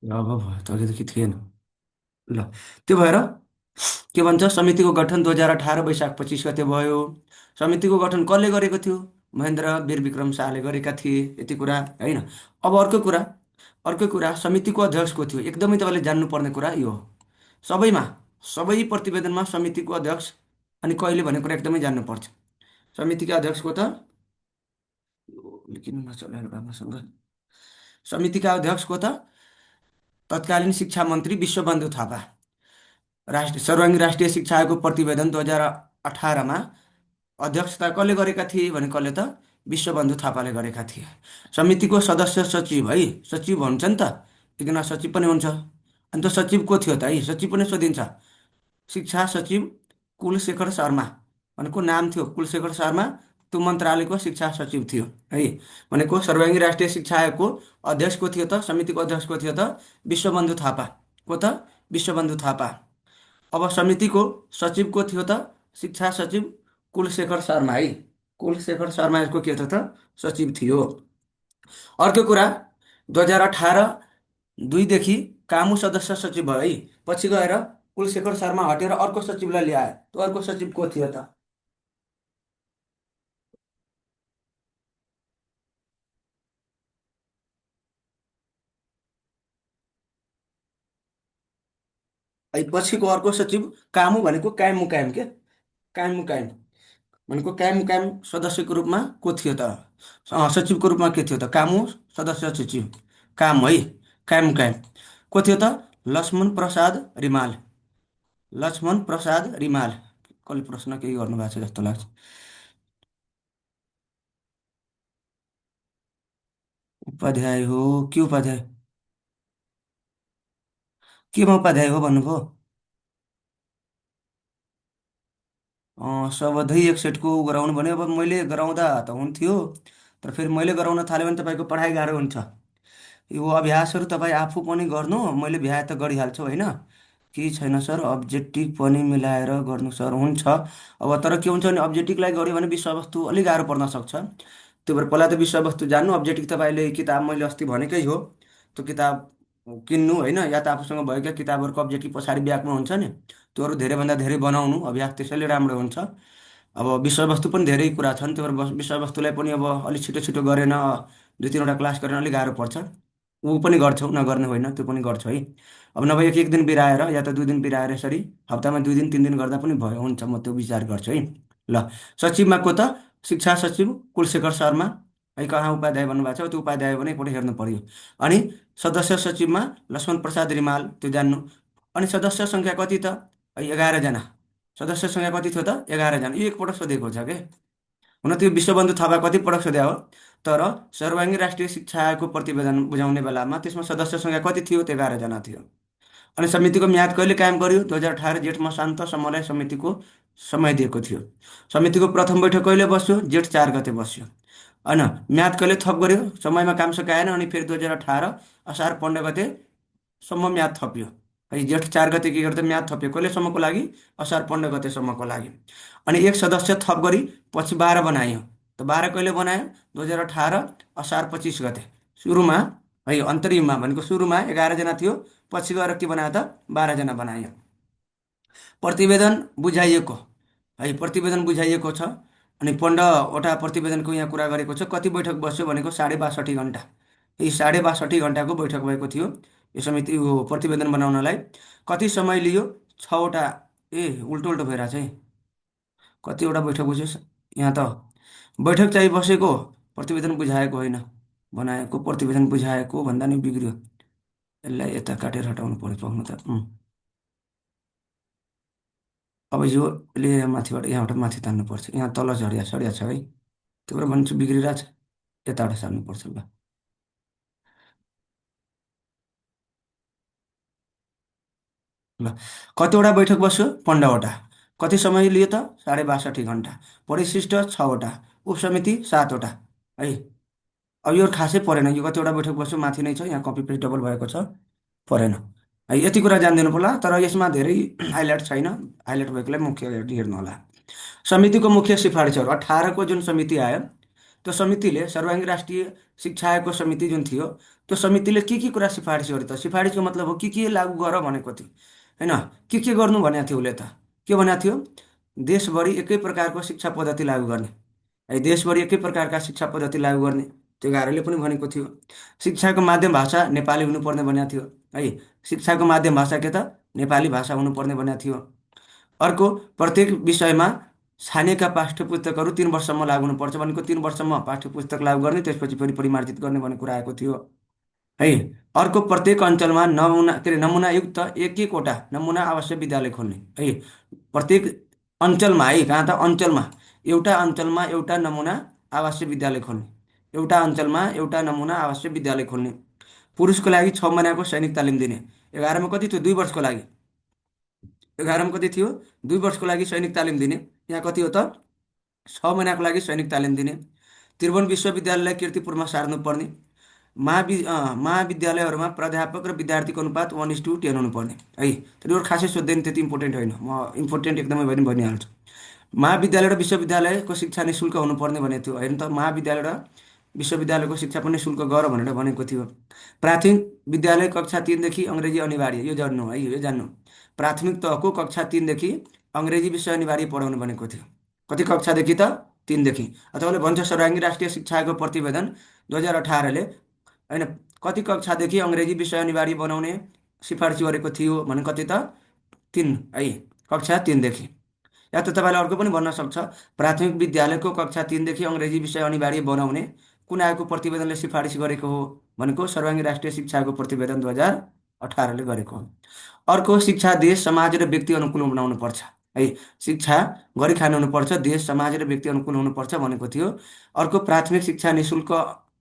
अब भयो त अहिलेदेखि थिएन। ल, त्यो भएर के भन्छ, समितिको गठन 2018 वैशाख 25 गते भयो। समितिको गठन कसले गरेको थियो? महेन्द्र वीर विक्रम शाहले गरेका थिए, यति कुरा होइन। अब अर्को कुरा समितिको अध्यक्ष को थियो, एकदमै तपाईँले जान्नुपर्ने कुरा यो हो। सबैमा, सबै प्रतिवेदनमा समितिको अध्यक्ष, अनि कहिले भन्ने कुरा एकदमै जान्नुपर्छ। समितिका अध्यक्षको त किन नचलाएर बाबासँग, समितिका अध्यक्षको त तत्कालीन शिक्षा मन्त्री विश्वबन्धु थापा। राष्ट्रिय सर्वाङ्गी राष्ट्रिय शिक्षा आयोगको प्रतिवेदन 2018मा अध्यक्षता कसले गरेका थिए भने कसले त विश्वबन्धु थापाले गरेका थिए। समितिको सदस्य सचिव है, सचिव हुन्छ नि त, एकजना सचिव पनि हुन्छ। अनि त्यो सचिव को थियो त है, सचिव पनि सोधिन्छ। शिक्षा सचिव कुलशेखर शर्मा भनेको नाम थियो, कुलशेखर शर्मा। त्यो मन्त्रालयको शिक्षा सचिव थियो है। भनेको सर्वाङ्गी राष्ट्रिय शिक्षा आयोगको अध्यक्ष को थियो त, समितिको अध्यक्ष को थियो त विश्वबन्धु थापा। को त विश्वबन्धु थापा। अब समितिको सचिव को थियो त शिक्षा सचिव कुलशेखर शर्मा है। कुलशेखर शर्मा यसको के थियो त सचिव थियो। अर्को कुरा, 2018 2देखि कामु सदस्य सचिव भयो है। पछि गएर कुलशेखर शर्मा हटेर अर्को सचिवलाई ल्यायो। त्यो अर्को सचिव को थियो त? है पछिको अर्को सचिव कामु भनेको कायम मुकायम के, कायम मुकायम भनेको कायम मुकायम सदस्यको रूपमा को थियो त? सचिवको रूपमा के थियो त? कामु सदस्य सचिव काम है, कायम मुकायम को थियो त? लक्ष्मण प्रसाद रिमाल। लक्ष्मण प्रसाद रिमाल। कसले प्रश्न केही गर्नुभएको छ जस्तो लाग्छ। उपाध्याय हो के उपाध्याय? केमा उपाध्याय हो भन्नुभयो? सबधै एक सेटको गराउनु भने अब मैले गराउँदा त हुन्थ्यो, तर फेरि मैले गराउन थाल्यो भने तपाईँको पढाइ गाह्रो हुन्छ। यो अभ्यासहरू तपाईँ आफू पनि गर्नु, मैले भ्याए त गरिहाल्छु होइन। केही छैन सर, अब्जेक्टिभ पनि मिलाएर गर्नु सर, हुन्छ। अब तर के हुन्छ भने अब्जेक्टिभलाई गऱ्यो भने विषयवस्तु अलिक गाह्रो पर्न सक्छ। त्यो भएर पहिला त विषयवस्तु जान्नु। अब्जेक्टिभ तपाईँले किताब मैले अस्ति भनेकै हो, त्यो किताब किन्नु होइन, या त आफूसँग भएका किताबहरूको अब्जेक्टिभ पछाडि ब्याकमा हुन्छ नि, त्योहरू धेरैभन्दा धेरै बनाउनु। अभ्यास त्यसैले राम्रो हुन्छ। अब विषयवस्तु पनि धेरै कुरा छन्, त्यो भएर विषयवस्तुलाई पनि अब अलिक छिटो छिटो गरेन, दुई तिनवटा क्लास गरेन अलिक गाह्रो पर्छ। ऊ पनि गर्छौ, नगर्ने होइन, त्यो पनि गर्छु है। अब नभए एक एक दिन बिराएर या त 2 दिन बिराएर यसरी हप्तामा 2 दिन 3 दिन गर्दा पनि भयो, हुन्छ, म त्यो विचार गर्छु है। ल, सचिवमा को त? शिक्षा सचिव कुलशेखर शर्मा है। कहाँ उपाध्याय भन्नुभएको छ, त्यो उपाध्याय भने एकपल्ट हेर्नु पर्यो। अनि सदस्य सचिवमा लक्ष्मण प्रसाद रिमाल, त्यो जान्नु। अनि सदस्य सङ्ख्या कति त? है 11जना। सदस्य सङ्ख्या कति थियो त? 11जना। यो एकपल्ट सोधेको छ के। हुन त्यो विश्वबन्धु थापा कति पटक सोध्या हो, तर सर्वाङ्गी राष्ट्रिय शिक्षा आयोगको प्रतिवेदन बुझाउने बेलामा त्यसमा सदस्य सङ्ख्या कति थियो त? 11जना थियो। अनि समितिको म्याद कहिले कायम गर्यो? 2018 जेठ मसान्तसम्मलाई समितिको समय दिएको थियो। समितिको प्रथम बैठक कहिले बस्यो? जेठ 4 गते बस्यो होइन। म्याद कहिले थप गर्यो? समयमा काम सकाएन, अनि फेरि 2018 असार 15 गतेसम्म म्याद थप्यो है। जेठ 4 गते के गर्दा म्याद थप्यो कहिलेसम्मको लागि? असार 15 गतेसम्मको लागि। अनि एक सदस्य थप गरी पछि 12 बनायो। त 12 कहिले बनायो? 2018 असार 25 गते। सुरुमा है, अन्तरिममा भनेको सुरुमा 11जना थियो, पछि गएर के बनायो त? 12जना बनायो। प्रतिवेदन बुझाइएको है, प्रतिवेदन बुझाइएको छ। अनि 15वटा प्रतिवेदनको यहाँ कुरा गरेको छ। कति बैठक बस्यो भनेको 62.5 घन्टा। यी 62.5 घन्टाको बैठक भएको थियो यो समिति प्रतिवेदन बनाउनलाई। कति समय लियो? 6वटा। ए उल्टो उल्टो भइरहेछ है, कतिवटा बैठक बस्यो यहाँ त? बैठक चाहिँ बसेको, प्रतिवेदन बुझाएको होइन। बनाएको प्रतिवेदन बुझाएको भन्दा नि बिग्रियो। यसलाई यता काटेर हटाउनु पर्यो पाउनु त। अब यो यसले माथिबाट यहाँबाट माथि तान्नुपर्छ, यहाँ तल झर्या सड्या छ है, त्यो भएर भन्छु बिग्रिरहेछ। यताबाट सार्नुपर्छ। ल, ल, कतिवटा बैठक बस्यो? 15वटा। कति समय लियो त? 62.5 घन्टा। परिशिष्ट 6वटा। उपसमिति 7वटा है। अब यो खासै परेन, यो कतिवटा बैठक बस्यो माथि नै छ, यहाँ कपी पेस्ट डबल भएको छ, परेन है। यति कुरा जानिदिनु पर्ला, तर यसमा धेरै हाइलाइट छैन। हाइलाइट भएकोलाई मुख्य हेर्नु होला। समितिको मुख्य सिफारिसहरू 18को जुन समिति आयो, त्यो समितिले सर्वाङ्गी राष्ट्रिय शिक्षा आयोगको समिति जुन थियो, त्यो समितिले के कुरा सिफारिस गर्यो त? सिफारिसको मतलब हो के लागू गर भनेको थियो होइन। के गर्नु भनेको थियो उसले त? के भनेको थियो? देशभरि एकै प्रकारको शिक्षा पद्धति लागू गर्ने है, देशभरि एकै प्रकारका शिक्षा पद्धति लागू गर्ने, त्यो गाह्रोले पनि भनेको थियो। शिक्षाको माध्यम भाषा नेपाली हुनुपर्ने भनेको थियो है। शिक्षाको माध्यम भाषा के त? नेपाली भाषा हुनुपर्ने भनेको थियो। अर्को, प्रत्येक विषयमा छानिएका पाठ्य पुस्तकहरू 3 वर्षसम्म लागु हुनुपर्छ भनेको, 3 वर्षसम्म पाठ्य पुस्तक लागू गर्ने, त्यसपछि फेरि परिमार्जित गर्ने भन्ने कुरा आएको थियो है। अर्को, प्रत्येक अञ्चलमा नमुना के अरे नमुनायुक्त एक एकवटा नमुना आवासीय विद्यालय खोल्ने है। प्रत्येक अञ्चलमा है, कहाँ त? अञ्चलमा, एउटा अञ्चलमा एउटा नमुना आवासीय विद्यालय खोल्ने, एउटा अञ्चलमा एउटा नमुना आवासीय विद्यालय खोल्ने। पुरुषको लागि 6 महिनाको सैनिक तालिम दिने। 11मा कति थियो? 2 वर्षको लागि। 11मा कति थियो? 2 वर्षको लागि सैनिक तालिम दिने। यहाँ कति हो त? 6 महिनाको लागि सैनिक तालिम दिने। त्रिभुवन विश्वविद्यालयलाई किर्तिपुरमा सार्नुपर्ने। महाविद्यालयहरूमा प्राध्यापक र विद्यार्थीको अनुपात 1:10 हुनुपर्ने है। तर यो खासै सोध्दैन, त्यति इम्पोर्टेन्ट होइन, म इम्पोर्टेन्ट एकदमै भयो भने भनिहाल्छु। महाविद्यालय र विश्वविद्यालयको शिक्षा निःशुल्क हुनुपर्ने भनेको थियो हेर्नु त। महाविद्यालय र विश्वविद्यालयको शिक्षा पनि शुल्क गर भनेर भनेको थियो। प्राथमिक विद्यालय कक्षा 3देखि अङ्ग्रेजी अनिवार्य, यो जान्नु है, यो जान्नु। प्राथमिक तहको कक्षा 3देखि अङ्ग्रेजी विषय अनिवार्य पढाउनु भनेको थियो। कति कक्षादेखि त? 3देखि। तपाईँले भन्छ सर्वाङ्गी राष्ट्रिय शिक्षाको प्रतिवेदन 2018ले होइन, कति कक्षादेखि अङ्ग्रेजी विषय अनिवार्य बनाउने सिफारिस गरेको थियो भने कति त? 3 है, कक्षा 3देखि। या त तपाईँले अर्को पनि भन्न सक्छ, प्राथमिक विद्यालयको कक्षा 3देखि अङ्ग्रेजी विषय अनिवार्य बनाउने कुन आयोगको प्रतिवेदनले सिफारिस गरेको हो भनेको सर्वाङ्गी राष्ट्रिय शिक्षाको प्रतिवेदन 2018ले गरेको हो। अर्को, शिक्षा देश समाज र व्यक्ति अनुकूल बनाउनुपर्छ है। शिक्षा गरी खानु हुनुपर्छ, देश समाज र व्यक्ति अनुकूल हुनुपर्छ भनेको थियो। अर्को, प्राथमिक शिक्षा निःशुल्क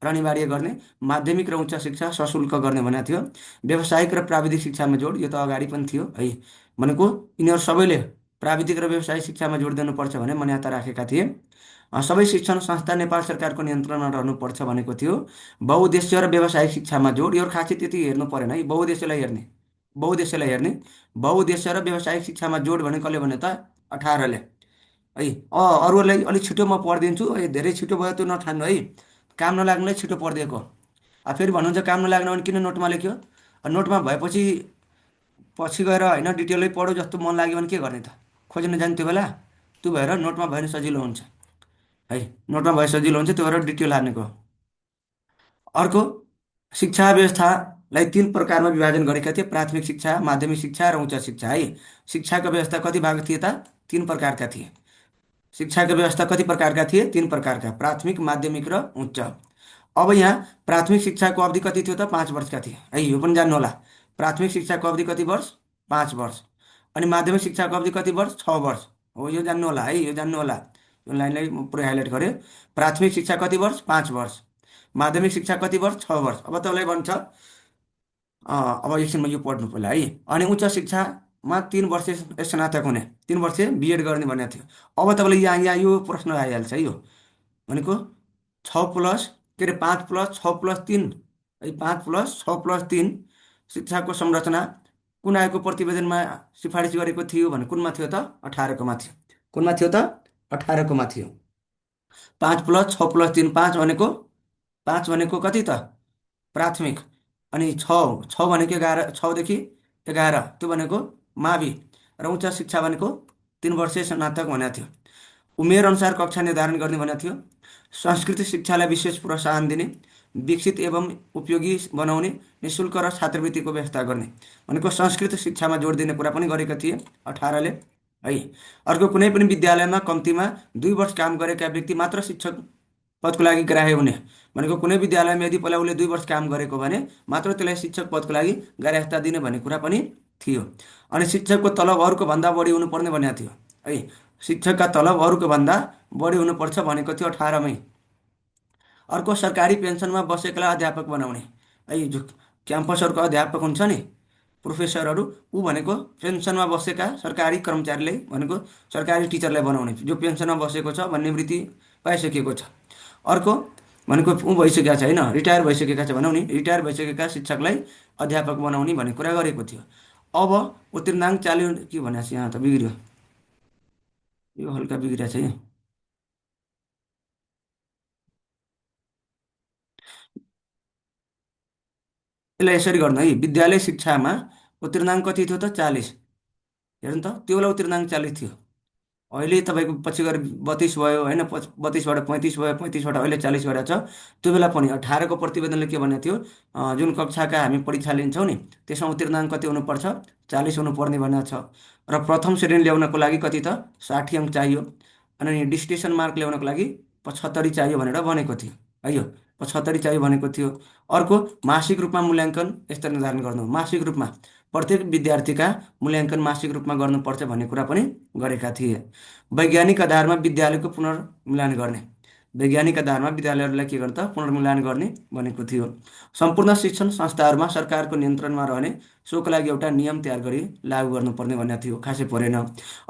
र अनिवार्य गर्ने, माध्यमिक र उच्च शिक्षा सशुल्क गर्ने भनेको थियो। व्यावसायिक र प्राविधिक शिक्षामा जोड, यो त अगाडि पनि थियो है भनेको, यिनीहरू सबैले प्राविधिक र व्यावसायिक शिक्षामा जोड दिनुपर्छ भने मान्यता राखेका थिए। सबै शिक्षण संस्था नेपाल सरकारको नियन्त्रणमा रहनुपर्छ भनेको थियो। बहुउद्देश्य र व्यावसायिक शिक्षामा जोड, यो खासै त्यति हेर्नु परेन है, बहुउद्देश्यलाई हेर्ने, बहुउद्देश्यलाई हेर्ने। बहुउद्देश्य र व्यावसायिक शिक्षामा जोड भने कसले भन्यो त? 18ले है। अरूलाई अलिक छिटो म पढिदिन्छु है, धेरै छिटो भयो त्यो नठान्नु है, काम नलाग्नुलाई छिटो पढिदिएको। फेरि भन्नुहुन्छ काम नलाग्न भने किन नोटमा लेख्यो? नोटमा भएपछि पछि गएर होइन डिटेलै पढो, जस्तो मन लाग्यो भने के गर्ने त? खोज्न जाने त्यो बेला? त्यो भएर नोटमा भयो भने सजिलो हुन्छ है, नोटमा भए सजिलो हुन्छ, त्यो भएर डिटेल हाल्नेको। अर्को, शिक्षा व्यवस्थालाई 3 प्रकारमा विभाजन गरेका थिए, प्राथमिक शिक्षा, माध्यमिक शिक्षा र उच्च शिक्षा है। शिक्षाको व्यवस्था कति भाग थिए त? 3 प्रकारका थिए। शिक्षाको व्यवस्था कति प्रकारका थिए? 3 प्रकारका, प्राथमिक, माध्यमिक र उच्च। अब यहाँ प्राथमिक शिक्षाको अवधि कति थियो त? 5 वर्षका थिए है, यो पनि जान्नु होला। प्राथमिक शिक्षाको अवधि कति वर्ष? 5 वर्ष। अनि माध्यमिक शिक्षाको अवधि कति वर्ष? 6 वर्ष हो, यो जान्नु होला है, यो जान्नु होला। यो लाइनलाई म पुरै हाइलाइट गरेँ। प्राथमिक शिक्षा कति वर्ष? 5 वर्ष। माध्यमिक शिक्षा कति वर्ष? 6 वर्ष। अब तपाईँलाई भन्छ अब एकछिनमा यो पढ्नु पहिला है। अनि उच्च शिक्षामा 3 वर्ष स्नातक हुने, 3 वर्ष बिएड गर्ने भनेको थियो। अब तपाईँले यहाँ यो प्रश्न आइहाल्छ है, यो भनेको 6 प्लस के अरे 5 + 6 + 3 है, 5 + 6 + 3 शिक्षाको संरचना कुन आयोगको प्रतिवेदनमा सिफारिस गरेको थियो भने कुनमा थियो त? 18कोमा थियो। कुनमा थियो त? 18कोमा थियो। 5 + 6 + 3, 5 भनेको कति त? प्राथमिक। अनि 6 भनेको 11, 6देखि 11 त्यो भनेको मावि। र उच्च शिक्षा भनेको 3 वर्ष स्नातक भनेको थियो। उमेर अनुसार कक्षा निर्धारण गर्ने भनेको थियो। सांस्कृतिक शिक्षालाई विशेष प्रोत्साहन दिने, विकसित एवं उपयोगी बनाउने, निःशुल्क र छात्रवृत्तिको व्यवस्था गर्ने भनेको सांस्कृतिक शिक्षामा जोड दिने कुरा पनि गरेका थिए 18ले है। अर्को, कुनै पनि विद्यालयमा कम्तीमा 2 वर्ष काम गरेका व्यक्ति मात्र शिक्षक पदको लागि ग्राह्य हुने भनेको, कुनै विद्यालयमा यदि पहिला उसले 2 वर्ष काम गरेको भने मात्र त्यसलाई शिक्षक पदको लागि ग्राह्यता दिने भन्ने कुरा पनि थियो। अनि शिक्षकको तलब अरूको भन्दा बढी हुनुपर्ने भनेको थियो है। शिक्षकका तलब अरूको भन्दा बढी हुनुपर्छ भनेको थियो 18मै। अर्को, सरकारी पेन्सनमा बसेकालाई अध्यापक बनाउने है, जो क्याम्पसहरूको अध्यापक हुन्छ नि, प्रोफेसरहरू, ऊ भनेको पेन्सनमा बसेका सरकारी कर्मचारीलाई भनेको सरकारी टिचरलाई बनाउने, जो पेन्सनमा बसेको छ भन्ने निवृत्ति पाइसकेको छ। अर्को भनेको ऊ भइसकेका छ होइन, रिटायर भइसकेका छ भनौँ नि, रिटायर भइसकेका शिक्षकलाई अध्यापक बनाउने भन्ने कुरा गरेको थियो। अब उत्तीर्णाङ्क चाल्यो के भनेको छ, यहाँ त बिग्रियो, यो हल्का बिग्रिया छ है। यसलाई यसरी गर्नु है, विद्यालय शिक्षामा उत्तीर्णाङ्क कति थियो त 40। हेर्नु त त्यो बेला उत्तीर्णाङ्क 40 थियो। अहिले तपाईँको पछि गएर 32 भयो होइन, 32बाट 35 भयो, 35बाट अहिले 40 गरेको छ। त्यो बेला पनि 18को प्रतिवेदनले के भनेको थियो, जुन कक्षाका हामी परीक्षा लिन्छौँ नि त्यसमा उत्तीर्णाङ्क कति हुनुपर्छ, 40 हुनुपर्ने भनेको छ। र प्रथम श्रेणी ल्याउनको लागि कति त 60 अङ्क चाहियो, अनि डिस्टिङ्सन मार्क ल्याउनको लागि 75 चाहियो भनेर भनेको थियो है। यो 75 चाहियो भनेको थियो। अर्को, मासिक रूपमा मूल्याङ्कन यस्तो निर्धारण गर्नु, मासिक रूपमा प्रत्येक विद्यार्थीका मूल्याङ्कन मासिक रूपमा गर्नुपर्छ भन्ने कुरा पनि गरेका थिए। वैज्ञानिक आधारमा विद्यालयको पुनर्मूल्याङ्कन गर्ने, वैज्ञानिक आधारमा विद्यालयहरूलाई के गर्ने त पुनर्मूल्याङ्कन गर्ने भनेको थियो। सम्पूर्ण शिक्षण संस्थाहरूमा सरकारको नियन्त्रणमा रहने, सोको लागि एउटा नियम तयार गरी लागू गर्नुपर्ने भनेको थियो, खासै परेन।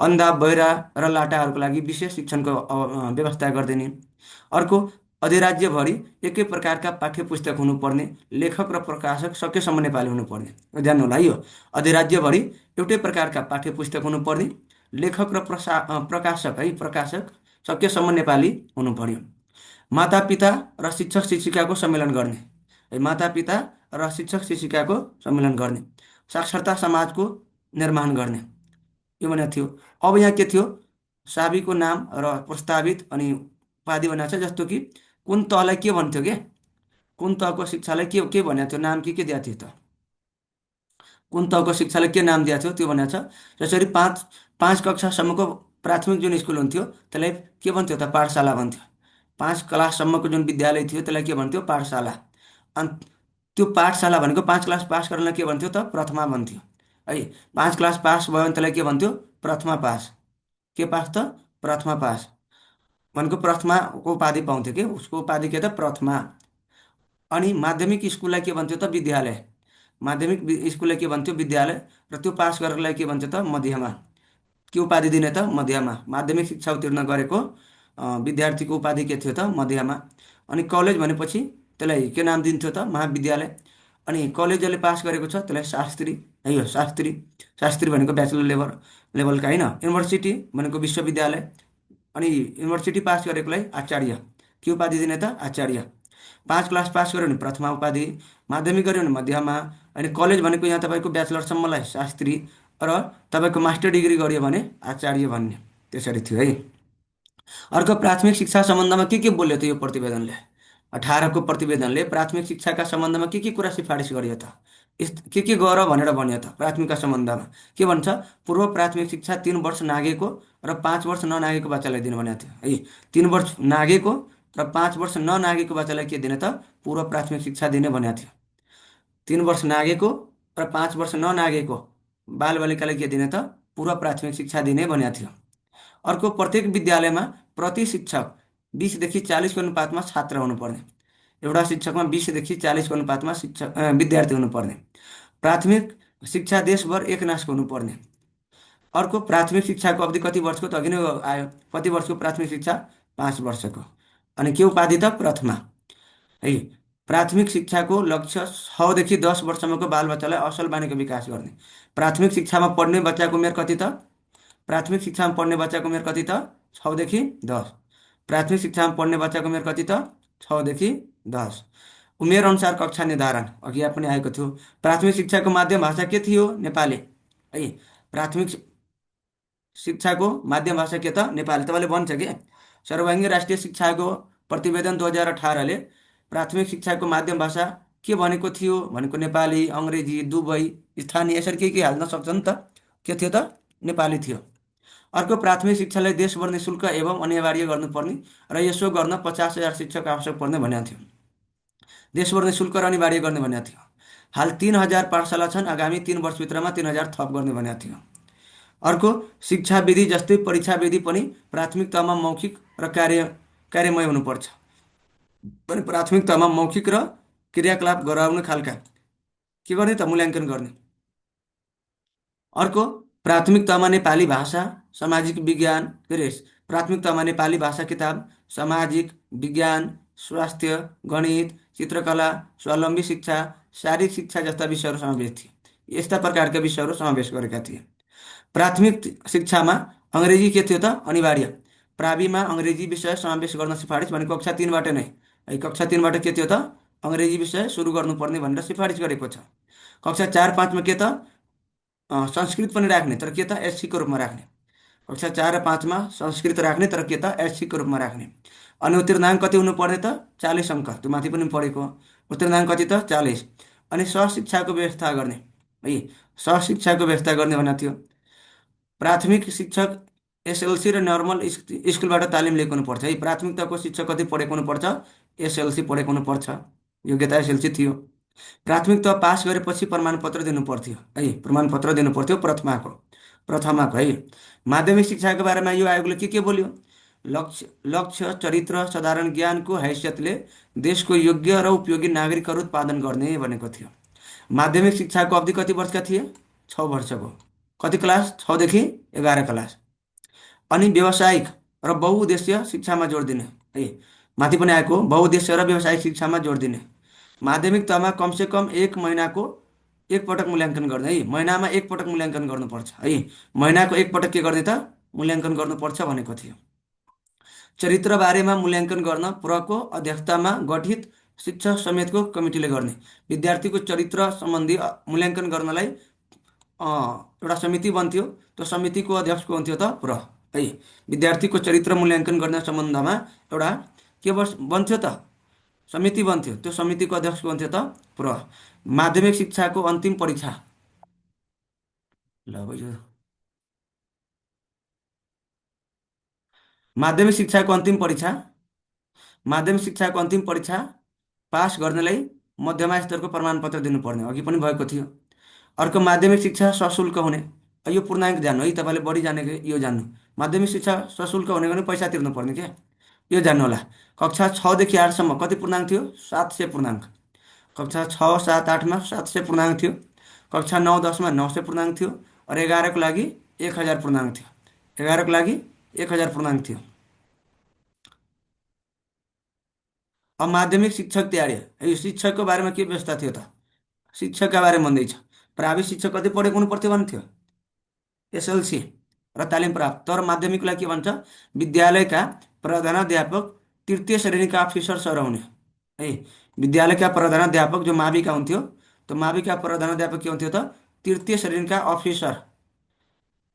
अन्धा, बहिरा र लाटाहरूको लागि विशेष शिक्षणको व्यवस्था गरिदिने। अर्को, अधिराज्यभरि एकै प्रकारका पाठ्य पुस्तक हुनुपर्ने, लेखक र प्रकाशक सकेसम्म नेपाली हुनुपर्ने। ध्यान होला है, यो अधिराज्यभरि एउटै प्रकारका पाठ्य पुस्तक हुनुपर्ने, लेखक र प्रकाशक है, प्रकाशक सकेसम्म नेपाली हुनु पर्यो। मातापिता र शिक्षक शिक्षिकाको सम्मेलन गर्ने है, मातापिता र शिक्षक शिक्षिकाको सम्मेलन गर्ने। साक्षरता समाजको निर्माण गर्ने, यो भनेको थियो। अब यहाँ के थियो, साबीको नाम र प्रस्तावित अनि उपाधि भनेको छ, जस्तो कि कुन तहलाई के भन्थ्यो के, कुन तहको शिक्षालाई के भनेको थियो, नाम के दिएको थियो त, कुन तहको शिक्षालाई के नाम दिएको थियो त्यो भनेको छ। जसरी पाँच कक्षासम्मको प्राथमिक जुन स्कुल हुन्थ्यो त्यसलाई के भन्थ्यो त, पाठशाला भन्थ्यो। 5 क्लाससम्मको जुन विद्यालय थियो त्यसलाई के भन्थ्यो, पाठशाला। अनि त्यो पाठशाला भनेको 5 क्लास पास गर्नलाई के भन्थ्यो त, प्रथमा भन्थ्यो है। 5 क्लास पास भयो भने त्यसलाई के भन्थ्यो, प्रथमा पास। के पास त, प्रथमा पास भनेको प्रथमाको उपाधि पाउँथ्यो कि, उसको उपाधि के त, प्रथमा। अनि माध्यमिक स्कुललाई के भन्थ्यो त, विद्यालय। माध्यमिक स्कुललाई के भन्थ्यो, विद्यालय। र त्यो पास गर्नलाई के भन्थ्यो त, मध्यमा। के उपाधि दिने त, मध्यमा। माध्यमिक शिक्षा उत्तीर्ण गरेको विद्यार्थीको उपाधि के थियो त, मध्यमा। अनि कलेज भनेपछि त्यसलाई के नाम दिन्थ्यो त, महाविद्यालय। अनि कलेज जसले पास गरेको छ त्यसलाई शास्त्री है, यो शास्त्री। शास्त्री भनेको ब्याचलर लेभलका होइन। युनिभर्सिटी भनेको विश्वविद्यालय। अनि युनिभर्सिटी पास गरेकोलाई आचार्य। के उपाधि दिने त, आचार्य। 5 क्लास पास गर्यो भने प्रथमा उपाधि, माध्यमिक गर्यो भने मध्यमा, अनि कलेज भनेको यहाँ तपाईँको ब्याचलरसम्मलाई शास्त्री, र तपाईँको मास्टर डिग्री गर्यो भने आचार्य भन्ने, त्यसरी थियो है। अर्को, प्राथमिक शिक्षा सम्बन्धमा के बोल्यो त यो प्रतिवेदनले, 18को प्रतिवेदनले प्राथमिक शिक्षाका सम्बन्धमा के कुरा सिफारिस गर्यो त, के गर भनेर भन्यो त। प्राथमिकका सम्बन्धमा के भन्छ, पूर्व प्राथमिक शिक्षा 3 वर्ष नागेको र 5 वर्ष ननागेको बच्चालाई दिनु भनेको थियो है। 3 वर्ष नागेको र 5 वर्ष ननागेको बच्चालाई के दिने त, पूर्व प्राथमिक शिक्षा दिने भनेको थियो। 3 वर्ष नागेको र 5 वर्ष ननागेको बालबालिकालाई के दिने त, पूर्व प्राथमिक शिक्षा दिने भनेको थियो। अर्को, प्रत्येक विद्यालयमा प्रति शिक्षक 20देखि 40को अनुपातमा छात्र हुनुपर्ने, एउटा शिक्षकमा 20देखि 40को अनुपातमा विद्यार्थी हुनुपर्ने। प्राथमिक शिक्षा देशभर एकनासको हुनुपर्ने। अर्को, प्राथमिक शिक्षाको अवधि कति वर्षको त, अघि नै आयो, कति वर्षको प्राथमिक शिक्षा, 5 वर्षको। अनि के उपाधि त, प्रथमा है। प्राथमिक शिक्षाको लक्ष्य 6देखि 10 वर्षसम्मको बालबच्चालाई असल बानीको विकास गर्ने। प्राथमिक शिक्षामा पढ्ने बच्चाको उमेर कति त, प्राथमिक शिक्षामा पढ्ने बच्चाको उमेर कति त, 6देखि 10। प्राथमिक शिक्षामा पढ्ने बच्चाको उमेर कति त, 6देखि 10। उमेर अनुसार कक्षा निर्धारण, अघि पनि आएको थियो। प्राथमिक शिक्षाको माध्यम भाषा के थियो, नेपाली है। प्राथमिक शिक्षाको माध्यम भाषा के त, नेपाली। तपाईँले भन्छ कि सर्वाङ्गीण राष्ट्रिय शिक्षाको प्रतिवेदन 2018ले प्राथमिक शिक्षाको माध्यम भाषा के भनेको थियो, भनेको नेपाली, अङ्ग्रेजी, दुवै, स्थानीय, यसरी के हाल्न सक्छ नि त, के थियो त, नेपाली थियो। अर्को, प्राथमिक शिक्षालाई देशभर निःशुल्क एवं अनिवार्य गर्नुपर्ने र यसो गर्न 50,000 शिक्षक आवश्यक पर्ने भनेको थियो। देशभर निःशुल्क र अनिवार्य गर्ने भनेको थियो। हाल 3,000 पाठशाला छन्, आगामी 3 वर्षभित्रमा 3,000 थप गर्ने भनेको थियो। अर्को, शिक्षा विधि जस्तै परीक्षा विधि पनि प्राथमिक तहमा मौखिक र कार्यमय हुनुपर्छ। पनि प्राथमिक तहमा मौखिक र क्रियाकलाप गराउने खालका के गर्ने त, मूल्याङ्कन गर्ने। अर्को, प्राथमिक तहमा नेपाली भाषा, सामाजिक विज्ञान, के अरे प्राथमिक तहमा नेपाली भाषा किताब, सामाजिक विज्ञान, स्वास्थ्य, गणित, चित्रकला, स्वावलम्बी शिक्षा, शारीरिक शिक्षा जस्ता विषयहरू समावेश थिए। यस्ता प्रकारका विषयहरू समावेश गरेका थिए। प्राथमिक शिक्षामा अङ्ग्रेजी के थियो त, अनिवार्य। प्राविमा अङ्ग्रेजी विषय समावेश गर्न सिफारिस, भनेको कक्षा 3बाट नै है। कक्षा 3बाट के थियो त, अङ्ग्रेजी विषय सुरु गर्नुपर्ने भनेर सिफारिस गरेको छ। कक्षा 4 5 के त संस्कृत पनि राख्ने, तर के त एचसीको रूपमा राख्ने। कक्षा 4 र 5 संस्कृत राख्ने, तर के त एचसीको रूपमा राख्ने। अनि उत्तीर्णाङ्क कति हुनुपर्ने त? 40 अङ्क। त्यो माथि पनि पढेको। उत्तीर्णाङ्क कति त? 40। अनि सहशिक्षाको व्यवस्था गर्ने है, सहशिक्षाको व्यवस्था गर्ने भनेको थियो। प्राथमिक शिक्षक एसएलसी र नर्मल स्कुलबाट तालिम लिएको हुनुपर्छ है। प्राथमिक तहको शिक्षक कति पढेको हुनुपर्छ? एसएलसी पढेको हुनुपर्छ। योग्यता एसएलसी थियो। प्राथमिक तह पास गरेपछि प्रमाणपत्र दिनु पर्थ्यो है, प्रमाणपत्र दिनु पर्थ्यो प्रथमाको है। माध्यमिक शिक्षाको बारेमा यो आयोगले के बोल्यो? लक्ष्य चरित्र साधारण ज्ञानको हैसियतले देशको योग्य र उपयोगी नागरिकहरू उत्पादन गर्ने भनेको थियो। माध्यमिक शिक्षाको अवधि कति वर्षका थिए? 6 वर्षको। कति क्लास? 6 देखि 11 क्लास। अनि व्यावसायिक र बहुउद्देश्य शिक्षामा जोड दिने है, माथि पनि आएको बहुउद्देश्य र व्यावसायिक शिक्षामा जोड दिने। माध्यमिक तहमा कमसेकम 1 महिनाको एकपटक मूल्याङ्कन गर्ने है, महिनामा एकपटक मूल्याङ्कन गर्नुपर्छ है। महिनाको एकपटक के गर्ने त? मूल्याङ्कन गर्नुपर्छ भनेको थियो। चरित्र बारेमा मूल्याङ्कन गर्न प्रको अध्यक्षतामा गठित शिक्षक समेतको कमिटीले गर्ने। विद्यार्थीको चरित्र सम्बन्धी मूल्याङ्कन गर्नलाई एउटा समिति बन्थ्यो। त्यो समितिको अध्यक्ष को हुन्थ्यो त? प्र है। विद्यार्थीको चरित्र मूल्याङ्कन गर्ने सम्बन्धमा एउटा के बन्थ्यो त? समिति बन्थ्यो। त्यो समितिको अध्यक्ष को हुन्थ्यो त? प्र। माध्यमिक शिक्षाको अन्तिम परीक्षा, ल अब यो माध्यमिक शिक्षाको अन्तिम परीक्षा, माध्यमिक शिक्षाको अन्तिम परीक्षा पास गर्नेलाई मध्यमा स्तरको प्रमाणपत्र दिनुपर्ने, अघि पनि भएको थियो। अर्को, माध्यमिक शिक्षा सशुल्क हुने। यो पूर्णाङ्क जान्नु है, तपाईँले बढी जानेको यो जान्नु। माध्यमिक शिक्षा सशुल्क हुने भने पैसा तिर्नु पर्ने क्या, यो जान्नु होला। कक्षा 6 देखि 8सम्म कति पूर्णाङ्क थियो? 700 पूर्णाङ्क। कक्षा 6 7 8मा 700 पूर्णाङ्क थियो। कक्षा 9 10मा 900 पूर्णाङ्क थियो। र 11को लागि 1000 पूर्णाङ्क थियो। 11को लागि 1000 पूर्णाङ्क थियो। अब माध्यमिक शिक्षक तयारी, यो शिक्षकको बारेमा के व्यवस्था थियो त? शिक्षकका बारेमा भन्दैछ। प्राविधिक शिक्षक कति पढेको हुनु पर्थ्यो भन्थ्यो? एसएलसी र तालिम प्राप्त। तर माध्यमिकलाई के भन्छ? विद्यालयका प्रधानाध्यापक तृतीय श्रेणीका अफिसर सर हुने है। विद्यालयका प्रधानाध्यापक जो माविका हुन्थ्यो, त्यो माविका प्रधानाध्यापक के हुन्थ्यो त? तृतीय श्रेणीका अफिसर,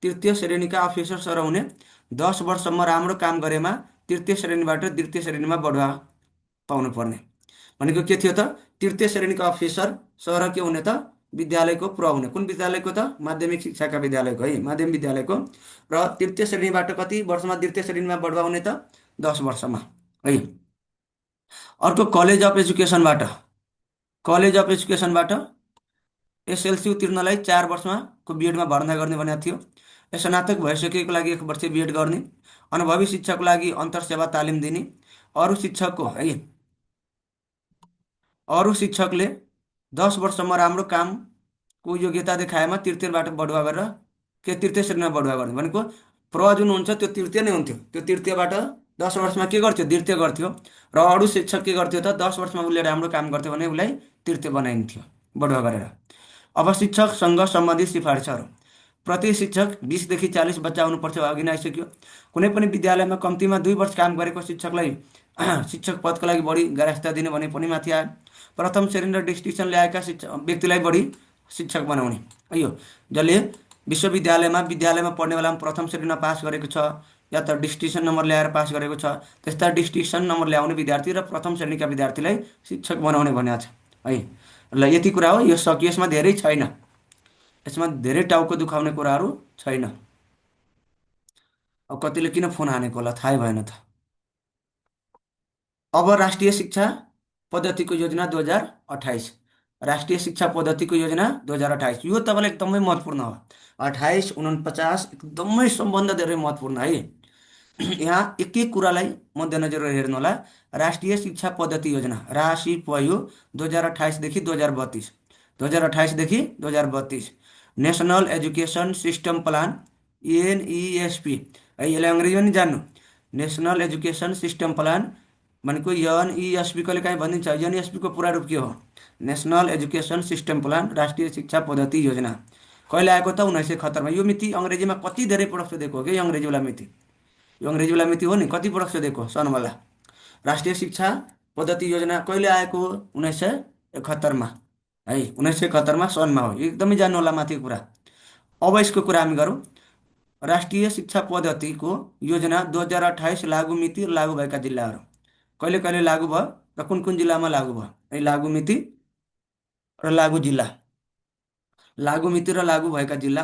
तृतीय श्रेणीका अफिसर सर हुने। 10 वर्षसम्म राम्रो काम गरेमा तृतीय श्रेणीबाट द्वितीय श्रेणीमा बढुवा पाउनु पर्ने भनेको के थियो त? तृतीय श्रेणीका अफिसर सर के हुने त? विद्यालयको प्र हुने। कुन विद्यालयको त? माध्यमिक शिक्षाका विद्यालयको है, माध्यमिक विद्यालयको। र तृतीय श्रेणीबाट कति वर्षमा द्वितीय श्रेणीमा बढुवा हुने त? 10 वर्षमा है। अर्को, कलेज अफ एजुकेसनबाट, कलेज अफ एजुकेसनबाट एसएलसी उत्तीर्णलाई 4 वर्षमा को बिएडमा भर्ना गर्ने भनेको थियो। स्नातक भइसकेको लागि 1 वर्ष बिएड गर्ने। अनुभवी शिक्षकको लागि अन्तरसेवा तालिम दिने। अरू शिक्षकको है, अरू शिक्षकले 10 वर्षसम्म राम्रो कामको योग्यता देखाएमा तृतीयबाट बढुवा गरेर तृतीय श्रेणीमा बढुवा गर्ने भनेको प्र जुन हुन्छ त्यो तृतीय नै हुन्थ्यो। त्यो तृतीयबाट 10 वर्षमा के गर्थ्यो? द्वितीय गर्थ्यो। र अरू शिक्षक के गर्थ्यो त? 10 वर्षमा उसले राम्रो काम गर्थ्यो भने उसलाई तृतीय बनाइन्थ्यो बढुवा गरेर। अब शिक्षकसँग सम्बन्धित सिफारिसहरू। प्रति शिक्षक 20 देखि 40 बच्चा हुनुपर्छ, अघि नै आइसक्यो। कुनै पनि विद्यालयमा कम्तीमा 2 वर्ष काम गरेको शिक्षकलाई शिक्षक पदको लागि बढी गारस्ता दिने भने पनि माथि आयो। प्रथम श्रेणी र डिस्टिङसन ल्याएका व्यक्तिलाई बढी शिक्षक बनाउने है। यो जसले विद्यालयमा पढ्ने बेलामा प्रथम श्रेणीमा पास गरेको छ या त डिस्टिङसन नम्बर ल्याएर पास गरेको छ, त्यस्ता डिस्टिङसन नम्बर ल्याउने विद्यार्थी र प्रथम श्रेणीका विद्यार्थीलाई शिक्षक बनाउने भनेको छ है। ल यति कुरा हो, यो सकियो। यसमा धेरै छैन, यसमा धेरै टाउको दुखाउने कुराहरू छैन। अब कतिले किन फोन हानेको होला थाहै भएन त। अब राष्ट्रिय शिक्षा पद्धतिको योजना 2028, राष्ट्रिय शिक्षा पद्धतिको योजना 2028 यो तपाईँलाई एकदमै महत्त्वपूर्ण हो। 28 49 एकदमै सम्बन्ध धेरै महत्त्वपूर्ण है। यहाँ एक एक कुरालाई मध्यनजर हेर्नु होला। राष्ट्रिय शिक्षा पद्धति योजना राशि पयो 2028 देखि 2032, 2028 देखि 2032। नेसनल एजुकेसन सिस्टम प्लान एनइएसपी है, यसलाई अङ्ग्रेजीमा नि जान्नु। नेसनल एजुकेसन सिस्टम प्लान भनेको एनइएसपी कहिले काहीँ भनिन्छ। एनइएसपीको पुरा रूप के हो? नेसनल एजुकेसन सिस्टम प्लान, राष्ट्रिय शिक्षा पद्धति योजना। कहिले आएको त? 1971मा। यो मिति अङ्ग्रेजीमा कति धेरै पटक सोधेको हो कि अङ्ग्रेजीवाला मिति, यो अङ्ग्रेजीवाला मिति हो नि, कति पटक सोधेको सनवाला। राष्ट्रिय शिक्षा पद्धति योजना कहिले आएको हो? 1971 है, 1971 सनमा हो। एकदमै जान्नु होला माथिको कुरा। अब यसको कुरा हामी गरौँ। राष्ट्रिय शिक्षा पद्धतिको योजना 2028 लागु मिति र लागु भएका जिल्लाहरू कहिले कहिले लागु भयो र कुन कुन जिल्लामा लागु भयो? है, लागु मिति र लागु जिल्ला। लागु मिति र लागु भएका जिल्ला।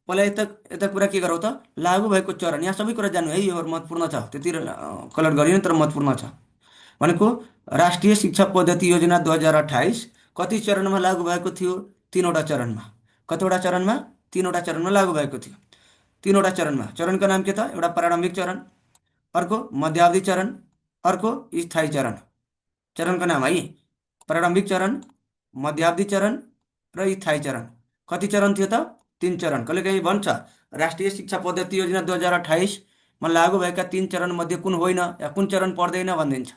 पहिला यता यता कुरा के गरौँ त? लागु भएको चरण। यहाँ सबै कुरा जान्नु है, यो महत्त्वपूर्ण छ। त्यति कलर गरियो तर महत्त्वपूर्ण छ। भनेको राष्ट्रिय शिक्षा पद्धति योजना 2028 कति चरणमा लागु भएको थियो? तीनवटा चरणमा। कतिवटा चरणमा? तीनवटा चरणमा लागु भएको थियो। तीनवटा चरणमा। चरणको नाम के त? एउटा प्रारम्भिक चरण, अर्को मध्यावधि चरण, अर्को स्थायी चरण। चरणको नाम है, प्रारम्भिक चरण, मध्यावधि चरण र स्थायी चरण। कति चरण थियो त? 3 चरण। कहिले कहीँ भन्छ राष्ट्रिय शिक्षा पद्धति योजना 2028मा लागु भएका 3 चरण मध्ये कुन होइन या कुन चरण पर्दैन भनिदिन्छ।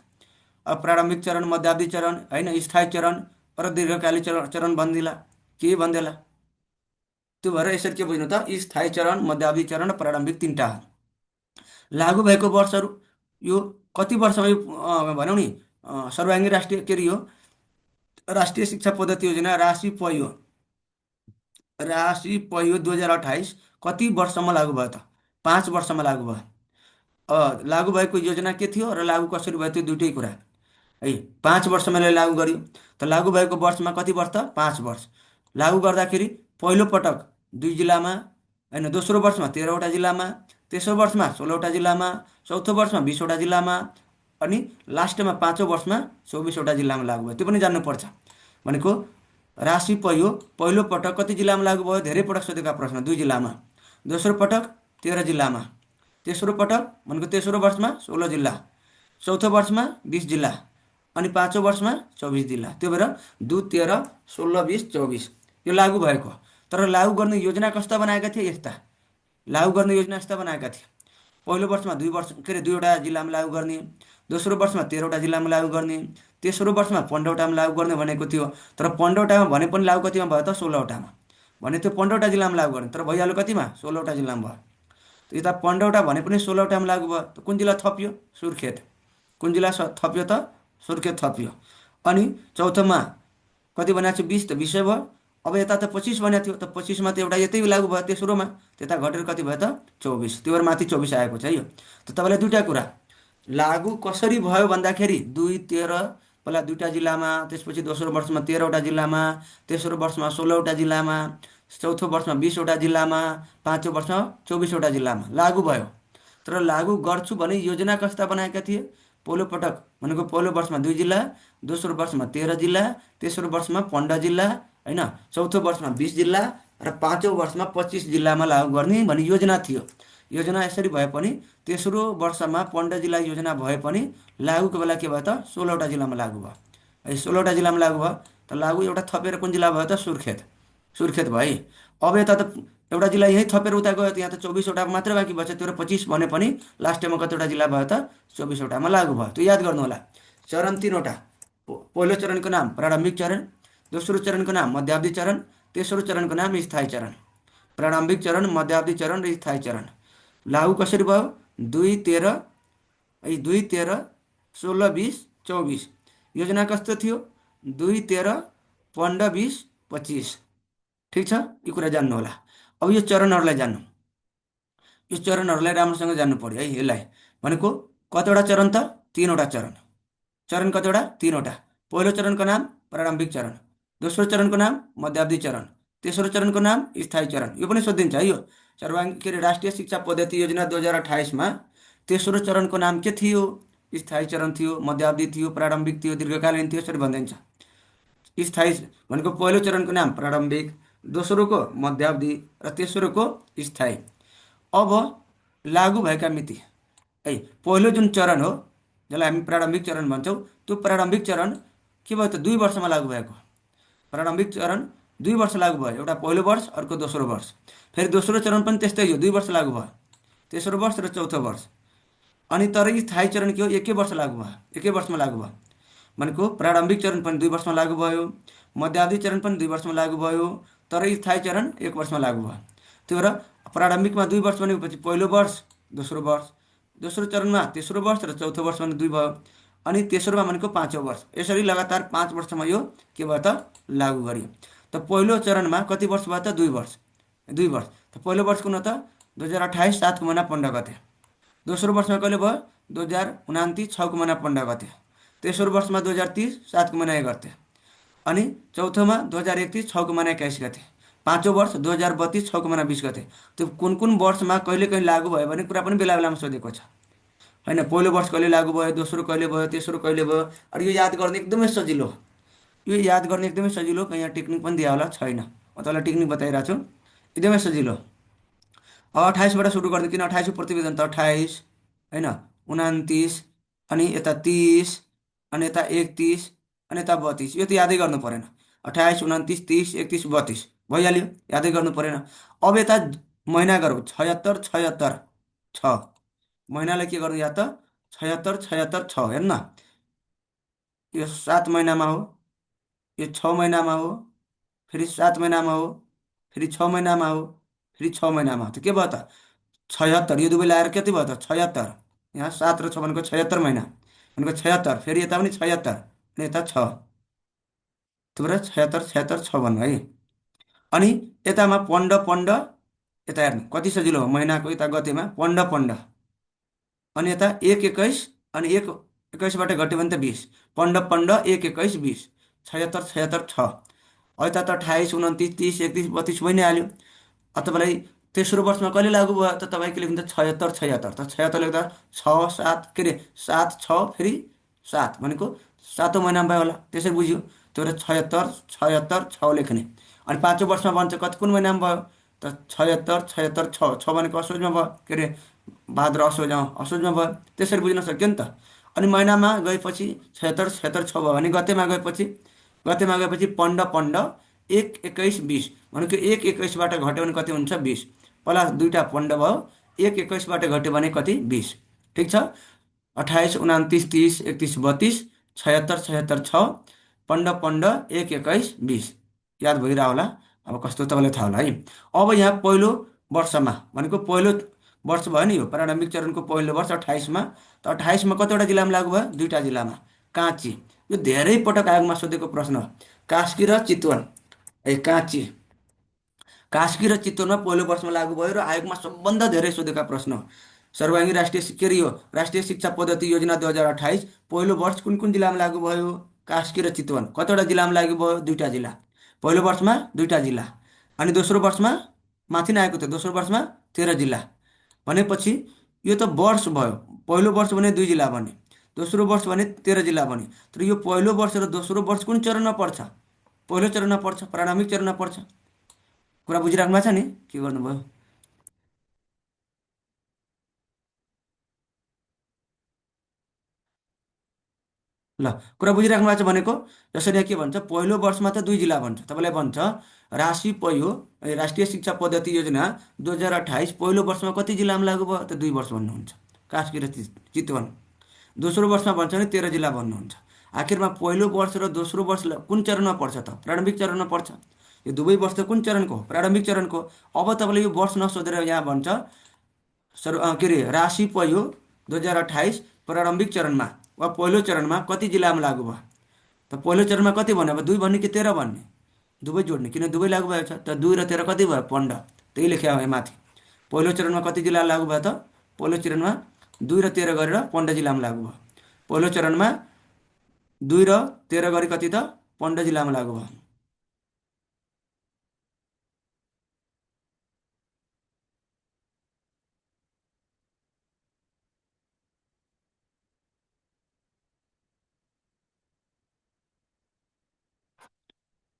अब प्रारम्भिक चरण, मध्यावधि चरण होइन, स्थायी चरण र दीर्घकालीन चरण भन्दिला, के भन्देला? त्यो भएर यसरी के बुझ्नु त? स्थायी चरण, मध्यावधि चरण र प्रारम्भिक तीनटा लागु भएको वर्षहरू। यो कति वर्षमा यो भनौँ नि सर्वाङ्गीन राष्ट्रिय के यो राष्ट्रिय शिक्षा पद्धति योजना राशि पहियो 2028 कति वर्षमा लागु भयो त? 5 वर्षमा लागु भयो। लागु भएको योजना के थियो र लागु कसरी भयो त्यो दुइटै कुरा है। 5 वर्षमा लागु गर्यो त लागु भएको वर्षमा कति वर्ष त? 5 वर्ष। लागु गर्दाखेरि पहिलो पटक 2 जिल्लामा होइन, दोस्रो वर्षमा 13वटा जिल्लामा, तेस्रो वर्षमा 16वटा जिल्लामा, चौथो वर्षमा 20वटा जिल्लामा अनि लास्टमा 5औँ वर्षमा 24वटा जिल्लामा लागु भयो। त्यो पनि जान्नुपर्छ। भनेको राशि पहिलो पटक कति जिल्लामा लागु भयो? धेरै पटक सोधेका प्रश्न। 2 जिल्लामा। दोस्रो पटक 13 जिल्लामा। तेस्रो पटक भनेको तेस्रो वर्षमा 16 जिल्ला, चौथो वर्षमा 20 जिल्ला अनि 5औँ वर्षमा 24 जिल्ला। त्यो भएर 2, 13, 16, 20, 24 यो लागु भएको। तर लागु गर्ने योजना कस्ता बनाएका थिए? यस्ता लागु गर्ने योजना यस्ता बनाएका थिए। पहिलो वर्षमा 2वटा जिल्लामा लागु गर्ने, दोस्रो वर्षमा 13वटा जिल्लामा लागु गर्ने, तेस्रो वर्षमा 15वटामा लागु गर्ने भनेको थियो। तर 15वटामा भने पनि लागु कतिमा भयो त? 16वटामा। भने त्यो 15वटा जिल्लामा लागु गर्ने, तर भइहाल्यो कतिमा? 16वटा जिल्लामा भयो। यता 15वटा भने पनि 16वटामा लागु भयो। त कुन जिल्ला थपियो? सुर्खेत। कुन जिल्ला थपियो त? सुर्खेत थपियो। अनि चौथोमा कति भनेको छ? 20 त 20 भयो। अब यता त 25 भनेको थियो, त 25मा त एउटा यतै लागु भयो, तेस्रोमा। त्यता घटेर कति भयो त? 24। त्यो भएर माथि 24 आएको छ है यो। त तपाईँलाई दुईवटा कुरा लागु कसरी भयो भन्दाखेरि 2, 13 पहिला 2वटा जिल्लामा, त्यसपछि दोस्रो वर्षमा 13वटा जिल्लामा, तेस्रो वर्षमा 16वटा जिल्लामा, चौथो वर्षमा 20वटा जिल्लामा, 5औँ वर्षमा 24वटा जिल्लामा लागु भयो। तर लागु गर्छु भने योजना कस्ता बनाएका थिए? पहिलो पटक भनेको पहिलो वर्षमा 2 जिल्ला, दोस्रो वर्षमा 13 जिल्ला, तेस्रो वर्षमा 15 जिल्ला होइन, चौथो वर्षमा 20 जिल्ला र 5औँ वर्षमा 25 जिल्लामा लागु गर्ने भन्ने योजना थियो। योजना यसरी भए पनि तेस्रो वर्षमा 15 जिल्ला योजना भए पनि लागुको बेला के भयो त? 16वटा जिल्लामा लागु भयो है। 16वटा जिल्लामा लागु भयो। त लागु एउटा थपेर कुन जिल्ला भयो त? सुर्खेत। सुर्खेत भयो है। अब यता त एउटा जिल्ला यहीँ थपेर उता गयो, यहाँ त 24वटा मात्रै बाँकी बच्यो। त्यो 25 भने पनि लास्टमा कतिवटा जिल्ला भयो त? 24वटामा लागु भयो। त्यो याद गर्नु होला। चरण 3वटा। पहिलो चरणको नाम प्रारम्भिक चरण, दोस्रो चरणको नाम मध्यावधि चरण, तेस्रो चरणको नाम स्थायी चरण। प्रारम्भिक चरण, मध्यावधि चरण र स्थायी चरण। लागु कसरी भयो? 2, 13 है, 2, 13, 16, 20, 24। योजना कस्तो थियो? 2, 13, 15, 20, 25। ठिक छ? यो कुरा जान्नु होला। अब यो चरणहरूलाई जान्नु। यो चरणहरूलाई राम्रोसँग जान्नु पर्यो है। यसलाई भनेको कतिवटा चरण त? 3वटा चरण। चरण कतिवटा? 3वटा। पहिलो चरणको नाम प्रारम्भिक चरण, दोस्रो चरणको नाम मध्यावधि चरण, तेस्रो चरणको नाम स्थायी चरण। यो पनि सोधिन्छ है। यो राष्ट्रिय शिक्षा पद्धति योजना 2028मा तेस्रो चरणको नाम के थियो? स्थायी चरण थियो, मध्यावधि थियो, प्रारम्भिक थियो, दीर्घकालीन थियो, यसरी भनिदिन्छ। स्थायी भनेको पहिलो चरणको नाम प्रारम्भिक, दोस्रोको मध्यावधि र तेस्रोको स्थायी। अब लागु भएका मिति है। पहिलो जुन चरण हो जसलाई हामी प्रारम्भिक चरण भन्छौँ, त्यो प्रारम्भिक चरण के भयो त? 2 वर्षमा लागु भएको। प्रारम्भिक चरण 2 वर्ष लागु भयो। एउटा पहिलो वर्ष, अर्को दोस्रो वर्ष। फेरि दोस्रो चरण पनि त्यस्तै हो, 2 वर्ष लागु भयो। तेस्रो वर्ष र चौथो वर्ष। अनि तर स्थायी चरण के हो? 1 वर्ष लागु भयो। 1 वर्षमा लागु भयो। भनेको प्रारम्भिक चरण पनि 2 वर्षमा लागु भयो, मध्यावधि चरण पनि 2 वर्षमा लागु भयो, तर स्थायी चरण 1 वर्षमा लागु भयो। त्यो भएर प्रारम्भिकमा 2 वर्ष भनेपछि पहिलो वर्ष, दोस्रो वर्ष, दोस्रो चरणमा तेस्रो वर्ष र चौथो वर्ष भने 2 भयो। अनि तेस्रोमा भनेको 5औँ वर्ष, यसरी लगातार 5 वर्षमा यो के भयो त लागू गरियो। त पहिलो चरणमा कति वर्ष भयो त 2 वर्ष, 2 वर्ष। त पहिलो वर्ष कुन हो त 2028 7 महिना 15 गते। दोस्रो वर्षमा कहिले भयो 2029 6 महिना 15 गते। तेस्रो वर्षमा 2030 7 महिना 1 गते। अनि चौथोमा 2031 6 महिना 21 गते। पाँचौँ वर्ष 2032 6 महिना 20 गते। त्यो कुन कुन वर्षमा कहिले कहिले लागू भयो भन्ने कुरा पनि बेला बेलामा सोधेको छ होइन। पहिलो वर्ष कहिले लागू भयो, दोस्रो कहिले भयो, तेस्रो कहिले भयो। अनि यो याद गर्ने एकदमै सजिलो हो। यो याद गर्ने एकदमै सजिलो, कहीँ यहाँ टेक्निक पनि दिया होला छैन, म तपाईँलाई टेक्निक बताइरहेको छु। एकदमै सजिलो। अब 28बाट सुरु गरिदिउँ, किन 28को प्रतिवेदन त 28 होइन, 29, अनि यता 30, अनि यता 31, अनि यता 32। यो त यादै गर्नु परेन। 28 29 30 31 32 भइहाल्यो, यादै गर्नु परेन। अब यता महिना गरौँ, 76 76 छ। महिनालाई के गर्नु या त 76 76 छ, हेर्नु न। यो 7 महिनामा हो, यो 6 महिनामा हो, फेरि 7 महिनामा हो, फेरि 6 महिनामा हो, फेरि 6 महिनामा हो। त के भयो त 76, यो दुवै लाएर कति भयो त 76। यहाँ 7 र 6 भनेको 76 महिना भनेको 76, फेरि यता पनि 76 अनि यता 6, त्यो भएर 76 76 6 भन्नु है। अनि यतामा पन्ध्र पन्ध्र, यता हेर्नु कति सजिलो हो, महिनाको यता गतेमा पन्ध्र पन्ध्र, अनि यता 1 21, अनि 1 21बाट घट्यो भने त 20, पन्ध्र पन्ध्र 1 21 20, 76 76 6। अब यता त 28 29 30 31 32 भइ नै हाल्यो। अब तपाईँलाई तेस्रो वर्षमा कहिले लागू भयो त तपाईँको लेख्नु त 76 76। त 76 लेख्दा 6 7 के अरे 7 6 फेरि 7 भनेको 7औँ महिनामा भयो होला, त्यसरी बुझ्यो। त्यो भएर 76 76 6 लेख्ने। अनि पाँचौँ वर्षमा भन्छ कति कुन महिनामा भयो त 76 76 6, 6 भनेको असोजमा भयो, के अरे भाद्र असोज, असोजमा भयो, त्यसरी बुझ्न सक्यो नि त। अनि महिनामा गएपछि 76 76 6 भयो भने गतेमा गएपछि पन्ध्र पन्ध्र 1 21 20 भनेको 1 21बाट घट्यो भने कति हुन्छ 20, प्लस दुईवटा पन्ध्र भयो, 1 21बाट घट्यो भने कति 20। ठिक छ। 28 29 30 31 32 76 76 6, पन्ध्र पन्ध्र 1 21 20। याद भइरह होला। अब कस्तो तपाईँलाई थाहा होला है। अब यहाँ पहिलो वर्षमा भनेको पहिलो वर्ष भयो नि, यो प्रारम्भिक चरणको पहिलो वर्ष 28मा। त 28मा कतिवटा जिल्लामा लागू भयो, दुईवटा जिल्लामा। काँची, यो धेरै पटक आयोगमा सोधेको प्रश्न हो। कास्की र चितवन, ए काँची, कास्की र चितवनमा पहिलो वर्षमा लागू भयो र आयोगमा सबभन्दा धेरै सोधेका प्रश्न हो। सर्वाङ्गी राष्ट्रिय के अरे यो राष्ट्रिय शिक्षा पद्धति योजना 2028 पहिलो वर्ष कुन कुन जिल्लामा लागू भयो, कास्की र चितवन। कतिवटा जिल्लामा लागू भयो, दुईवटा जिल्ला। पहिलो वर्षमा दुईवटा जिल्ला, अनि दोस्रो वर्षमा माथि नै आएको थियो, दोस्रो वर्षमा 13 जिल्ला। भनेपछि यो त वर्ष भयो। पहिलो वर्ष भने 2 जिल्ला बने, दोस्रो वर्ष भने 13 जिल्ला बने। तर यो पहिलो वर्ष र दोस्रो वर्ष कुन चरणमा पर्छ, पहिलो चरणमा पर्छ, प्रारम्भिक चरणमा पर्छ। कुरा बुझिराख्नु भएको छ नि, के गर्नुभयो। ल, कुरा बुझिराख्नु भएको छ भनेको, जसरी यहाँ के भन्छ पहिलो वर्षमा त 2 जिल्ला भन्छ, तपाईँलाई भन्छ राशि पयो राष्ट्रिय शिक्षा पद्धति योजना 2028 पहिलो वर्षमा कति जिल्लामा लागू भयो त 2 वर्ष भन्नुहुन्छ, कास्की र चितवन। दोस्रो वर्षमा भन्छ भने 13 जिल्ला भन्नुहुन्छ। आखिरमा पहिलो वर्ष र दोस्रो वर्ष कुन चरणमा पर्छ त, प्रारम्भिक चरणमा पर्छ। यो दुवै वर्ष त कुन चरणको हो, प्रारम्भिक चरणको। अब तपाईँले यो वर्ष नसोधेर यहाँ भन्छ के अरे राशि पयो 2028 प्रारम्भिक चरणमा वा पहिलो चरणमा कति जिल्लामा लागू भयो। त पहिलो चरणमा कति भन्यो, अब 2 भन्ने कि 13 भन्ने, दुवै जोड्ने, किन दुवै लागू भएको छ। त 2 र 13 कति भयो 15, त्यही लेख्या हो माथि। पहिलो चरणमा कति जिल्ला लागू भयो त, पहिलो चरणमा 2 र 13 गरेर 15 जिल्लामा लागू भयो। पहिलो चरणमा 2 र 13 गरी कति त 15 जिल्लामा लागू भयो।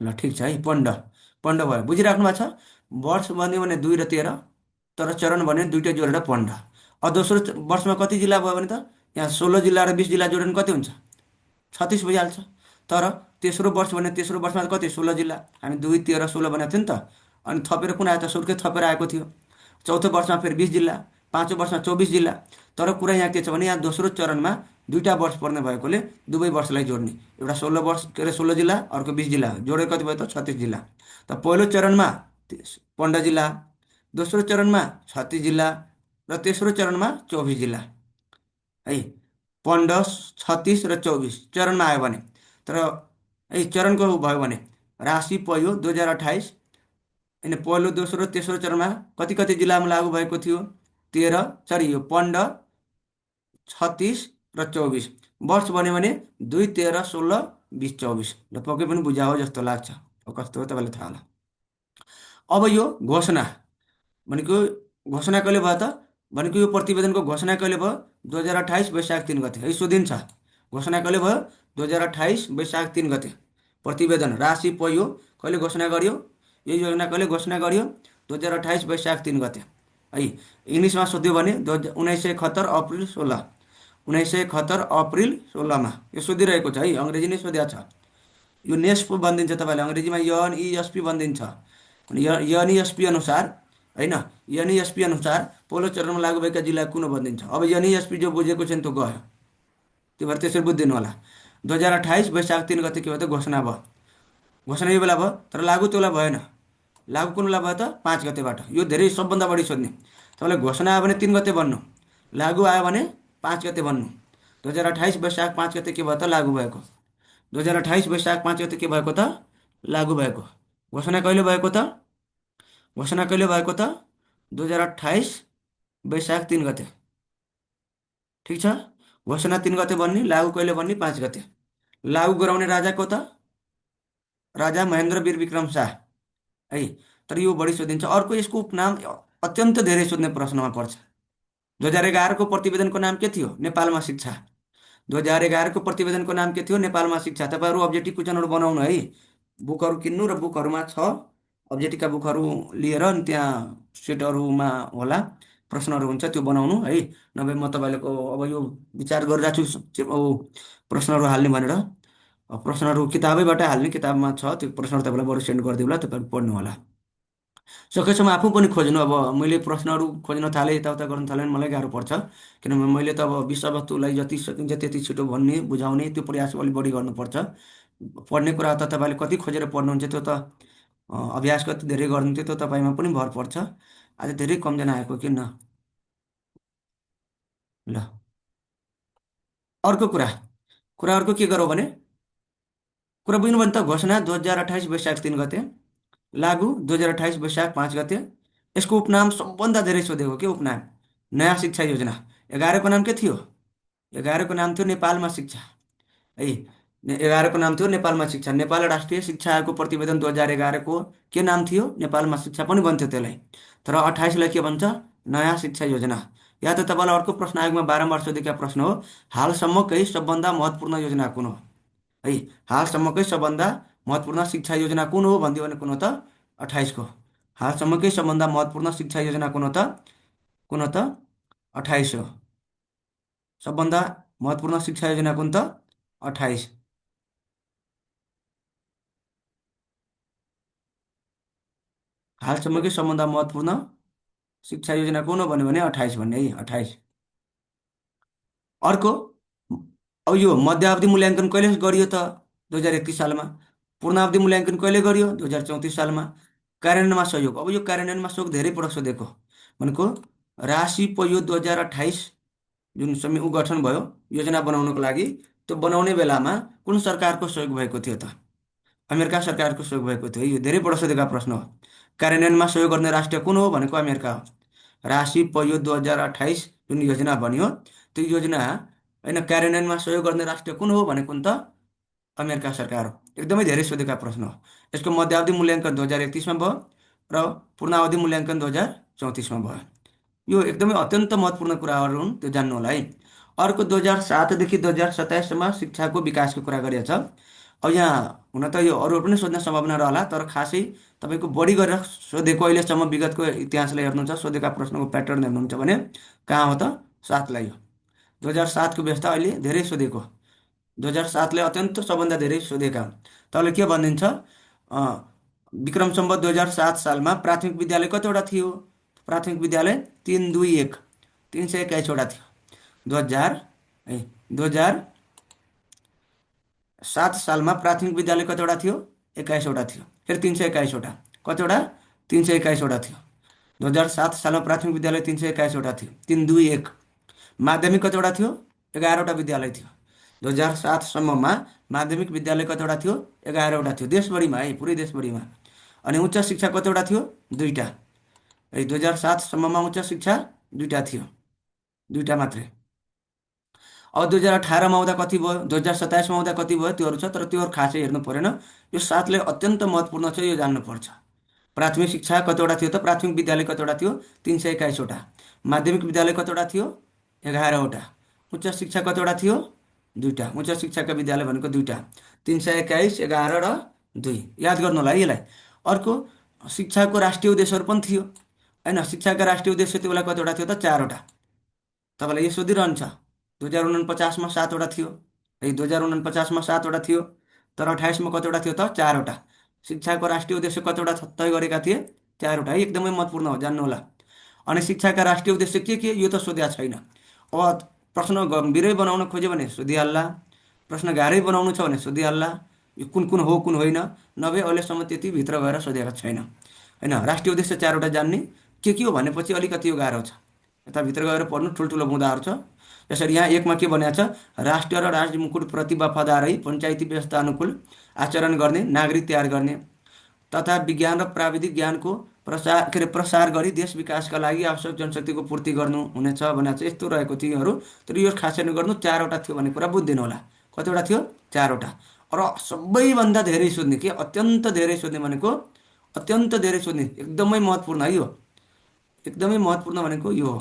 ल ठिक छ है, 15 15 भयो, बुझिराख्नु भएको छ। वर्ष भन्यो भने 2 र 13, तर चरण भन्यो भने दुइटै जोडेर 15। अब दोस्रो वर्षमा कति जिल्ला भयो भने त यहाँ 16 जिल्ला र 20 जिल्ला जोड्यो भने कति हुन्छ, 36 भइहाल्छ। तर तेस्रो वर्ष भने तेस्रो वर्षमा कति 16 जिल्ला, हामी 2 13 16 भनेको थियो नि त। अनि थपेर कुन आयो त, सुर्खेत थपेर आएको थियो। चौथो वर्षमा फेरि 20 जिल्ला, पाँचौँ वर्षमा 24 जिल्ला। तर कुरा यहाँ के छ भने यहाँ दोस्रो चरणमा दुईवटा वर्ष पर्ने भएकोले दुवै वर्षलाई जोड्ने, एउटा 16 वर्ष के अरे 16 जिल्ला, अर्को 20 जिल्ला जोडेर कति भयो त 36 जिल्ला। त पहिलो चरणमा 15 जिल्ला, दोस्रो चरणमा 36 जिल्ला र तेस्रो चरणमा 24 जिल्ला है। 15, 36 र 24 चरणमा आयो भने, तर चरणको भयो भने राशि पहिलो 2028, होइन पहिलो दोस्रो तेस्रो चरणमा कति कति जिल्लामा लागू भएको थियो? 13, सरी यो 15, 36 र 24 वर्ष बन्यो भने 2, 13, 16, 20, 24 र पक्कै पनि बुझा हो जस्तो लाग्छ। अब कस्तो हो तपाईँलाई थाहा होला। अब यो घोषणा भनेको घोषणा कहिले भयो त? भनेको यो प्रतिवेदनको घोषणा कहिले भयो? 2028 वैशाख 3 गते है, सोधिन्छ। घोषणा कहिले भयो? 2028 वैशाख 3 गते। प्रतिवेदन राशि पहियो कहिले घोषणा गरियो? यो योजना कहिले घोषणा गरियो? 2028 वैशाख 3 गते है। इङ्ग्लिसमा सोध्यो भने 1971 अप्रिल 16, 1971 अप्रिल 16मा यो सोधिरहेको छ है, अङ्ग्रेजी नै सोधेको छ। यो नेस्प बनिदिन्छ तपाईँले, अङ्ग्रेजीमा एनइएसपी बनिदिन्छ। एनइएसपी अनुसार होइन, एनइएसपी अनुसार पहिलो चरणमा लागू भएका जिल्ला कुन हो बनिदिन्छ। अब एनइएसपी जो बुझेको छ नि त्यो गयो, त्यो भएर त्यसरी बुझिदिनु होला। 2028 वैशाख 3 गते के भयो त? घोषणा भयो। घोषणा यो बेला भयो, तर लागू त्यो बेला भएन। लागू कुन बेला भयो त? 5 गतेबाट। यो धेरै सबभन्दा बढी सोध्ने। तपाईँलाई घोषणा आयो भने 3 गते भन्नु, लागू आयो भने 5 गते भन्नु। 2028 वैशाख 5 गते के भयो त? लागू भएको। 2028 वैशाख 5 गते के भएको त? लागू भएको। घोषणा कहिले भएको त? घोषणा कहिले भएको त? 2028 वैशाख 3 गते। ठिक छ। घोषणा 3 गते बन्ने, लागू कहिले बन्ने? 5 गते। लागू गराउने राजा को त? राजा महेन्द्र वीर विक्रम शाह है। तर यो बढी सोधिन्छ। अर्को यसको उपनाम अत्यन्त धेरै सोध्ने प्रश्नमा पर्छ। 2011को प्रतिवेदनको नाम के थियो? नेपालमा शिक्षा। 2011को प्रतिवेदनको नाम के थियो? नेपालमा शिक्षा। तपाईँहरू अब्जेक्टिभ क्वेसनहरू बनाउनु है, बुकहरू किन्नु र बुकहरूमा छ, अब्जेक्टिभका बुकहरू लिएर अनि त्यहाँ सेटहरूमा होला प्रश्नहरू हुन्छ, त्यो बनाउनु है। नभए म तपाईँको अब यो विचार गरिरहेको छु प्रश्नहरू हाल्ने भनेर। प्रश्नहरू किताबैबाट हाल्ने, किताबमा छ त्यो प्रश्नहरू तपाईँलाई बरु सेन्ड गरिदिउँला, तपाईँहरू पढ्नु होला। सकेसम्म आफू पनि खोज्नु। अब मैले प्रश्नहरू खोज्न थालेँ, यताउता गर्न थालेँ भने मलाई गाह्रो पर्छ, किनभने मैले त अब विषयवस्तुलाई जति सकिन्छ त्यति छिटो भन्ने बुझाउने त्यो प्रयास अलिक बढी गर्नुपर्छ। पढ्ने कुरा त तपाईँले कति खोजेर पढ्नुहुन्छ त्यो त अभ्यास कति धेरै गर्नुहुन्थ्यो त्यो तपाईँमा पनि भर पर्छ। आज धेरै कमजना आएको किन? ल, अर्को कुरा कुरा अर्को के गरौँ भने, कुरा बुझ्नु भने त घोषणा 2028 वैशाख 3 गते, लागू 2028 वैशाख 5 गते। यसको उपनाम सबभन्दा धेरै सोधेको के उपनाम? नयाँ शिक्षा योजना। 11को नाम के थियो? 11को नाम थियो नेपालमा शिक्षा है। 11को नाम थियो नेपालमा शिक्षा। नेपाल राष्ट्रिय शिक्षा आयोगको प्रतिवेदन 2011को के नाम थियो? नेपालमा शिक्षा पनि भन्थ्यो त्यसलाई। तर 28लाई के भन्छ? नयाँ शिक्षा योजना। या त तपाईँलाई अर्को प्रश्न आयोगमा बारम्बार सोधेका प्रश्न हो, हालसम्मकै सबभन्दा महत्त्वपूर्ण योजना कुन हो है। हालसम्मकै सबभन्दा महत्त्वपूर्ण शिक्षा योजना कुन हो भनिदियो भने कुन हो त? 28को। हालसम्मकै सबभन्दा महत्त्वपूर्ण शिक्षा योजना कुन हो त? कुन हो त? 28 हो। सबभन्दा महत्त्वपूर्ण शिक्षा योजना कुन त? 28। हालसम्मकै सबभन्दा महत्त्वपूर्ण शिक्षा योजना कुन हो भन्यो भने 28 भन्ने है, 28। अर्को, अब यो मध्यावधि मूल्याङ्कन कहिले गरियो त? 2031 सालमा। पूर्णावधि मूल्याङ्कन कहिले गरियो? 2034 सालमा। कार्यान्वयनमा सहयोग, अब यो कार्यान्वयनमा सहयोग धेरै पटक सोधेको भनेको राशि पहियो 2028 जुन गठन भयो योजना बनाउनको लागि, त्यो बनाउने बेलामा कुन सरकारको सहयोग भएको थियो त? अमेरिका सरकारको सहयोग भएको थियो। यो धेरै पटक सोधेका प्रश्न हो। कार्यान्वयनमा सहयोग गर्ने राष्ट्र कुन हो भनेको अमेरिका हो। राशि पहियो 2028 जुन योजना बन्यो त्यो योजना होइन, कार्यान्वयनमा सहयोग गर्ने राष्ट्र कुन हो भनेको त अमेरिका सरकार हो। एकदमै धेरै सोधेका प्रश्न हो। यसको मध्यावधि मूल्याङ्कन 2031मा भयो र पूर्णावधि मूल्याङ्कन 2034मा भयो। यो एकदमै अत्यन्त महत्त्वपूर्ण कुराहरू हुन्, त्यो जान्नु होला है। अर्को 2007देखि 2027सम्म शिक्षाको विकासको कुरा गरिएको छ। अब यहाँ हुन त यो अरूहरू पनि सोध्ने सम्भावना रहला, तर खासै तपाईँको बढी गरेर सोधेको अहिलेसम्म विगतको इतिहासलाई हेर्नुहुन्छ, सोधेका प्रश्नको प्याटर्न हेर्नुहुन्छ भने कहाँ हो त? 7लाई हो। 2007को व्यवस्था अहिले धेरै सोधेको। 2007लाई अत्यन्त सबभन्दा धेरै सोधेका हुन्। तपाईँले के भनिदिन्छ? विक्रम सम्वत 2007 सालमा प्राथमिक विद्यालय कतिवटा थियो? प्राथमिक विद्यालय 321, 321वटा थियो। 2007 सालमा प्राथमिक विद्यालय कतिवटा थियो? 21वटा थियो। फेरि 321वटा, कतिवटा? 321वटा थियो। 2007 सालमा प्राथमिक विद्यालय 321वटा थियो, 321। माध्यमिक कतिवटा थियो? 11वटा विद्यालय थियो। 2007सम्ममा माध्यमिक विद्यालय कतिवटा थियो? 11वटा थियो, देशभरिमा है, पुरै देशभरिमा। अनि उच्च शिक्षा कतिवटा थियो? दुईटा है। 2007सम्ममा उच्च शिक्षा दुईटा थियो, दुईटा मात्रै। अब 2018मा आउँदा कति भयो, 2027मा आउँदा कति भयो त्योहरू छ, तर त्योहरू खासै हेर्नु परेन। यो साथले अत्यन्त महत्त्वपूर्ण छ, यो जान्नुपर्छ। प्राथमिक शिक्षा कतिवटा थियो त? प्राथमिक विद्यालय कतिवटा थियो? 321वटा। माध्यमिक विद्यालय कतिवटा थियो? 11वटा। उच्च शिक्षा कतिवटा थियो? दुईटा। उच्च शिक्षाका विद्यालय भनेको दुईटा, 321, 11 र 2। याद गर्नु होला है यसलाई। अर्को, शिक्षाको राष्ट्रिय उद्देश्यहरू पनि थियो होइन। शिक्षाका राष्ट्रिय उद्देश्य त्यो बेला कतिवटा थियो त? 4वटा। तपाईँलाई यो सोधिरहन्छ। 2049मा 7वटा थियो है, 2049मा 7वटा थियो, तर 28मा कतिवटा थियो त? 4वटा। शिक्षाको राष्ट्रिय उद्देश्य कतिवटा तय गरेका थिए? 4वटा है। एकदमै महत्त्वपूर्ण हो, जान्नु होला। अनि शिक्षाका राष्ट्रिय उद्देश्य के यो त सोधेको छैन। अब प्रश्न गम्भीरै बनाउन खोज्यो भने सोधिहाल्ला, प्रश्न गाह्रै बनाउनु छ भने सोधिहाल्ला। यो कुन कुन हो कुन होइन, नभए अहिलेसम्म त्यति भित्र गएर सोधेको छैन होइन। राष्ट्रिय उद्देश्य 4वटा जान्ने, के हो भनेपछि अलिकति यो गाह्रो छ। यता भित्र गएर पढ्नु, ठुल्ठुलो बुँदाहरू छ। यसरी यहाँ एकमा के भनेको छ? राष्ट्र र राज्य मुकुटप्रति वफादारै पञ्चायती व्यवस्था अनुकूल आचरण गर्ने, नागरिक तयार गर्ने तथा विज्ञान र प्राविधिक ज्ञानको प्रसार गरी देश विकासका लागि आवश्यक जनशक्तिको पूर्ति गर्नु हुनेछ भनेको चाहिँ यस्तो रहेको थियो यिनीहरू। तर यो खासै गर्नु 4वटा थियो भन्ने कुरा बुझिदिनु होला। कतिवटा थियो? 4वटा। र सबैभन्दा धेरै सोध्ने के, अत्यन्त धेरै सोध्ने भनेको, अत्यन्त धेरै सोध्ने, एकदमै महत्त्वपूर्ण है यो, एकदमै महत्त्वपूर्ण भनेको यो हो।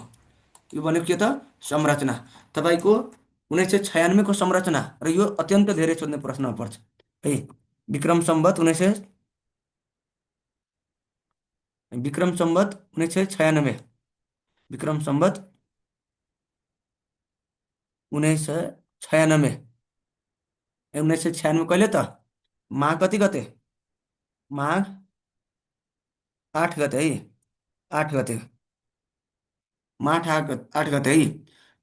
यो भनेको के त? संरचना। तपाईँको 1996को संरचना र यो अत्यन्त धेरै सोध्ने प्रश्न पर्छ है। विक्रम सम्वत 1996, विक्रम सम्वत 1996, 1996 कहिले त? माघ कति गते? माघ 8 गते है, 8 गते, माघ 8 गते है।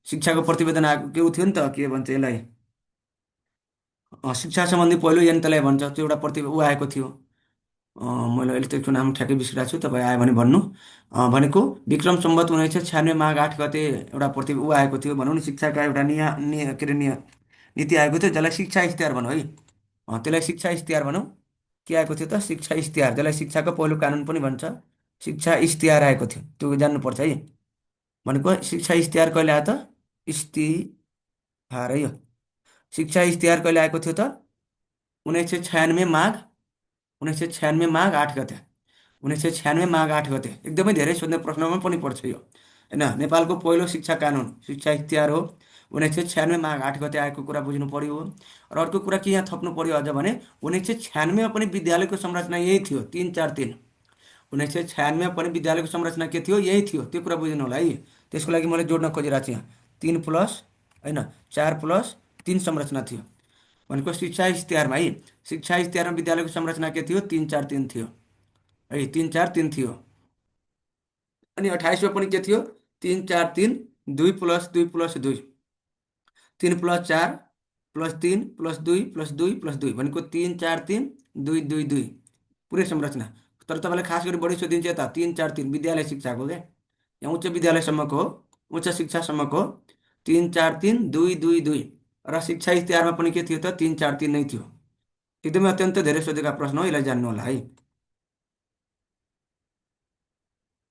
शिक्षाको प्रतिवेदन आएको के थियो नि त, के भन्छ यसलाई, शिक्षा सम्बन्धी पहिलो यन्त्रलाई भन्छ, त्यो एउटा ऊ आएको थियो। मैले अहिले त्यसको नाम ठ्याक्कै बिर्सिरहेको छु, तपाईँ आयो भने भन्नु। भनेको विक्रम सम्वत 1996 माघ 8 गते एउटा ऊ आएको थियो भनौँ न, शिक्षाका एउटा के अरे नीति आएको थियो, जसलाई शिक्षा इस्तिहार भनौँ है। त्यसलाई शिक्षा इस्तिहार भनौँ। के आएको थियो त? शिक्षा इस्तिहार, जसलाई शिक्षाको पहिलो कानुन पनि भन्छ। शिक्षा इस्तिहार आएको थियो, त्यो जान्नुपर्छ है। भनेको शिक्षा इस्तिहार कहिले आयो त? इस्तिहार है यो। शिक्षा इस्तिहार कहिले आएको थियो त? 1996 माघ, 1996 माघ 8 गते, 1996 माघ 8 गते। एकदमै धेरै सोध्ने प्रश्नमा पनि पर्छ यो होइन। नेपालको पहिलो शिक्षा कानुन शिक्षा इख्तियार हो, 1996 माघ 8 गते आएको कुरा बुझ्नु पर्यो हो। र अर्को कुरा के यहाँ थप्नु पर्यो अझ भने, 1996मा पनि विद्यालयको संरचना यही थियो, 3-4-3। 1996मा पनि विद्यालयको संरचना के थियो? यही थियो, त्यो कुरा बुझ्नु होला है। त्यसको लागि मैले जोड्न खोजिरहेको छु यहाँ, 3 प्लस होइन 4 प्लस 3 संरचना थियो भनेको शिक्षा इस्तिहारमा है। शिक्षा इस्तिहारमा विद्यालयको संरचना के थियो? 3-4-3 थियो है, 3-4-3 थियो। अनि 28मा पनि के थियो? 3-4-3, 2 + 2 + 2, 3 + 4 + 3 + 2 + 2 + 2 भनेको 3-4-3, 2-2-2 पुरै संरचना। तर तपाईँलाई खास गरी बढी सोधिन्छ यता 3-4-3 विद्यालय शिक्षाको क्या, यहाँ उच्च विद्यालयसम्मको हो, उच्च शिक्षासम्मको 3-4-3, 2-2-2। र शिक्षा इतिहारमा पनि के थियो त? 3-4-3 नै थियो। एकदमै अत्यन्त धेरै सोधेका प्रश्न हो, यसलाई जान्नु होला है।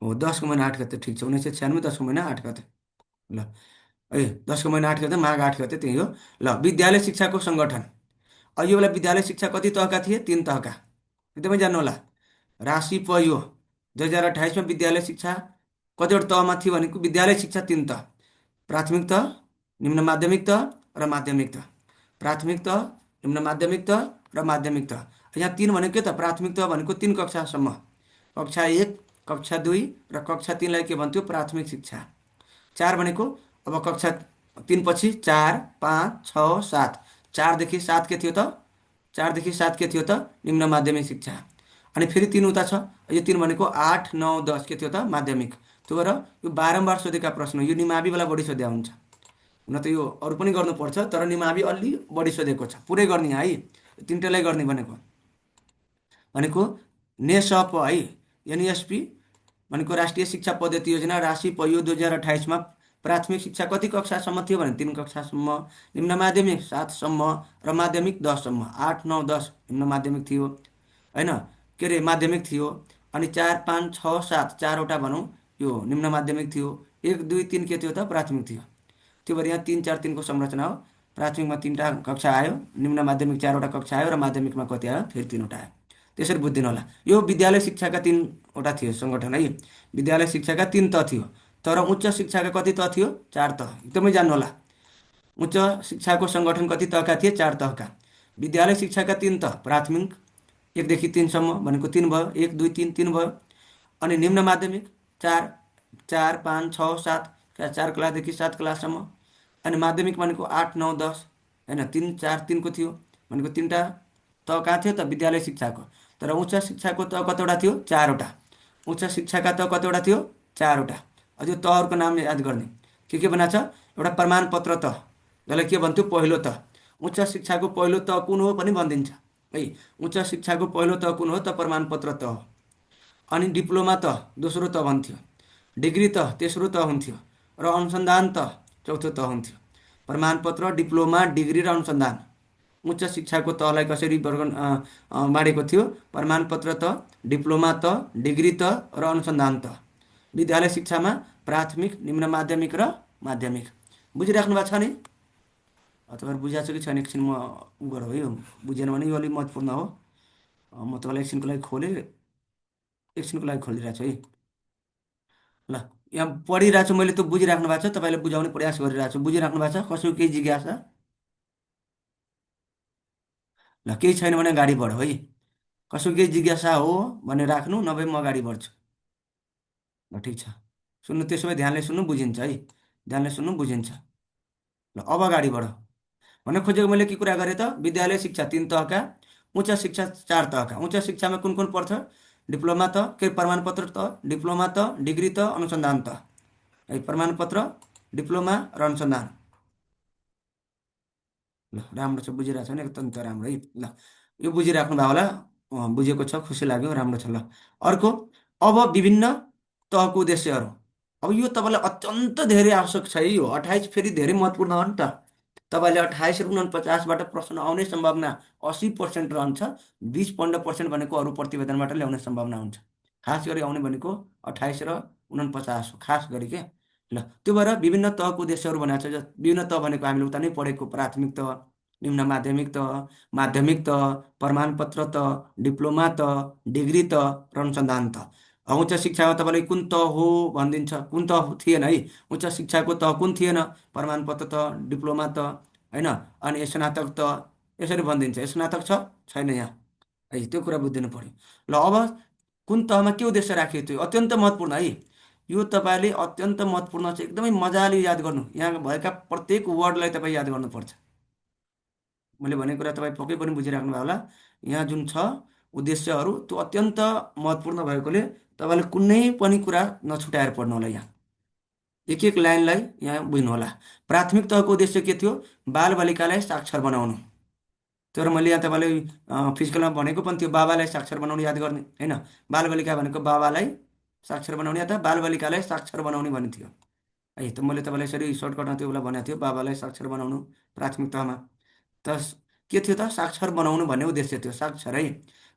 हो, 10को महिना 8 गते, ठिक छ, 1996 10को महिना 8 गते। ल है, 10को महिना 8 गते, माघ 8 गते, त्यही हो। ल, विद्यालय शिक्षाको सङ्गठन। यो बेला विद्यालय शिक्षा कति तहका थिए? 3 तहका, एकदमै जान्नु होला। राशि पहियो 2028मा विद्यालय शिक्षा कतिवटा तहमा थियो भनेको, विद्यालय शिक्षा 3 तह, प्राथमिक तह, निम्न माध्यमिक तह र माध्यमिक तह। प्राथमिक तह, निम्न माध्यमिक तह र माध्यमिक तह। यहाँ 3 भनेको के त? प्राथमिक तह भनेको 3 कक्षासम्म, कक्षा 1, कक्षा 2 र कक्षा 3लाई के भन्थ्यो? प्राथमिक शिक्षा। 4 भनेको अब कक्षा 3 पछि 4, 5, 6, 7, 4देखि 7 के थियो त? 4देखि 7 के थियो त? निम्न माध्यमिक शिक्षा। अनि फेरि 3 उता छ, यो 3 भनेको 8, 9, 10 के थियो त? माध्यमिक। त्यो भएर यो बारम्बार सोधेका प्रश्न, यो निमाविवाला बढी सोध्या हुन्छ। हुन त यो अरू पनि गर्नुपर्छ, तर निमावि अलि बढी सोधेको छ, पुरै गर्ने है, 3टैलाई गर्ने भनेको नेसप है, एनएसपी भनेको राष्ट्रिय शिक्षा पद्धति योजना, राशि पहियो 2028मा प्राथमिक शिक्षा कति कक्षासम्म थियो भने 3 कक्षासम्म, निम्न माध्यमिक 7सम्म र माध्यमिक 10सम्म। 8 9 10 निम्न माध्यमिक थियो होइन, के अरे माध्यमिक थियो। अनि 4 5 6 7 चारवटा भनौँ यो निम्न माध्यमिक थियो। 1 2 3 के थियो त प्राथमिक थियो। त्यो भएर यहाँ 3 4 3 को संरचना हो। प्राथमिकमा 3टा कक्षा आयो, निम्न माध्यमिक 4वटा कक्षा आयो र माध्यमिकमा कति आयो फेरि 3वटा आयो। त्यसरी बुझिदिनु होला। यो विद्यालय शिक्षाका 3वटा थियो सङ्गठन है। विद्यालय शिक्षाका 3 तह थियो, तर उच्च शिक्षाका कति तह थियो? 4 तह। एकदमै जान्नु होला। उच्च शिक्षाको सङ्गठन कति तहका थिए? 4 तहका। विद्यालय शिक्षाका 3 तह, प्राथमिक 1 देखि 3सम्म भनेको 3 भयो, 1 2 3 3 भयो। अनि निम्न माध्यमिक 4 4 5 6 7 4 क्लासदेखि 7 क्लाससम्म। अनि माध्यमिक भनेको 8 9 10 होइन, 3 4 3को थियो भनेको 3टा तह कहाँ थियो त विद्यालय शिक्षाको। तर उच्च शिक्षाको तह कतिवटा थियो? 4वटा। उच्च शिक्षाका तह कतिवटा थियो? 4वटा। अझ यो तहहरूको नाम याद गर्ने के बनाएको छ? एउटा प्रमाणपत्र तह, जसलाई के भन्थ्यो? पहिलो तह। उच्च शिक्षाको पहिलो तह कुन हो पनि भनिदिन्छ है। उच्च शिक्षाको पहिलो तह कुन हो त? प्रमाणपत्र तह हो। अनि डिप्लोमा तह दोस्रो तह भन्थ्यो, डिग्री तह तेस्रो तह हुन्थ्यो र अनुसन्धान तह चौथो तह हुन्थ्यो। प्रमाणपत्र, डिप्लोमा, डिग्री र अनुसन्धान उच्च शिक्षाको तहलाई कसरी बाँडेको थियो? प्रमाणपत्र तह, डिप्लोमा तह, डिग्री तह र अनुसन्धान तह। विद्यालय शिक्षामा प्राथमिक, निम्न माध्यमिक र माध्यमिक। बुझिराख्नु भएको छ नि? तपाईँहरू बुझाएको छ कि छैन? एकछिन म गरौँ है। बुझेन भने यो अलिक महत्त्वपूर्ण हो। म तपाईँलाई एकछिनको लागि खोलिरहेको छु है। ल, यहाँ पढिरहेको छु मैले, त्यो बुझिराख्नु भएको छ? तपाईँले बुझाउने प्रयास गरिरहेको छु। बुझिराख्नु भएको छ? कसैको केही जिज्ञासा? ल, केही छैन भने अगाडि बढौँ है। कसैको केही जिज्ञासा हो भने राख्नु, नभए म अगाडि बढ्छु। ल, ठिक छ। सुन्नु, त्यसो भए ध्यानले सुन्नु, बुझिन्छ है। ध्यानले सुन्नु, बुझिन्छ। ल, अब अगाडि बढौँ। भन्न खोजेको मैले के कुरा गरेँ त? विद्यालय शिक्षा 3 तहका, उच्च शिक्षा 4 तहका। उच्च शिक्षामा कुन कुन पर्छ? डिप्लोमा तह, के प्रमाणपत्र तह, डिप्लोमा तह, डिग्री तह, अनुसन्धान तह है। प्रमाणपत्र, डिप्लोमा र अनुसन्धान। ल, राम्रो छ, बुझिरहेको छ भने एकदम त राम्रो है। ल, यो बुझिराख्नु भयो होला। बुझेको छ, खुसी लाग्यो, राम्रो छ। ल, अर्को, अब विभिन्न तहको उद्देश्यहरू। अब यो तपाईँलाई अत्यन्त धेरै आवश्यक छ है। यो 28 फेरि धेरै महत्त्वपूर्ण हो नि त। तपाईँले 28 र 49बाट प्रश्न आउने सम्भावना 80% रहन्छ। 20-15% भनेको अरू प्रतिवेदनबाट ल्याउने सम्भावना हुन्छ। खास गरी आउने भनेको 28 र 49 हो, खास गरी के। ल, त्यो भएर विभिन्न तहको उद्देश्यहरू भनेको छ। विभिन्न तह भनेको हामीले उता नै पढेको प्राथमिक तह, निम्न माध्यमिक तह, माध्यमिक तह, प्रमाणपत्र तह, डिप्लोमा तह, डिग्री तह र अनुसन्धान तह। उच्च शिक्षामा तपाईँले कुन तह हो भनिदिन्छ, कुन तह थिएन है। उच्च शिक्षाको तह कुन थिएन? प्रमाणपत्र तह, डिप्लोमा तह होइन, अनि स्नातक तह यसरी भनिदिन्छ। स्नातक छ छैन यहाँ है, त्यो कुरा बुझिदिनु पऱ्यो। ल, अब कुन तहमा के उद्देश्य राखिएको थियो? अत्यन्त महत्त्वपूर्ण है यो। तपाईँले अत्यन्त महत्त्वपूर्ण छ, एकदमै मजाले याद गर्नु। यहाँ भएका प्रत्येक वर्डलाई तपाईँ याद गर्नुपर्छ। मैले भनेको कुरा तपाईँ पक्कै पनि बुझिराख्नु भयो होला। यहाँ जुन छ उद्देश्यहरू, त्यो अत्यन्त महत्त्वपूर्ण भएकोले तपाईँले कुनै पनि कुरा नछुटाएर पढ्नु होला। यहाँ एक एक लाइनलाई यहाँ बुझ्नु होला। प्राथमिक तहको उद्देश्य के थियो? बालबालिकालाई साक्षर बनाउनु। तर मैले यहाँ तपाईँलाई फिजिकलमा भनेको पनि थियो, बाबालाई साक्षर बनाउनु याद गर्ने होइन। बालबालिका भनेको बाबालाई साक्षर बनाउने अथवा बालबालिकालाई साक्षर बनाउने भन्ने थियो है। त मैले तपाईँलाई यसरी सर्टकटमा त्यो बेला भनेको थियो, बाबालाई साक्षर बनाउनु प्राथमिक तहमा। त के थियो त? साक्षर बनाउनु भन्ने उद्देश्य थियो, साक्षर है।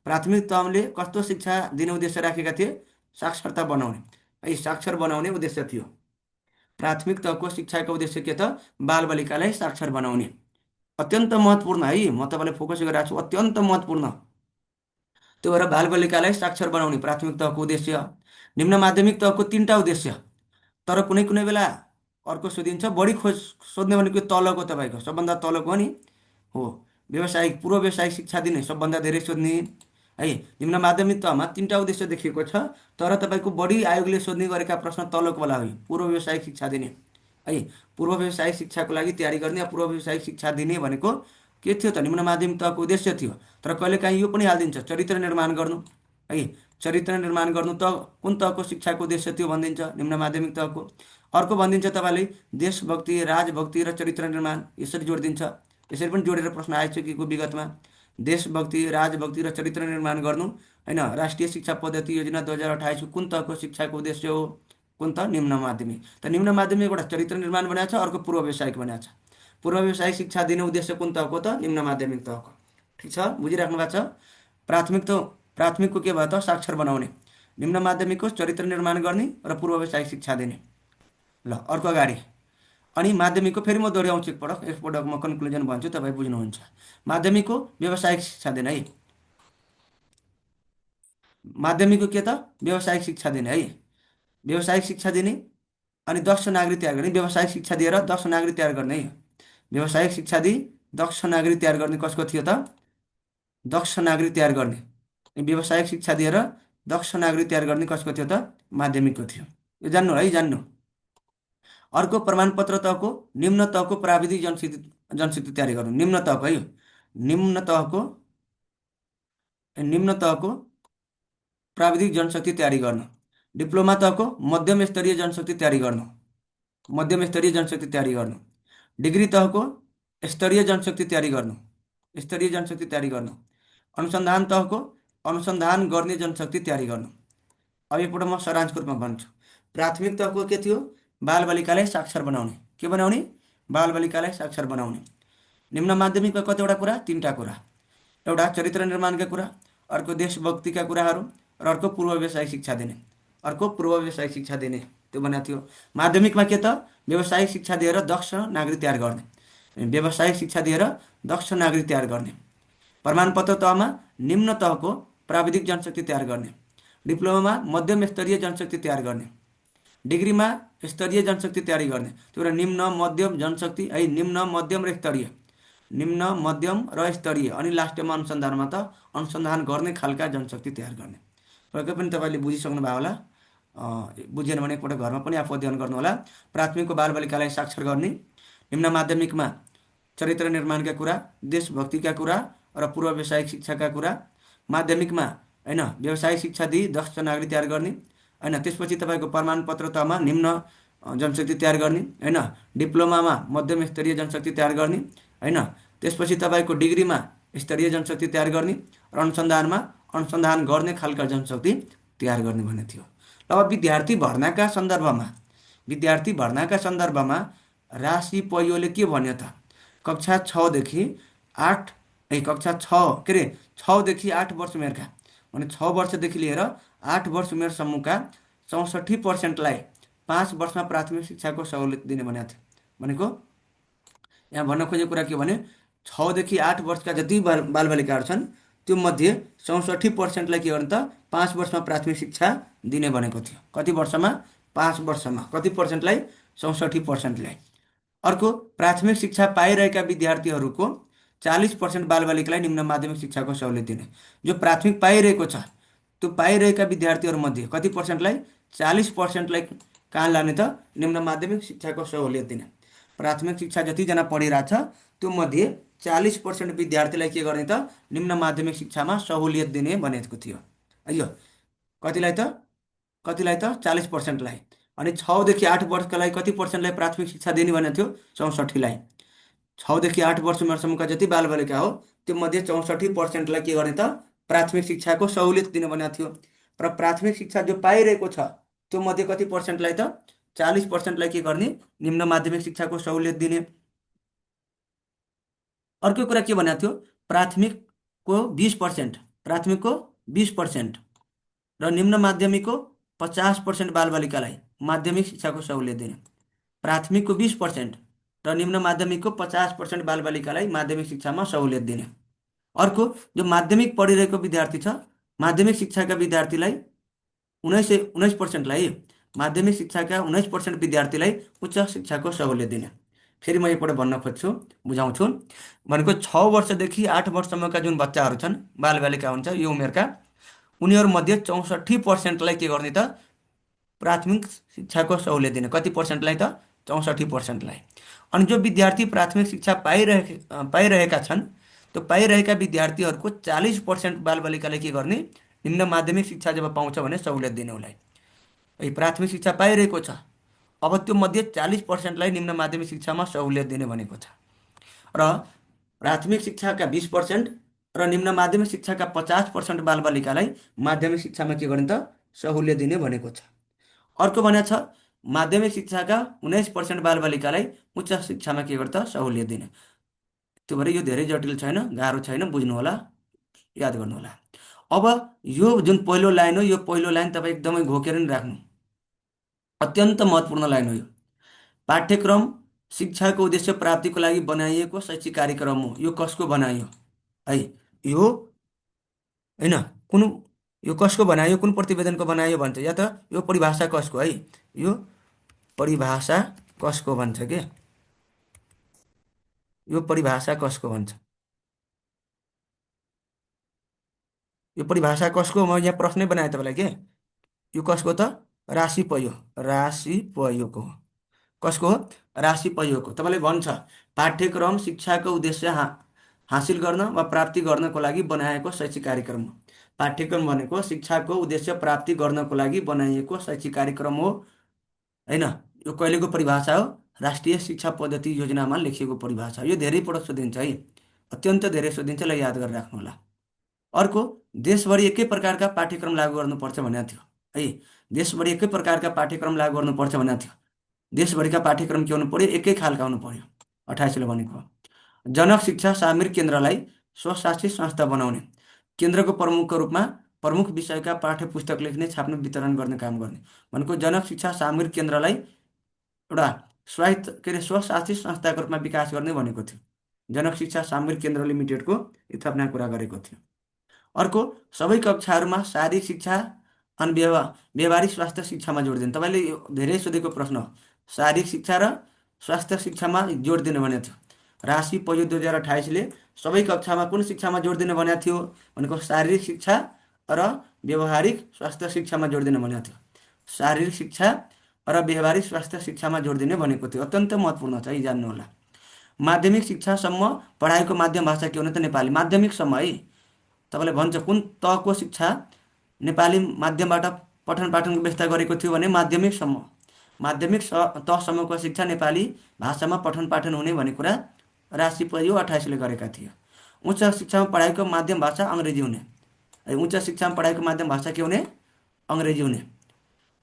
प्राथमिक तहले कस्तो शिक्षा दिने उद्देश्य राखेका थिए? साक्षरता बनाउने है, साक्षर बनाउने उद्देश्य थियो। प्राथमिक तहको शिक्षाको उद्देश्य के त? बालबालिकालाई साक्षर बनाउने। अत्यन्त महत्त्वपूर्ण है, म तपाईँलाई फोकस गरिरहेको छु, अत्यन्त महत्त्वपूर्ण। त्यो भएर बालबालिकालाई साक्षर बनाउने प्राथमिक तहको उद्देश्य। निम्न माध्यमिक तहको 3टा उद्देश्य। तर कुनै कुनै बेला अर्को सोधिन्छ, बढी सोध्ने भनेको तलको, तपाईँको सबभन्दा तलको नि हो व्यावसायिक, पूर्व व्यावसायिक शिक्षा दिने सबभन्दा धेरै सोध्ने है। निम्न माध्यमिक तहमा 3टा उद्देश्य देखिएको छ, तर तपाईँको बढी आयोगले सोध्ने गरेका प्रश्न तलको वाला हो, पूर्व व्यावसायिक शिक्षा दिने है। पूर्व व्यावसायिक शिक्षाको लागि तयारी गर्ने, पूर्व व्यावसायिक शिक्षा दिने भनेको के थियो त? निम्न माध्यमिक तहको उद्देश्य थियो। तर कहिलेकाहीँ यो पनि हालिदिन्छ, चरित्र निर्माण गर्नु है। चरित्र निर्माण गर्नु त कुन तहको शिक्षाको उद्देश्य थियो भनिदिन्छ? निम्न माध्यमिक तहको। अर्को भनिदिन्छ तपाईँले देशभक्ति, राजभक्ति र चरित्र निर्माण, यसरी जोडिदिन्छ। यसरी पनि जोडेर प्रश्न आएछ कि को विगतमा। देशभक्ति, राजभक्ति र चरित्र निर्माण गर्नु होइन। राष्ट्रिय शिक्षा पद्धति योजना 2028 कुन तहको शिक्षाको उद्देश्य हो? कुन त निम्न माध्यमिक। त निम्न माध्यमिक एउटा चरित्र निर्माण बनाएको छ, अर्को पूर्व व्यावसायिक बनाएको छ। पूर्व व्यावसायिक शिक्षा दिने उद्देश्य कुन तहको त निम्न माध्यमिक तहको। ठिक छ, बुझिराख्नु भएको छ। प्राथमिक त प्राथमिकको के भयो त साक्षर बनाउने, निम्न माध्यमिकको चरित्र निर्माण गर्ने र पूर्व व्यावसायिक शिक्षा दिने। ल अर्को अगाडि। अनि माध्यमिकको फेरि म दोहोऱ्याउँछु एकपटक म कन्क्लुजन भन्छु, तपाईँ बुझ्नुहुन्छ। माध्यमिकको व्यावसायिक शिक्षा दिने है, माध्यमिकको के त व्यावसायिक शिक्षा दिने है, व्यावसायिक शिक्षा दिने। अनि दक्ष नागरिक तयार गर्ने, व्यावसायिक शिक्षा दिएर दक्ष नागरिक तयार गर्ने है। व्यावसायिक शिक्षा दिई दक्ष नागरिक तयार गर्ने कसको थियो त दक्ष नागरिक तयार गर्ने। व्यावसायिक शिक्षा दिएर दक्ष नागरिक तयार गर्ने कसको थियो त माध्यमिकको थियो। यो जान्नु है, जान्नु। अर्को प्रमाणपत्र तहको निम्न तहको प्राविधिक जनशक्ति तयारी गर्नु, निम्न तहको है, निम्न तहको निम्न तहको प्राविधिक जनशक्ति तयारी गर्नु। डिप्लोमा तहको मध्यम स्तरीय जनशक्ति तयारी गर्नु, मध्यम स्तरीय जनशक्ति तयारी गर्नु। डिग्री तहको स्तरीय जनशक्ति तयारी गर्नु, स्तरीय जनशक्ति तयारी गर्नु। अनुसन्धान तहको अनुसन्धान गर्ने जनशक्ति तयारी गर्नु। अब एकपल्ट म सारांशको रूपमा भन्छु। प्राथमिक तहको के थियो, बालबालिकालाई साक्षर बनाउने, के बनाउने, बालबालिकालाई साक्षर बनाउने। निम्न माध्यमिकमा कतिवटा कुरा, तीनवटा कुरा। एउटा चरित्र निर्माणका कुरा, अर्को देशभक्तिका कुराहरू, र अर्को पूर्व व्यावसायिक शिक्षा दिने, अर्को पूर्व व्यावसायिक शिक्षा दिने त्यो बनाएको थियो। माध्यमिकमा के त व्यावसायिक शिक्षा दिएर दक्ष नागरिक तयार गर्ने, व्यावसायिक शिक्षा दिएर दक्ष नागरिक तयार गर्ने। प्रमाणपत्र तहमा निम्न तहको प्राविधिक जनशक्ति तयार गर्ने। डिप्लोमामा मध्यम स्तरीय जनशक्ति तयार गर्ने। डिग्रीमा स्तरीय जनशक्ति तयारी गर्ने। त्यो एउटा निम्न मध्यम जनशक्ति है, निम्न मध्यम र स्तरीय, निम्न मध्यम र स्तरीय। अनि लास्टमा अनुसन्धानमा त अनुसन्धान गर्ने खालका जनशक्ति तयार गर्ने। पक्कै पनि तपाईँले बुझिसक्नु भयो होला। बुझेन भने एकपल्ट घरमा पनि आफू अध्ययन गर्नु होला। प्राथमिकको बालबालिकालाई साक्षर गर्ने, निम्न माध्यमिकमा चरित्र निर्माणका कुरा, देशभक्तिका कुरा र पूर्व व्यावसायिक शिक्षाका कुरा। माध्यमिकमा होइन व्यावसायिक शिक्षा दिई दक्ष नागरिक तयार गर्ने होइन। त्यसपछि तपाईँको प्रमाणपत्र तहमा निम्न जनशक्ति तयार गर्ने होइन। डिप्लोमामा मध्यम स्तरीय जनशक्ति तयार गर्ने होइन। त्यसपछि तपाईँको डिग्रीमा स्तरीय जनशक्ति तयार गर्ने र अनुसन्धानमा अनुसन्धान गर्ने खालका जनशक्ति तयार गर्ने भन्ने थियो। अब विद्यार्थी भर्नाका सन्दर्भमा राशि पहियोले के भन्यो त, कक्षा 6देखि 8 कक्षा 6 के अरे 6देखि 8 वर्ष उमेरका, भने 6 वर्षदेखि लिएर 8 वर्ष उमेरसम्मका 64%लाई 5 वर्षमा प्राथमिक शिक्षाको सहुलियत दिने भनेको थियो। भनेको यहाँ भन्न खोजेको कुरा के भने 6देखि 8 वर्षका जति बालबालिकाहरू छन् त्यो मध्ये 64%लाई के गर्ने त 5 वर्षमा प्राथमिक शिक्षा दिने भनेको थियो। कति वर्षमा, 5 वर्षमा। कति पर्सेन्टलाई, 64%लाई। अर्को प्राथमिक शिक्षा पाइरहेका विद्यार्थीहरूको 40% बालबालिकालाई निम्न माध्यमिक शिक्षाको सहुलियत दिने। जो प्राथमिक पाइरहेको छ त्यो पाइरहेका विद्यार्थीहरूमध्ये कति पर्सेन्टलाई, 40%लाई कहाँ लाने त निम्न माध्यमिक शिक्षाको सहुलियत दिने। प्राथमिक शिक्षा जतिजना पढिरहेछ त्यो मध्ये 40% विद्यार्थीलाई के गर्ने त निम्न माध्यमिक शिक्षामा सहुलियत दिने भनेको थियो। यो कतिलाई त 40%लाई। अनि 6देखि 8 वर्षकालाई कति पर्सेन्टलाई प्राथमिक शिक्षा दिने भनेको थियो, 64लाई। 6देखि 8 वर्ष उमेरसम्मका जति बालबालिका हो त्यो मध्ये 64%लाई के गर्ने त प्राथमिक शिक्षाको सहुलियत दिने भनेको थियो। र प्राथमिक शिक्षा जो पाइरहेको छ त्यो मध्ये कति पर्सेन्टलाई त 40%लाई के गर्ने, निम्न माध्यमिक शिक्षाको सहुलियत दिने। अर्को कुरा के भनेको थियो, प्राथमिकको 20% र निम्न माध्यमिकको 50% बालबालिकालाई माध्यमिक शिक्षाको सहुलियत दिने। प्राथमिकको 20% र निम्न माध्यमिकको 50% बालबालिकालाई माध्यमिक शिक्षामा सहुलियत दिने। अर्को जो माध्यमिक पढिरहेको विद्यार्थी छ, माध्यमिक शिक्षाका विद्यार्थीलाई 19%लाई माध्यमिक शिक्षाका 19% विद्यार्थीलाई उच्च शिक्षाको सहुलियत दिने। फेरि म एकपल्ट भन्न खोज्छु, बुझाउँछु। भनेको 6 वर्षदेखि 8 वर्षसम्मका जुन बच्चाहरू छन्, बालबालिका हुन्छ यो उमेरका, उनीहरूमध्ये 64%लाई के गर्ने त प्राथमिक शिक्षाको सहुलियत दिने। कति पर्सेन्टलाई त 64%लाई। अनि जो विद्यार्थी प्राथमिक शिक्षा पाइरहेका छन् त्यो पाइरहेका विद्यार्थीहरूको 40% बालबालिकाले के गर्ने, निम्न माध्यमिक शिक्षा जब पाउँछ भने सहुलियत दिने उसलाई। प्राथमिक शिक्षा पाइरहेको छ, अब त्यो मध्ये 40%लाई निम्न माध्यमिक शिक्षामा सहुलियत दिने भनेको छ। र प्राथमिक शिक्षाका 20% र निम्न माध्यमिक शिक्षाका 50% बालबालिकालाई माध्यमिक शिक्षामा के गर्ने त सहुलियत दिने भनेको छ। अर्को भनेको छ माध्यमिक शिक्षाका 19% बालबालिकालाई उच्च शिक्षामा के गर्छ सहुलियत दिने। त्यो भएर यो धेरै जटिल छैन, गाह्रो छैन, बुझ्नु होला, याद गर्नु होला। अब यो जुन पहिलो लाइन हो, यो पहिलो लाइन तपाईँ एकदमै घोकेर नि राख्नु, अत्यन्त महत्त्वपूर्ण लाइन हो यो। पाठ्यक्रम शिक्षाको उद्देश्य प्राप्तिको लागि बनाइएको शैक्षिक कार्यक्रम हो। यो कसको बनाइयो है, यो होइन, कुन, यो कसको बनायो, कुन प्रतिवेदनको बनायो भन्छ, या त यो परिभाषा कसको है, यो परिभाषा कसको भन्छ के, यो परिभाषा कसको भन्छ, यो परिभाषा कसको, म यहाँ प्रश्नै बनाएँ तपाईँलाई के, यो कसको त, राशि पयो, राशि पयोको हो। कसको हो, राशि पयोको। तपाईँले भन्छ पाठ्यक्रम शिक्षाको उद्देश्य हासिल गर्न वा प्राप्ति गर्नको लागि बनाएको शैक्षिक कार्यक्रम हो। पाठ्यक्रम भनेको शिक्षाको उद्देश्य प्राप्ति गर्नको लागि बनाइएको शैक्षिक कार्यक्रम हो होइन। यो कहिलेको परिभाषा हो, राष्ट्रिय शिक्षा पद्धति योजनामा लेखिएको परिभाषा हो। यो धेरै पटक सोधिन्छ है, अत्यन्त धेरै सोधिन्छ, ल याद गरेर राख्नु होला। अर्को, देशभरि एकै प्रकारका पाठ्यक्रम लागू गर्नुपर्छ भनेको थियो है, देशभरि एकै प्रकारका पाठ्यक्रम लागू गर्नुपर्छ भनेको थियो। देशभरिका पाठ्यक्रम के हुनु पर्यो, एकै खालका हुनु पर्यो, 28ले भनेको हो। जनक शिक्षा सामरिक केन्द्रलाई स्वशासित संस्था बनाउने, केन्द्रको प्रमुखको रूपमा प्रमुख विषयका पाठ्य पुस्तक लेख्ने, छाप्ने, वितरण गर्ने काम गर्ने भनेको जनक शिक्षा सामरिक केन्द्रलाई एउटा स्वायत्त के अरे स्वशासित संस्थाको रूपमा विकास गर्ने भनेको थियो। जनक शिक्षा सामरिक केन्द्र लिमिटेडको स्थापना कुरा गरेको थियो। अर्को, सबै कक्षाहरूमा शारीरिक शिक्षा अनि व्यवहारिक स्वास्थ्य शिक्षामा जोड दिने। तपाईँले यो धेरै सोधेको प्रश्न हो, शारीरिक शिक्षा र स्वास्थ्य शिक्षामा जोड दिने भनेको थियो। राशि पयो 2028ले सबै कक्षामा कुन शिक्षामा जोड दिने भनेको थियो भनेको शारीरिक शिक्षा र व्यवहारिक स्वास्थ्य शिक्षामा जोड दिने भनेको थियो। शारीरिक शिक्षा र व्यवहारिक स्वास्थ्य शिक्षामा जोड दिने भनेको थियो। अत्यन्त महत्त्वपूर्ण छ, यी जान्नु होला। माध्यमिक शिक्षासम्म पढाइको माध्यम भाषा के हुने त नेपाली, माध्यमिकसम्म है। तपाईँले भन्छ कुन तहको शिक्षा नेपाली माध्यमबाट पठन पाठनको व्यवस्था गरेको थियो भने माध्यमिकसम्म, माध्यमिक तहसम्मको शिक्षा नेपाली भाषामा पठन पाठन हुने भन्ने कुरा राशि पयो 28ले गरेका थिए। उच्च शिक्षामा पढाइको माध्यम भाषा अङ्ग्रेजी हुने है, उच्च शिक्षामा पढाइको माध्यम भाषा के हुने, अङ्ग्रेजी हुने।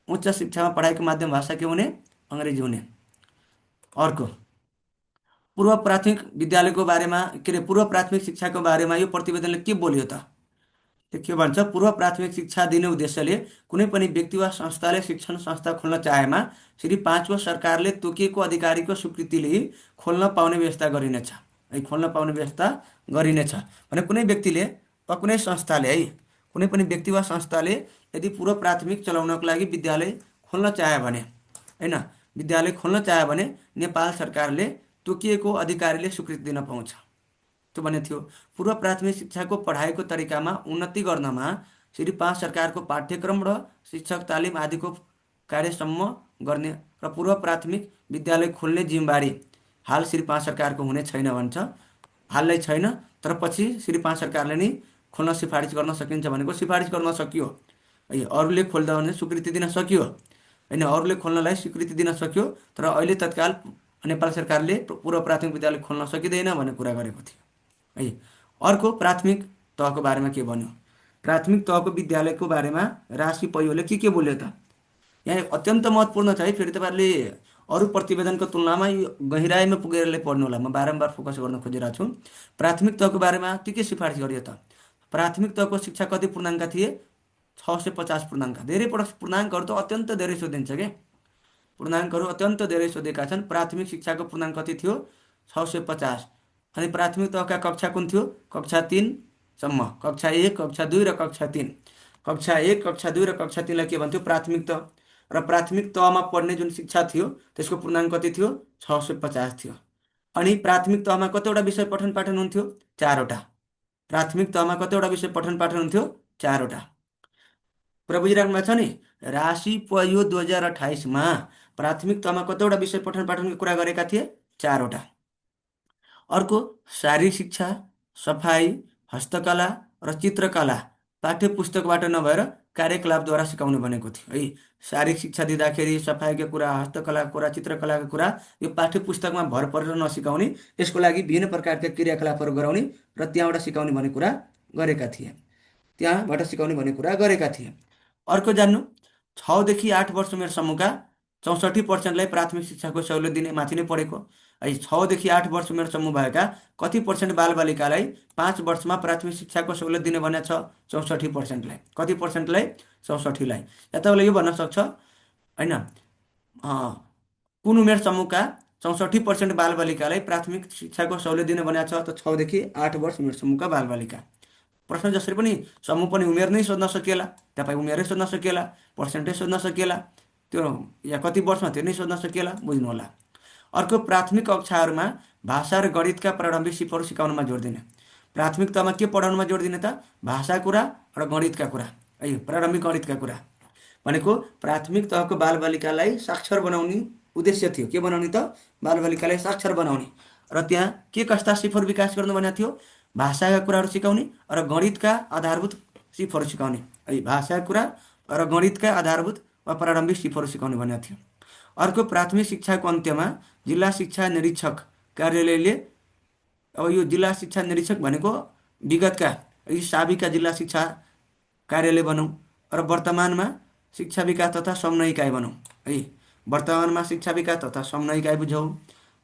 उच्च शिक्षामा पढाइको माध्यम भाषा के हुने, अङ्ग्रेजी हुने। अर्को, पूर्व प्राथमिक विद्यालयको बारेमा के अरे पूर्व प्राथमिक शिक्षाको बारेमा यो प्रतिवेदनले के बोल्यो त, त्यो के भन्छ, पूर्व प्राथमिक शिक्षा दिने उद्देश्यले कुनै पनि व्यक्ति वा संस्थाले शिक्षण संस्था खोल्न चाहेमा श्री 5 सरकारले तोकिएको अधिकारीको स्वीकृतिले खोल्न पाउने व्यवस्था गरिनेछ है, खोल्न पाउने व्यवस्था गरिनेछ भने कुनै व्यक्तिले वा कुनै संस्थाले है, कुनै पनि व्यक्ति वा संस्थाले यदि पूर्व प्राथमिक चलाउनको लागि विद्यालय खोल्न चाह्यो भने होइन, विद्यालय खोल्न चाह्यो भने नेपाल सरकारले तोकिएको अधिकारीले स्वीकृति दिन पाउँछ। त्यो भने थियो पूर्व प्राथमिक शिक्षाको पढाइको तरिकामा उन्नति गर्नमा श्री 5 सरकारको पाठ्यक्रम र शिक्षक तालिम आदिको कार्यसम्म गर्ने र पूर्व प्राथमिक विद्यालय खोल्ने जिम्मेवारी हाल श्री 5 सरकारको हुने छैन भन्छ। हाललाई छैन, तर पछि श्री 5 सरकारले नै खोल्न सिफारिस गर्न सकिन्छ भनेको सिफारिस गर्न सकियो है, अरूले खोल्दा भने स्वीकृति दिन सकियो होइन, अरूले खोल्नलाई स्वीकृति दिन सक्यो, तर अहिले तत्काल नेपाल सरकारले पूर्व प्राथमिक विद्यालय खोल्न सकिँदैन भन्ने कुरा गरेको थियो है। अर्को, प्राथमिक तहको बारेमा के भन्यो, प्राथमिक तहको विद्यालयको बारेमा राशि पयोले के बोल्यो त, यहाँ अत्यन्त महत्त्वपूर्ण छ है। फेरि तपाईँहरूले अरू प्रतिवेदनको तुलनामा यो गहिराइमा पुगेरले पढ्नु होला, म बारम्बार फोकस गर्न खोजिरहेको छु। प्राथमिक तहको बारेमा के सिफारिस गरियो त, प्राथमिक तहको शिक्षा कति पूर्णाङ्क थिए, 650 पूर्णाङ्क। धेरै पटक पूर्णाङ्कहरू त अत्यन्त धेरै सोधिन्छ के, पूर्णाङ्कहरू अत्यन्त धेरै सोधेका छन्। प्राथमिक शिक्षाको पूर्णाङ्क कति थियो, 650। अनि प्राथमिक तहका कक्षा कुन थियो, कक्षा 3सम्म, कक्षा 1, कक्षा 2 र कक्षा 3। कक्षा 1, कक्षा 2 र कक्षा 3लाई के भन्थ्यो, प्राथमिक तह। र प्राथमिक तहमा पढ्ने जुन शिक्षा थियो त्यसको पूर्णाङ्क कति थियो, 650 थियो। अनि प्राथमिक तहमा कतिवटा विषय पठन पाठन हुन्थ्यो, 4वटा। प्राथमिक तहमा कतिवटा विषय पठन पाठन हुन्थ्यो, 4वटा। कुरा बुझिराख्नु भएको छ नि। राशि पयो 2028मा प्राथमिक तहमा कतिवटा विषय पठन पाठनको कुरा गरेका थिए, 4वटा। अर्को, शारीरिक शिक्षा, सफाई, हस्तकला र चित्रकला पाठ्य पुस्तकबाट नभएर कार्यकलापद्वारा सिकाउनु भनेको थियो है। शारीरिक शिक्षा दिँदाखेरि सफाइको कुरा, हस्तकलाको कुरा, चित्रकलाको कुरा यो पाठ्य पुस्तकमा भर परेर नसिकाउने, यसको लागि विभिन्न प्रकारका क्रियाकलापहरू गराउने र त्यहाँबाट सिकाउने भन्ने कुरा गरेका थिए, त्यहाँबाट सिकाउने भन्ने कुरा गरेका थिए। अर्को जान्नु, 6 देखि 8 वर्ष उमेर समूहका 64%लाई प्राथमिक शिक्षाको सहुलियत दिने माथि नै परेको। है 6 देखि 8 वर्ष उमेर समूह भएका कति पर्सेन्ट बालबालिकालाई 5 वर्षमा प्राथमिक शिक्षाको सहुलियत दिने भनेको छ? 64%लाई। कति पर्सेन्टलाई? 64लाई। या तपाईँले यो भन्न सक्छ होइन, कुन उमेर समूहका 64% बालबालिकालाई प्राथमिक शिक्षाको सहुलियत दिने भनेको छ? त 6 देखि 8 वर्ष उमेर समूहका बालबालिका। प्रश्न जसरी पनि समूह पनि उमेर नै सोध्न सकिएला, तपाईँ उमेरै सोध्न सकिएला, पर्सेन्टेज सोध्न सकिएला, त्यो या कति वर्षमा त्यो नै सोध्न सकिएला, बुझ्नु होला। अर्को, प्राथमिक कक्षाहरूमा भाषा र गणितका प्रारम्भिक सिपहरू सिकाउनमा जोड दिने। प्राथमिक तहमा के पढाउनुमा जोड दिने त? भाषा कुरा र गणितका कुरा, है प्रारम्भिक गणितका कुरा। भनेको प्राथमिक तहको बालबालिकालाई साक्षर बनाउने उद्देश्य थियो। के बनाउने त? बालबालिकालाई साक्षर बनाउने। र त्यहाँ के कस्ता सिपहरू विकास गर्नु भनेको थियो? भाषाका कुराहरू सिकाउने र गणितका आधारभूत सिपहरू सिकाउने। है भाषा कुरा र गणितका आधारभूत वा प्रारम्भिक सिपहरू सिकाउने भनेको थियो। अर्को, प्राथमिक शिक्षाको अन्त्यमा जिल्ला शिक्षा निरीक्षक कार्यालयले, अब यो जिल्ला शिक्षा निरीक्षक भनेको विगतका यी साबिका जिल्ला शिक्षा कार्यालय भनौँ र वर्तमानमा शिक्षा विकास तथा समन्वय इकाइ भनौँ। है वर्तमानमा शिक्षा विकास तथा समन्वय इकाइ बुझौँ,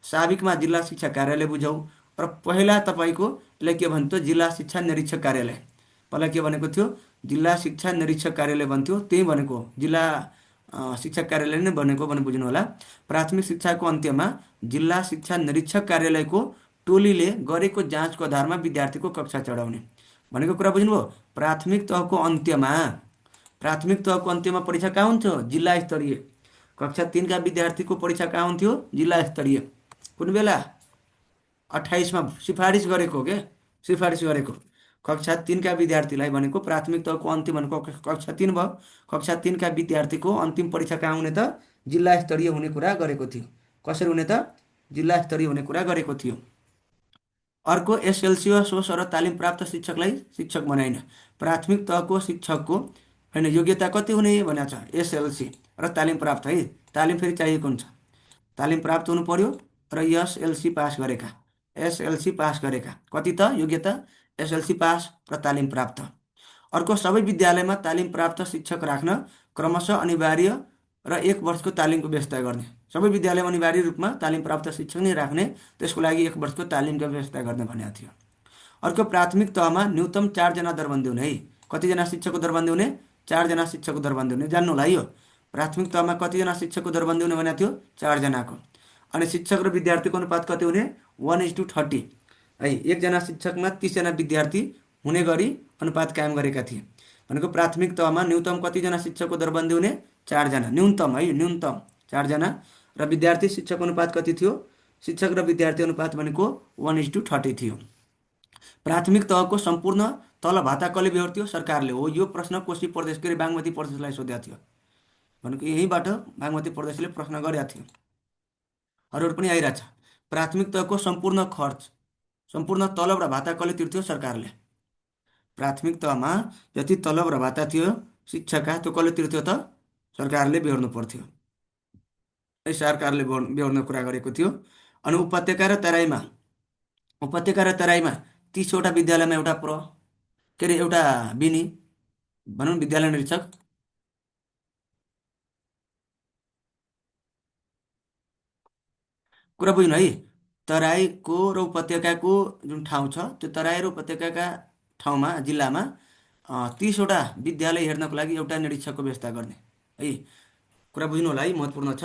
साबिकमा जिल्ला शिक्षा कार्यालय बुझौँ, र पहिला तपाईँको यसलाई के भन्थ्यो? जिल्ला शिक्षा निरीक्षक कार्यालय। पहिला के भनेको थियो? जिल्ला शिक्षा निरीक्षक कार्यालय भन्थ्यो। त्यही भनेको जिल्ला शिक्षा कार्यालय नै भनेको भने बुझ्नु होला। प्राथमिक शिक्षाको अन्त्यमा जिल्ला शिक्षा निरीक्षक कार्यालयको टोलीले गरेको जाँचको आधारमा विद्यार्थीको कक्षा चढाउने भनेको कुरा बुझ्नुभयो। प्राथमिक तहको अन्त्यमा परीक्षा कहाँ हुन्थ्यो? जिल्ला स्तरीय। कक्षा 3का विद्यार्थीको परीक्षा कहाँ हुन्थ्यो? जिल्ला स्तरीय। कुन बेला? 28मा सिफारिस गरेको के सिफारिस गरेको। कक्षा 3का विद्यार्थीलाई भनेको प्राथमिक तहको अन्तिम भनेको कक्षा 3 भयो। कक्षा 3का विद्यार्थीको अन्तिम परीक्षा कहाँ हुने त? जिल्ला स्तरीय हुने कुरा गरेको थियो। कसरी हुने त? जिल्ला स्तरीय हुने कुरा गरेको थियो। अर्को, एसएलसी वा सोसर तालिम प्राप्त शिक्षकलाई शिक्षक बनाइने। प्राथमिक तहको शिक्षकको होइन योग्यता कति हुने भनेको छ? एसएलसी र तालिम प्राप्त। है तालिम फेरि चाहिएको हुन्छ, तालिम प्राप्त हुनु पर्यो र एसएलसी पास गरेका। एसएलसी पास गरेका कति त योग्यता? एसएलसी पास र तालिम प्राप्त। अर्को, सबै विद्यालयमा तालिम प्राप्त शिक्षक राख्न क्रमशः अनिवार्य र 1 वर्षको तालिमको व्यवस्था गर्ने। सबै विद्यालयमा अनिवार्य रूपमा तालिम प्राप्त शिक्षक नै राख्ने, त्यसको लागि 1 वर्षको तालिमको व्यवस्था गर्ने भनेको थियो। अर्को, प्राथमिक तहमा न्यूनतम 4 जना दरबन्दी हुने। है कतिजना शिक्षकको दरबन्दी हुने? 4 जना शिक्षकको दरबन्दी हुने। जान्नु होला यो प्राथमिक तहमा कतिजना शिक्षकको दरबन्दी हुने भनेको थियो? 4 जनाको। अनि शिक्षक र विद्यार्थीको अनुपात कति हुने? 1:30। है 1 जना शिक्षकमा 30 जना विद्यार्थी हुने गरी अनुपात कायम गरेका थिए। भनेको प्राथमिक तहमा न्यूनतम कतिजना शिक्षकको दरबन्दी हुने? 4 जना। न्यूनतम, है न्यूनतम 4 जना। र विद्यार्थी शिक्षक अनुपात कति थियो? शिक्षक र विद्यार्थी अनुपात भनेको 1:30 थियो। प्राथमिक तहको सम्पूर्ण तल भाता कसले बेहोर्थ्यो? सरकारले। हो यो प्रश्न कोशी प्रदेश के बागमती प्रदेशलाई सोधेको थियो। भनेको यहीँबाट बागमती प्रदेशले प्रश्न गरेका थियो। अरूहरू पनि आइरहेछ। प्राथमिक तहको सम्पूर्ण खर्च, सम्पूर्ण तलब र भाता कसले तिर्थ्यो? सरकारले। प्राथमिक तहमा जति तलब र भाता थियो शिक्षाका, त्यो कसले तिर्थ्यो त? सरकारले बेहोर्नु पर्थ्यो। सरकारले बेहोर्ने कुरा गरेको थियो। अनि उपत्यका र तराईमा 30वटा विद्यालयमा एउटा बिनी भनौँ विद्यालय निरीक्षक। कुरा बुझ्नु है। तराईको र उपत्यकाको जुन ठाउँ छ, त्यो तराई र उपत्यकाका ठाउँमा जिल्लामा 30वटा विद्यालय हेर्नको लागि एउटा निरीक्षकको व्यवस्था गर्ने। है कुरा बुझ्नु होला है, महत्त्वपूर्ण छ।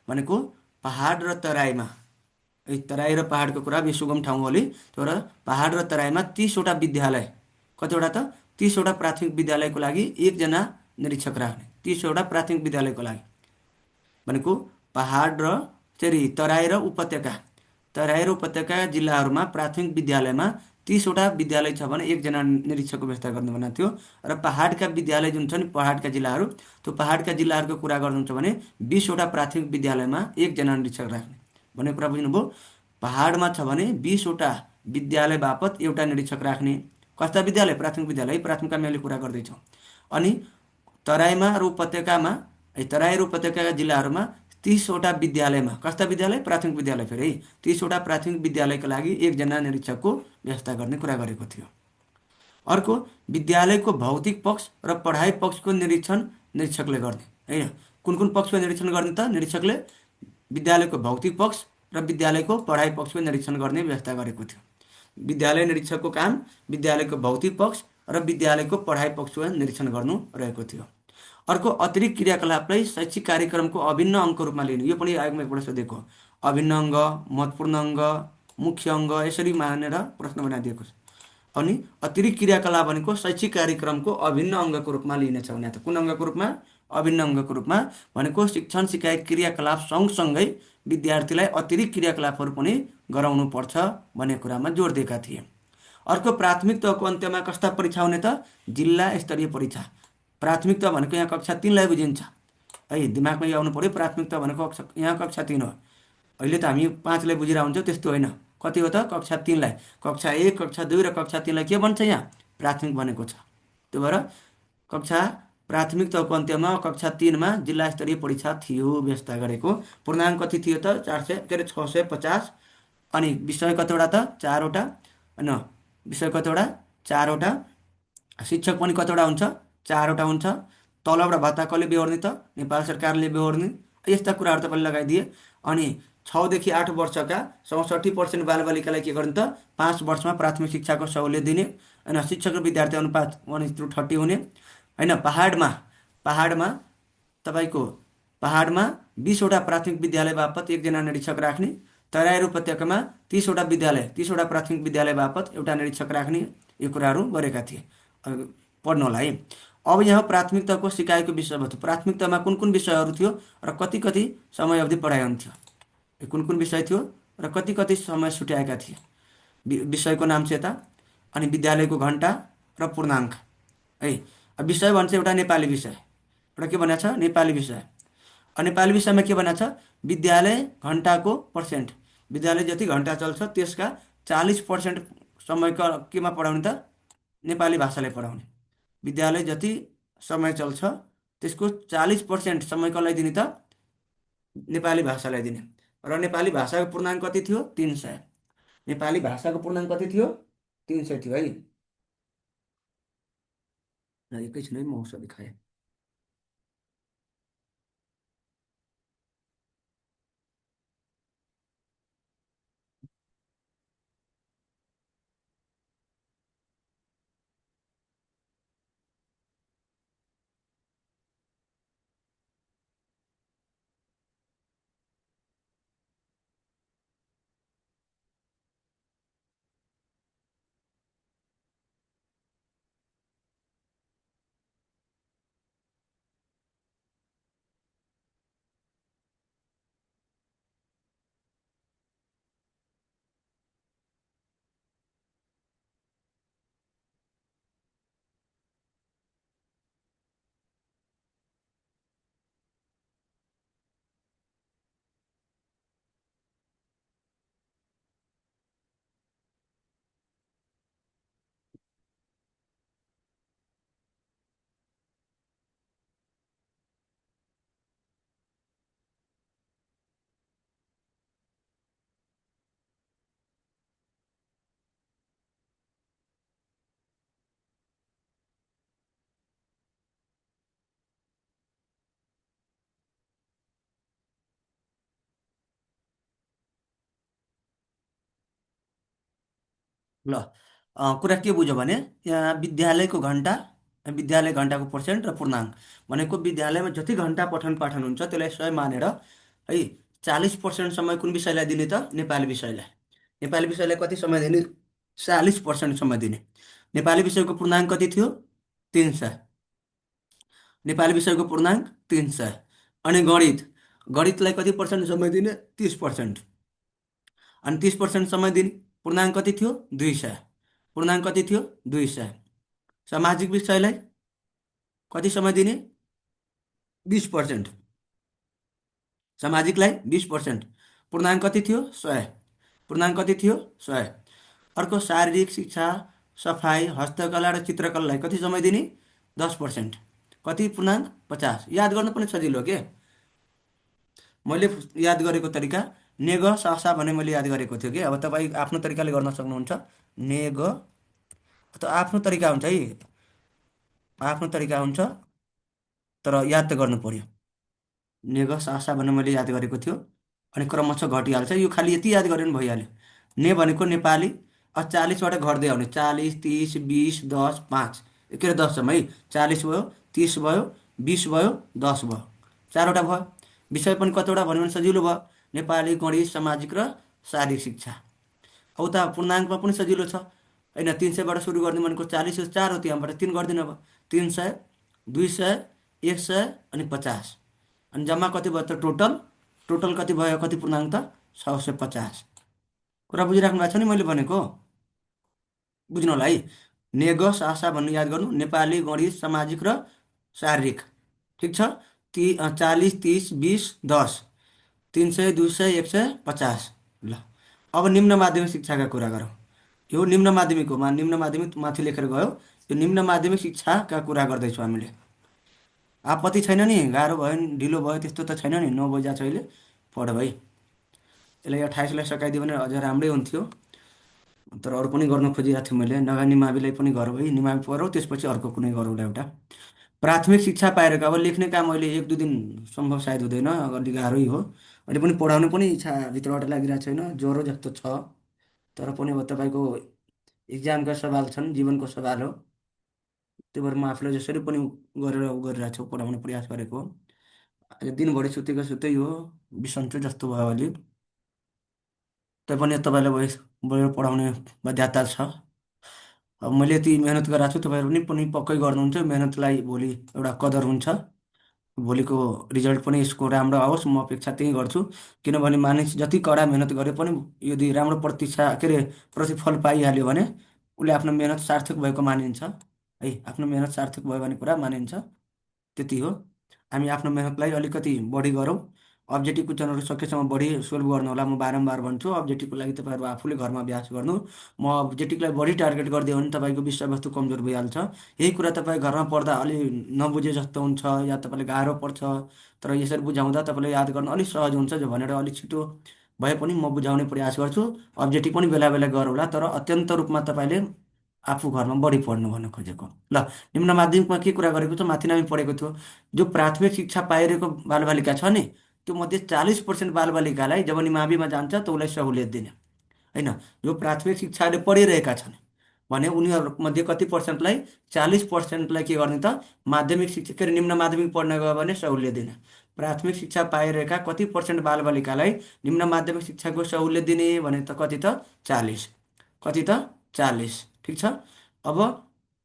भनेको पहाड र तराईमा, तराई र पहाडको कुरा बे सुगम ठाउँ होली, तर पहाड र तराईमा 30वटा विद्यालय, कतिवटा त? 30वटा प्राथमिक विद्यालयको लागि 1 जना निरीक्षक राख्ने। 30वटा प्राथमिक विद्यालयको लागि भनेको पहाड र तराई र उपत्यका जिल्लाहरूमा प्राथमिक विद्यालयमा 30वटा विद्यालय छ भने 1 जना निरीक्षकको व्यवस्था गर्नु भनेको थियो। र पहाडका विद्यालय जुन छ नि, पहाडका जिल्लाहरू, त्यो पहाडका जिल्लाहरूको कुरा गर्नुहुन्छ भने 20वटा प्राथमिक विद्यालयमा 1 जना निरीक्षक राख्ने भन्ने कुरा बुझ्नुभयो। पहाडमा छ भने 20वटा विद्यालय बापत एउटा निरीक्षक राख्ने। कस्ता विद्यालय? प्राथमिक विद्यालय। प्राथमिकका मैले कुरा गर्दैछौँ। अनि तराईमा र उपत्यकामा, तराई र उपत्यकाका जिल्लाहरूमा 30वटा विद्यालयमा कस्ता विद्यालय? प्राथमिक विद्यालय। फेरि 30वटा प्राथमिक विद्यालयका लागि 1 जना निरीक्षकको व्यवस्था गर्ने कुरा गरेको थियो। अर्को, विद्यालयको भौतिक पक्ष र पढाइ पक्षको निरीक्षण निरीक्षकले गर्ने। होइन। कुन कुन पक्षको निरीक्षण गर्ने त निरीक्षकले विद्यालयको भौतिक पक्ष र विद्यालयको पढाइ पक्षको निरीक्षण गर्ने व्यवस्था गरेको थियो। विद्यालय निरीक्षकको काम विद्यालयको भौतिक पक्ष र विद्यालयको पढाइ पक्षको निरीक्षण गर्नु रहेको थियो। अर्को अतिरिक्त क्रियाकलापलाई शैक्षिक कार्यक्रमको अभिन्न अङ्गको रूपमा लिनु, यो पनि आयोगमा एकपल्ट सोधेको। अभिन्न अङ्ग, महत्त्वपूर्ण अङ्ग, मुख्य अङ्ग यसरी मानेर प्रश्न बनाइदिएको छ। अनि अतिरिक्त क्रियाकलाप भनेको शैक्षिक कार्यक्रमको अभिन्न अङ्गको रूपमा लिनेछ भने त कुन अङ्गको रूपमा? अभिन्न अङ्गको रूपमा। भनेको शिक्षण सिकाइ क्रियाकलाप सँगसँगै विद्यार्थीलाई अतिरिक्त क्रियाकलापहरू पनि गराउनु पर्छ भन्ने कुरामा जोड दिएका थिए। अर्को प्राथमिक तहको अन्त्यमा कस्ता परीक्षा हुने त? जिल्ला स्तरीय परीक्षा। प्राथमिक तह भनेको यहाँ कक्षा 3लाई बुझिन्छ है, दिमागमा यो आउनु पऱ्यो। प्राथमिक तह भनेको यहाँ कक्षा 3 हो। अहिले त हामी 5लाई बुझिरहेको हुन्छौँ, त्यस्तो होइन। कति हो त? कक्षा 3लाई। कक्षा 1, कक्षा 2 र कक्षा 3लाई के भन्छ? यहाँ प्राथमिक भनेको छ। त्यो भएर कक्षा प्राथमिक तहको अन्त्यमा कक्षा 3मा जिल्ला स्तरीय परीक्षा थियो व्यवस्था गरेको। पूर्णाङ्क कति थियो त? 400 के अरे 650। अनि विषय कतिवटा त? 4वटा। होइन, विषय कतिवटा? 4वटा। शिक्षक पनि कतिवटा हुन्छ? 4वटा हुन्छ। तलबाट भत्ता कसले बेहोर्ने त? नेपाल सरकारले बेहोर्ने। यस्ता कुराहरू तपाईँले लगाइदिए। अनि 6 देखि 8 वर्षका 67% बालबालिकालाई के गर्ने त? 5 वर्षमा प्राथमिक शिक्षाको सहुलियत दिने। होइन, शिक्षक र विद्यार्थी अनुपात 1:30 हुने। होइन, पहाडमा तपाईँको पहाडमा 20वटा प्राथमिक विद्यालय बापत 1जना निरीक्षक राख्ने। तराई र उपत्यकामा 30वटा विद्यालय 30वटा प्राथमिक विद्यालय बापत एउटा निरीक्षक राख्ने। यो कुराहरू गरेका थिए। पढ्नु होला है। अब यहाँ प्राथमिक तहको सिकाइको विषयवस्तु। प्राथमिक तहमा कुन कुन विषयहरू थियो र कति कति समय अवधि पढाइ हुन्थ्यो? कुन कुन विषय थियो र कति कति समय छुट्याएका थिए? विषयको नाम छ यता। अनि विद्यालयको घन्टा र पूर्णाङ्क है। अब विषय भन्छ एउटा नेपाली विषय, एउटा के भनेको छ? नेपाली विषय। नेपाली विषयमा के भनेको छ? विद्यालय घन्टाको पर्सेन्ट, विद्यालय जति घन्टा चल्छ त्यसका 40% समय केमा पढाउने त? नेपाली भाषालाई पढाउने। विद्यालय जति समय चल्छ त्यसको 40% समय कसलाई दिने त? नेपाली भाषालाई दिने। र नेपाली भाषाको पूर्णाङ्क कति थियो? 300। नेपाली भाषाको पूर्णाङ्क कति थियो? 300 थियो है। एकैछिन है, म औषधि खाएँ। ल, कुरा के बुझ्यो भने यहाँ विद्यालयको घन्टा, विद्यालय घन्टाको पर्सेन्ट र पूर्णाङ्क भनेको विद्यालयमा जति घन्टा पठन पाठन हुन्छ त्यसलाई 100 मानेर है 40% समय कुन विषयलाई दिने त? नेपाली विषयलाई। नेपाली विषयलाई कति समय दिने? 40% समय दिने। नेपाली विषयको पूर्णाङ्क कति थियो? 300। नेपाली विषयको पूर्णाङ्क 300। अनि गणितलाई कति पर्सेन्ट समय दिने? 30%। अनि 30% समय दिने। पूर्णाङ्क कति थियो? 200। पूर्णाङ्क कति थियो? 200। सामाजिक विषयलाई कति समय दिने? 20%। सामाजिकलाई 20%। पूर्णाङ्क कति थियो? 100। पूर्णाङ्क कति थियो? 100। अर्को शारीरिक शिक्षा, सफाइ, हस्तकला र चित्रकलालाई कति समय दिने? 10%। कति पूर्णाङ्क? 50। याद गर्नु पनि सजिलो के। मैले याद गरेको तरिका नेग सासा भने मैले याद गरेको थियो कि। अब तपाईँ आफ्नो तरिकाले गर्न सक्नुहुन्छ। नेग त आफ्नो तरिका हुन्छ है, आफ्नो तरिका हुन्छ। तर याद त गर्नु पर्यो। नेगस आशा भनेर मैले याद गरेको थियो, अनि क्रमशः घटिहाल्छ, यो खालि यति याद गर्यो भने भइहाल्यो। ने भनेको नेपाली, 40बाट घट्दै आउने, 40, 30, 20, 10, 5, के अरे 10 है, 40 भयो, 30 भयो, 20 भयो, 10 भयो, चारवटा भयो। विषय पनि कतिवटा भन्यो भने सजिलो भयो, नेपाली, गणित, सामाजिक र शारीरिक शिक्षा। अब उता पूर्णाङ्कमा पनि सजिलो छ होइन, 300बाट सुरु गर्ने भनेको 40 हो, 4 हो, त्यहाँबाट 3 गरिदिनु अब, 300, 200, 100 अनि 50, अनि जम्मा कति भयो त टोटल? टोटल कति भयो, कति पूर्णाङ्क त? 650। कुरा बुझिराख्नु भएको छ नि मैले भनेको? बुझ्नु होला है। नेगस आशा भन्नु याद गर्नु, नेपाली, गणित, सामाजिक र शारीरिक। ठिक छ। 40, 30, 20, 10, 300, 200, 150। ल, अब निम्न माध्यमिक शिक्षाका कुरा गरौँ। यो निम्न माध्यमिक हो, निम्न माध्यमिक माथि लेखेर गयो, यो निम्न माध्यमिक शिक्षाका कुरा गर्दैछौँ हामीले। आपत्ति छैन नि? गाह्रो भयो नि, ढिलो भयो, त्यस्तो त छैन नि? 9 बजा छ अहिले, पढ भाइ। यसलाई 28लाई सकाइदियो भने अझ राम्रै हुन्थ्यो, तर अरू पनि गर्न खोजिरहेको थिएँ मैले। नभए निमाविलाई पनि गरौँ है, निमावि पढौँ, त्यसपछि अर्को कुनै गरौँला एउटा। प्राथमिक शिक्षा पाएर अब लेख्ने काम अहिले 1-2 दिन सम्भव सायद हुँदैन, अलिक गाह्रै हो। अहिले पनि पढाउनु पनि इच्छा भित्रबाट लागिरहेको छैन, ज्वरो जस्तो छ। तर पनि अब तपाईँको इक्जामका सवाल छन्, जीवनको सवाल हो, त्यही भएर म आफूलाई जसरी पनि गरेर गरिरहेको छु, पढाउने प्रयास गरेको। आज दिनभरि सुतेको सुत्दै हो, बिसन्चो जस्तो भयो अलि। तैपनि तपाईँलाई बढी पढाउने बाध्यता छ। अब मैले यति मेहनत गरेको छु, तपाईँहरू पनि पक्कै गर्नुहुन्छ, मेहनतलाई भोलि एउटा कदर हुन्छ। भोलिको रिजल्ट पनि यसको राम्रो आओस्, म अपेक्षा त्यही गर्छु। किनभने मानिस जति कडा मेहनत गरे पनि यदि राम्रो के अरे प्रतिफल पाइहाल्यो भने उसले आफ्नो मेहनत सार्थक भएको मानिन्छ है। आफ्नो मेहनत सार्थक भयो भन्ने कुरा मानिन्छ, त्यति हो। हामी आफ्नो मेहनतलाई अलिकति बढी गरौँ। अब्जेक्टिभ क्वेसनहरू सकेसम्म बढी सोल्भ गर्नु होला। म बारम्बार भन्छु, अब्जेक्टिभको लागि तपाईँहरू आफूले घरमा अभ्यास गर्नु। म अब्जेक्टिभलाई बढी टार्गेट गरिदियो भने तपाईँको विषयवस्तु कमजोर भइहाल्छ। यही कुरा तपाईँ घरमा पढ्दा अलि नबुझे जस्तो हुन्छ, या तपाईँलाई गाह्रो पर्छ, तर यसरी बुझाउँदा तपाईँलाई याद गर्नु अलिक सहज हुन्छ भनेर अलिक छिटो भए पनि म बुझाउने प्रयास गर्छु। अब्जेक्टिभ पनि बेला बेला गरौँला, तर अत्यन्त रूपमा तपाईँले आफू घरमा बढी पढ्नु भन्न खोजेको। ल, निम्न माध्यमिकमा के कुरा गरेको छ, माथि नै हामी पढेको थियो। जो प्राथमिक शिक्षा पाइरहेको बालबालिका छ नि, त्यो मध्ये 40% बालबालिकालाई जब निमाविमा जान्छ त उसलाई सहुलियत दिने होइन। जो प्राथमिक शिक्षाले पढिरहेका छन् भने उनीहरूमध्ये कति पर्सेन्टलाई, 40%लाई के गर्ने त, माध्यमिक शिक्षा के अरे निम्न माध्यमिक पढ्न गयो भने सहुलियत दिने। प्राथमिक शिक्षा पाइरहेका कति पर्सेन्ट बालबालिकालाई निम्न माध्यमिक शिक्षाको सहुलियत दिने भने त कति त? 40। कति त? 40। ठिक छ। अब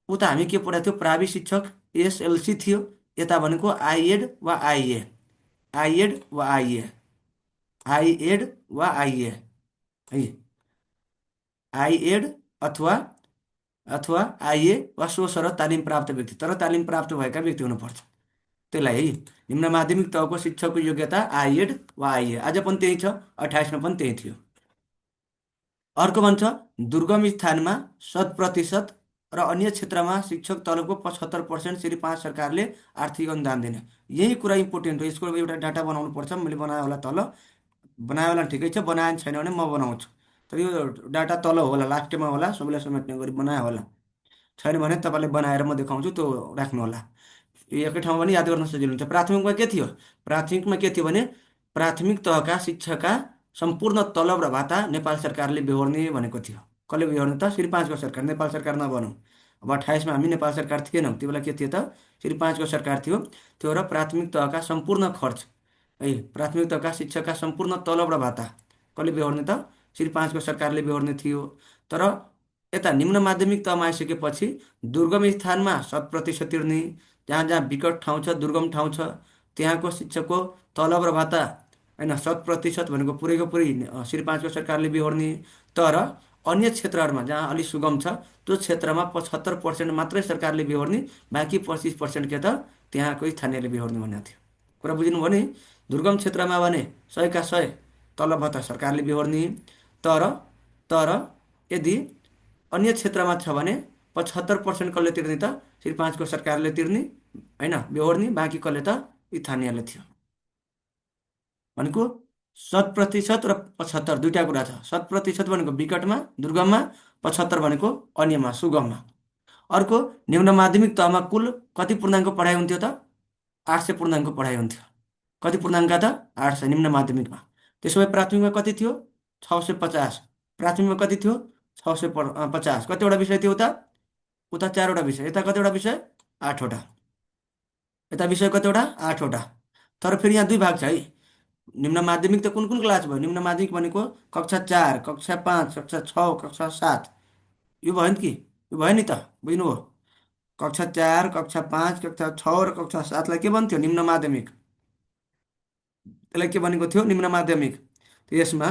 उता हामी के पढाएको थियो? प्रावि शिक्षक एसएलसी थियो, यता भनेको आइएड वा आइए, आइएड वा आइए, आइएड वा आइए है, आइएड अथवा अथवा आइए वा सो सरह तालिम प्राप्त व्यक्ति, तर तालिम प्राप्त भएका व्यक्ति हुनुपर्छ त्यसलाई है। निम्न माध्यमिक तहको शिक्षकको योग्यता आइएड वा आइए, आज पनि त्यही छ, 28मा पनि त्यही थियो। अर्को भन्छ दुर्गम स्थानमा 100% र अन्य क्षेत्रमा शिक्षक तलबको 75% श्री 5 सरकारले आर्थिक अनुदान दिने। यही कुरा इम्पोर्टेन्ट हो, यसको एउटा डाटा बनाउनु पर्छ। मैले बनाएँ होला तल, बनायो होला ठिकै छ, बनाएन छैन भने म बनाउँछु, तर यो डाटा तल होला, लास्टमा होला, सबैलाई समेट्ने गरी बनायो होला। छैन भने तपाईँले बनाएर म देखाउँछु, त्यो राख्नु होला। यो एकै ठाउँमा पनि याद गर्न सजिलो हुन्छ। प्राथमिकमा के थियो? प्राथमिकमा के थियो भने प्राथमिक तहका शिक्षकका सम्पूर्ण तलब र भाता नेपाल सरकारले बेहोर्ने भनेको थियो। कसले बेहोर्ने त? श्री 5 को सरकार, नेपाल सरकार नभनौँ। अब 28मा हामी नेपाल सरकार थिएनौँ, त्यो बेला के थियो त? श्री 5 को सरकार थियो। त्यो र प्राथमिक तहका सम्पूर्ण खर्च है, प्राथमिक तहका शिक्षकका सम्पूर्ण तलब र भाता कसले बेहोर्ने त? श्री 5 को सरकारले बेहोर्ने थियो। तर यता निम्न माध्यमिक तहमा आइसकेपछि दुर्गम स्थानमा 100% तिर्ने, जहाँ जहाँ विकट ठाउँ छ, दुर्गम ठाउँ छ, त्यहाँको शिक्षकको तलब र भाता होइन 100% भनेको पुरैको पुरै श्री 5 को सरकारले बेहोर्ने। तर अन्य क्षेत्रहरूमा जहाँ अलिक सुगम छ, त्यो क्षेत्रमा 75% मात्रै सरकारले बेहोर्ने, बाँकी 25% के त त्यहाँको स्थानीयले बेहोर्ने भनेको थियो। कुरा बुझ्नुभयो नि? दुर्गम क्षेत्रमा भने 100का 100 तलब भत्ता सरकारले बेहोर्ने, तर तर यदि अन्य क्षेत्रमा छ भने 75% कसले तिर्ने त? श्री 5 को सरकारले तिर्ने होइन, बेहोर्ने, बाँकी कसले त? स्थानीयले थियो। भनेको 100% र 75 दुईवटा कुरा छ। 100% भनेको विकटमा, दुर्गममा, 75 भनेको अन्यमा, सुगममा। अर्को, निम्न माध्यमिक तहमा कुल कति पूर्णाङ्क पढाइ हुन्थ्यो त? 800 पूर्णाङ्कको पढाइ हुन्थ्यो। कति पूर्णाङ्क त 800 निम्न माध्यमिकमा। त्यसो भए प्राथमिकमा कति थियो? 650। प्राथमिकमा कति थियो? 650। कतिवटा विषय थियो उता? उता 4वटा विषय, यता कतिवटा विषय? 8वटा। यता विषय कतिवटा? 8वटा। तर फेरि यहाँ दुई भाग छ है। निम्न माध्यमिक त कुन कुन क्लास भयो? निम्न माध्यमिक भनेको कक्षा 4, कक्षा 5, कक्षा 6, कक्षा 7। यो भयो नि कि? यो भयो नि त? बुझ्नुभयो? कक्षा 4, कक्षा 5, कक्षा 6 र कक्षा 7लाई के भन्थ्यो? निम्न माध्यमिक। त्यसलाई के भनेको थियो? निम्न माध्यमिक। त यसमा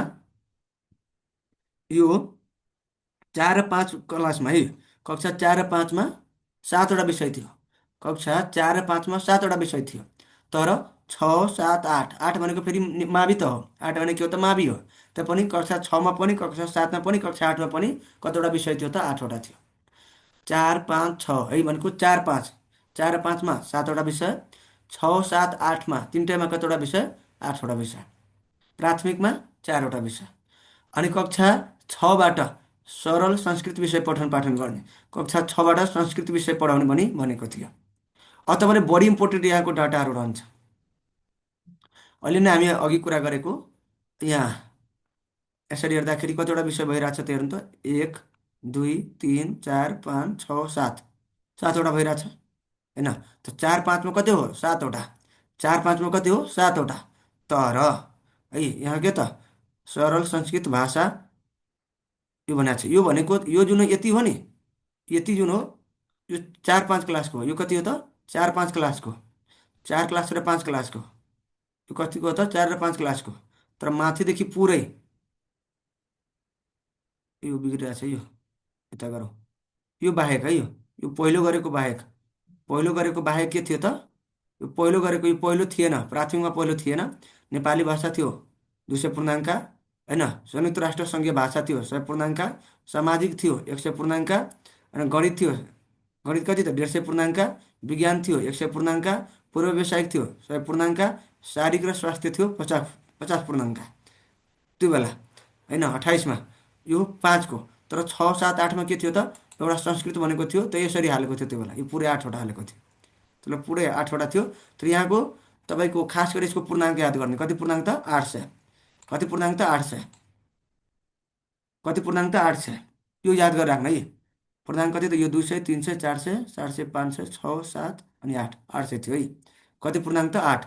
यो 4 र 5 क्लासमा है, कक्षा 4 र 5मा 7वटा विषय थियो। कक्षा 4 र 5मा 7वटा विषय थियो। तर 6, 7, 8, 8 भनेको फेरि मावि त हो। 8 भनेको के हो त? मावि हो। त पनि कक्षा 6मा पनि, कक्षा 7मा पनि, कक्षा 8मा पनि कतिवटा विषय थियो त? 8वटा थियो। 4, 5, 6 है भनेको 4, 5। 4 र 5मा 7वटा विषय, 6, 7, 8मा तिनटैमा कतिवटा विषय? 8वटा विषय। प्राथमिकमा 4वटा विषय। अनि कक्षा 6बाट सरल संस्कृत विषय पठन पाठन गर्ने, कक्षा 6बाट संस्कृत विषय पढाउने भनी भनेको थियो। अब तपाईँले बढी इम्पोर्टेन्ट यहाँको डाटाहरू रहन्छ। अहिले नै हामी अघि कुरा गरेको यहाँ यसरी हेर्दाखेरि कतिवटा विषय भइरहेछ त हेर्नु त? 1, 2, 3, 4, 5, 6, 7। 7वटा भइरहेछ होइन? त 4, 5मा कति हो? 7वटा। 4, 5मा कति हो? 7वटा। तर है यहाँ के त? सरल संस्कृत भाषा यो भनेको छ। यो भनेको यो जुन यति हो नि, यति जुन हो यो 4, 5 क्लासको हो। यो कति हो त? 4, 5 क्लासको। 4 क्लास र 5 क्लासको। यो कतिको हो त? 4 र 5 क्लासको। तर माथिदेखि पुरै यो बिग्रिरहेछ यो, यता गरौँ। यो बाहेक है, यो पहिलो गरेको बाहेक, पहिलो गरेको बाहेक के थियो त? यो पहिलो गरेको, यो पहिलो थिएन, प्राथमिकमा पहिलो थिएन। नेपाली भाषा थियो 200 पूर्णाङ्क होइन? संयुक्त राष्ट्र सङ्घीय भाषा थियो 100 पूर्णाङ्क, सामाजिक थियो 100 पूर्णाङ्क, अनि गणित थियो, गणित कति त? 150 पूर्णाङ्क, विज्ञान थियो 100 पूर्णाङ्क, पूर्व व्यावसायिक थियो 100 पूर्णाङ्क, शारीरिक र स्वास्थ्य थियो 50 पूर्णाङ्क त्यो बेला होइन? 28मा यो 5को। तर 6, 7, 8मा के थियो त? एउटा संस्कृत भनेको थियो, त यसरी हालेको थियो त्यो बेला। यो पुरै 8वटा हालेको थियो। त्यसलाई पुरै 8वटा थियो। तर यहाँको तपाईँको खास गरी यसको पूर्णाङ्क याद गर्ने। कति पूर्णाङ्क त? 800। कति पूर्णाङ्क त? 800। कति पूर्णाङ्क त? 800। यो याद गरेर राख्नु है। पूर्णाङ्क कति त? यो 200, 300, 400, 400, 500, 6, 7 अनि 8, 800 थियो है। कति पूर्णाङ्क त? 8।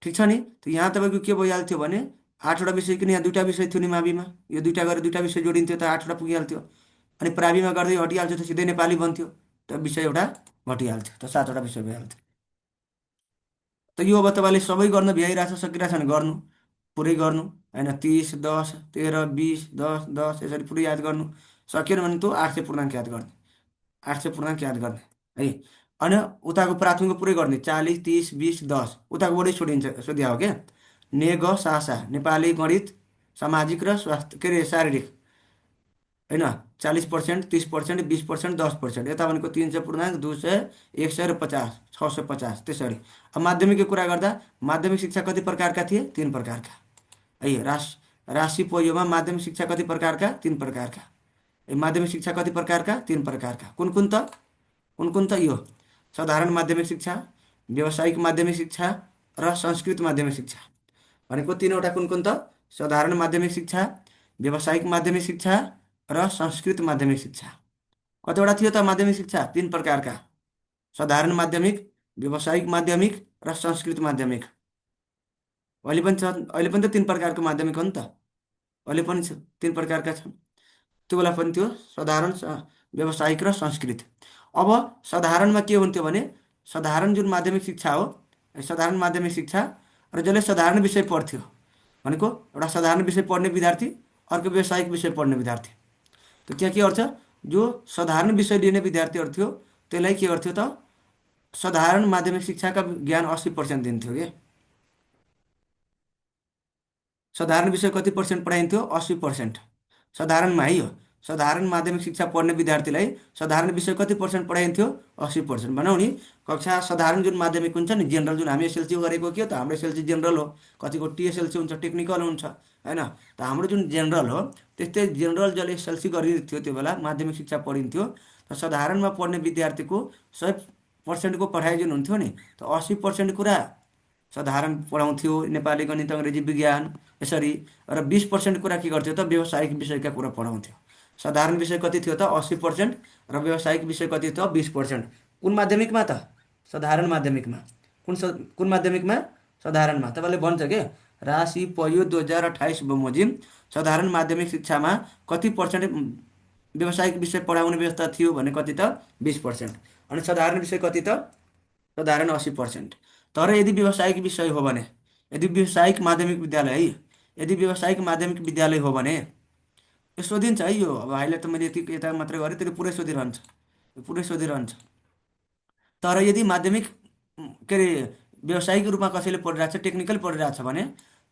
ठिक छ नि? त यहाँ तपाईँको के भइहाल्थ्यो भने 8वटा विषय, किन यहाँ 2टा विषय थियो नि माविमा। यो 2टा गरेर 2टा विषय जोडिन्थ्यो त 8वटा पुगिहाल्थ्यो। अनि प्राविमा गर्दै हटिहाल्थ्यो त सिधै नेपाली बन्थ्यो। त विषय एउटा घटिहाल्थ्यो, त 7वटा विषय भइहाल्थ्यो। त यो अब तपाईँले सबै गर्न भ्याइरहेछ, सकिरहेछ भने गर्नु, पुरै गर्नु होइन? 30, 10, 13, 20, 10, 10 यसरी पुरै याद गर्नु। सकेन भने त 800 पूर्णाङ्क याद गर्ने। 800 पूर्णाङ्क याद गर्ने है। अनि उताको प्राथमिकको पुरै गर्ने 40, 30, 20, 10। उताको बढी छोडिन्छ, सोध्या हो क्या? ने ग सा सा, नेपाली, गणित, सामाजिक र स्वास्थ्य के अरे शारीरिक होइन? 40%, 30%, 20%, 10%। यता भनेको 300 पूर्णाङ्क, 200, 100 र 50, 650 त्यसरी। अब माध्यमिकको कुरा गर्दा माध्यमिक शिक्षा कति प्रकारका थिए? 3 प्रकारका है। राशि पहियोमा माध्यमिक शिक्षा कति प्रकारका? 3 प्रकारका। माध्यमिक शिक्षा कति प्रकारका? 3 प्रकारका। कुन कुन त? कुन कुन त? यो साधारण माध्यमिक शिक्षा, व्यावसायिक माध्यमिक शिक्षा र संस्कृत माध्यमिक शिक्षा भनेको 3वटा। कुन कुन त? साधारण माध्यमिक शिक्षा, व्यावसायिक माध्यमिक शिक्षा र संस्कृत माध्यमिक शिक्षा। कतिवटा थियो त माध्यमिक शिक्षा? 3 प्रकारका। साधारण माध्यमिक, व्यावसायिक माध्यमिक र संस्कृत माध्यमिक। अहिले पनि छ, अहिले पनि त 3 प्रकारको माध्यमिक हो नि त। अहिले पनि 3 प्रकारका छन्। त्यो बेला पनि थियो साधारण, व्यावसायिक र संस्कृत। अब साधारणमा के हुन्थ्यो भने साधारण जुन माध्यमिक शिक्षा हो, साधारण माध्यमिक शिक्षा र जसले साधारण विषय पढ्थ्यो भनेको एउटा साधारण विषय पढ्ने विद्यार्थी, अर्को व्यावसायिक विषय पढ्ने विद्यार्थी। त त्यहाँ के गर्छ? जो साधारण विषय लिने विद्यार्थीहरू थियो त्यसलाई के गर्थ्यो त? साधारण माध्यमिक शिक्षाका ज्ञान 80% दिन्थ्यो कि। साधारण विषय कति पर्सेन्ट पढाइन्थ्यो? 80%। साधारणमा है यो साधारण माध्यमिक शिक्षा पढ्ने विद्यार्थीलाई साधारण विषय कति पर्सेन्ट पढाइन्थ्यो? 80%। भनौँ नि कक्षा साधारण जुन माध्यमिक हुन्छ नि, जेनरल जुन हामी एसएलसी गरेको के हो त? हाम्रो एसएलसी जेनरल हो, कतिको टिएसएलसी हुन्छ, टेक्निकल हुन्छ होइन? त हाम्रो जुन जेनरल हो त्यस्तै जेनरल जसले एसएलसी गरिन्थ्यो त्यो बेला माध्यमिक शिक्षा पढिन्थ्यो। त साधारणमा पढ्ने विद्यार्थीको 100 पर्सेन्टको पढाइ जुन हुन्थ्यो नि, त 80% कुरा साधारण पढाउँथ्यो, नेपाली, गणित, अङ्ग्रेजी, विज्ञान यसरी। र 20% कुरा के गर्थ्यो त, व्यावसायिक विषयका कुरा पढाउँथ्यो। साधारण विषय कति थियो त 80% र व्यावसायिक विषय कति थियो 20%। कुन माध्यमिकमा त? साधारण माध्यमिकमा। कुन माध्यमिकमा? साधारणमा। तपाईँले भन्छ के राशि पयो 2028 बमोजिम साधारण माध्यमिक शिक्षामा कति पर्सेन्ट व्यावसायिक विषय पढाउने व्यवस्था थियो भने कति त 20%। अनि साधारण विषय कति त? साधारण 80%। तर यदि व्यावसायिक विषय हो भने, यदि व्यावसायिक माध्यमिक विद्यालय है, यदि व्यावसायिक माध्यमिक विद्यालय हो भने यो सोधिन्छ है। यो अब हाइलाइट त मैले यति यता मात्रै गरेँ, त्यसले पुरै सोधिरहन्छ, यो पुरै सोधिरहन्छ। तर यदि माध्यमिक के अरे व्यावसायिक रूपमा कसैले पढिरहेको छ, टेक्निकल पढिरहेको छ भने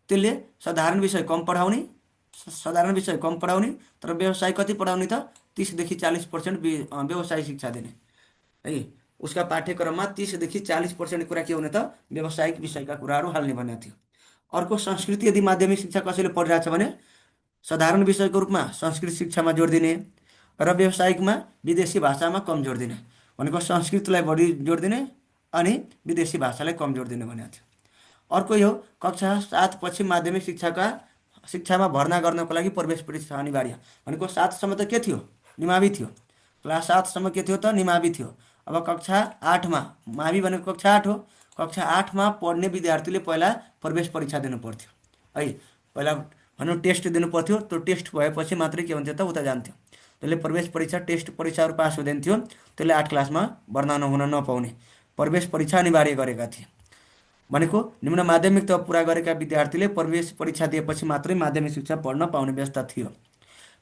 त्यसले साधारण विषय कम पढाउने, साधारण विषय कम पढाउने, तर व्यवसाय कति पढाउने त 30 देखि 40% व्यवसाय शिक्षा दिने है। उसका पाठ्यक्रममा 30 देखि 40% कुरा के हुने त व्यावसायिक विषयका कुराहरू हाल्ने भनेको थियो। अर्को संस्कृति यदि माध्यमिक शिक्षा कसैले पढिरहेको छ भने साधारण विषयको रूपमा संस्कृत शिक्षामा जोड दिने र व्यावसायिकमा विदेशी भाषामा कम जोड दिने भनेको संस्कृतलाई बढी जोड दिने अनि विदेशी भाषालाई कम जोड दिने भनेको थियो। अर्को यो कक्षा 7 पछि माध्यमिक शिक्षामा भर्ना गर्नको लागि प्रवेश परीक्षा अनिवार्य भनेको 7 सम्म त के थियो? निमावि थियो। क्लास 7 सम्म के थियो त? निमावि थियो। अब कक्षा 8मा, मावि भनेको कक्षा 8 हो, कक्षा 8मा पढ्ने विद्यार्थीले पहिला प्रवेश परीक्षा दिनु पर्थ्यो है। पहिला भनौँ टेस्ट दिनु पर्थ्यो, त्यो टेस्ट भएपछि मात्रै के हुन्थ्यो त उता जान्थ्यो। त्यसले प्रवेश परीक्षा टेस्ट परीक्षाहरू पास हुँदैन थियो, त्यसले 8 क्लासमा भर्ना हुन नपाउने प्रवेश परीक्षा अनिवार्य गरेका थिए। भनेको निम्न माध्यमिक तह पुरा गरेका विद्यार्थीले प्रवेश परीक्षा दिएपछि मात्रै माध्यमिक शिक्षा पढ्न पाउने व्यवस्था थियो,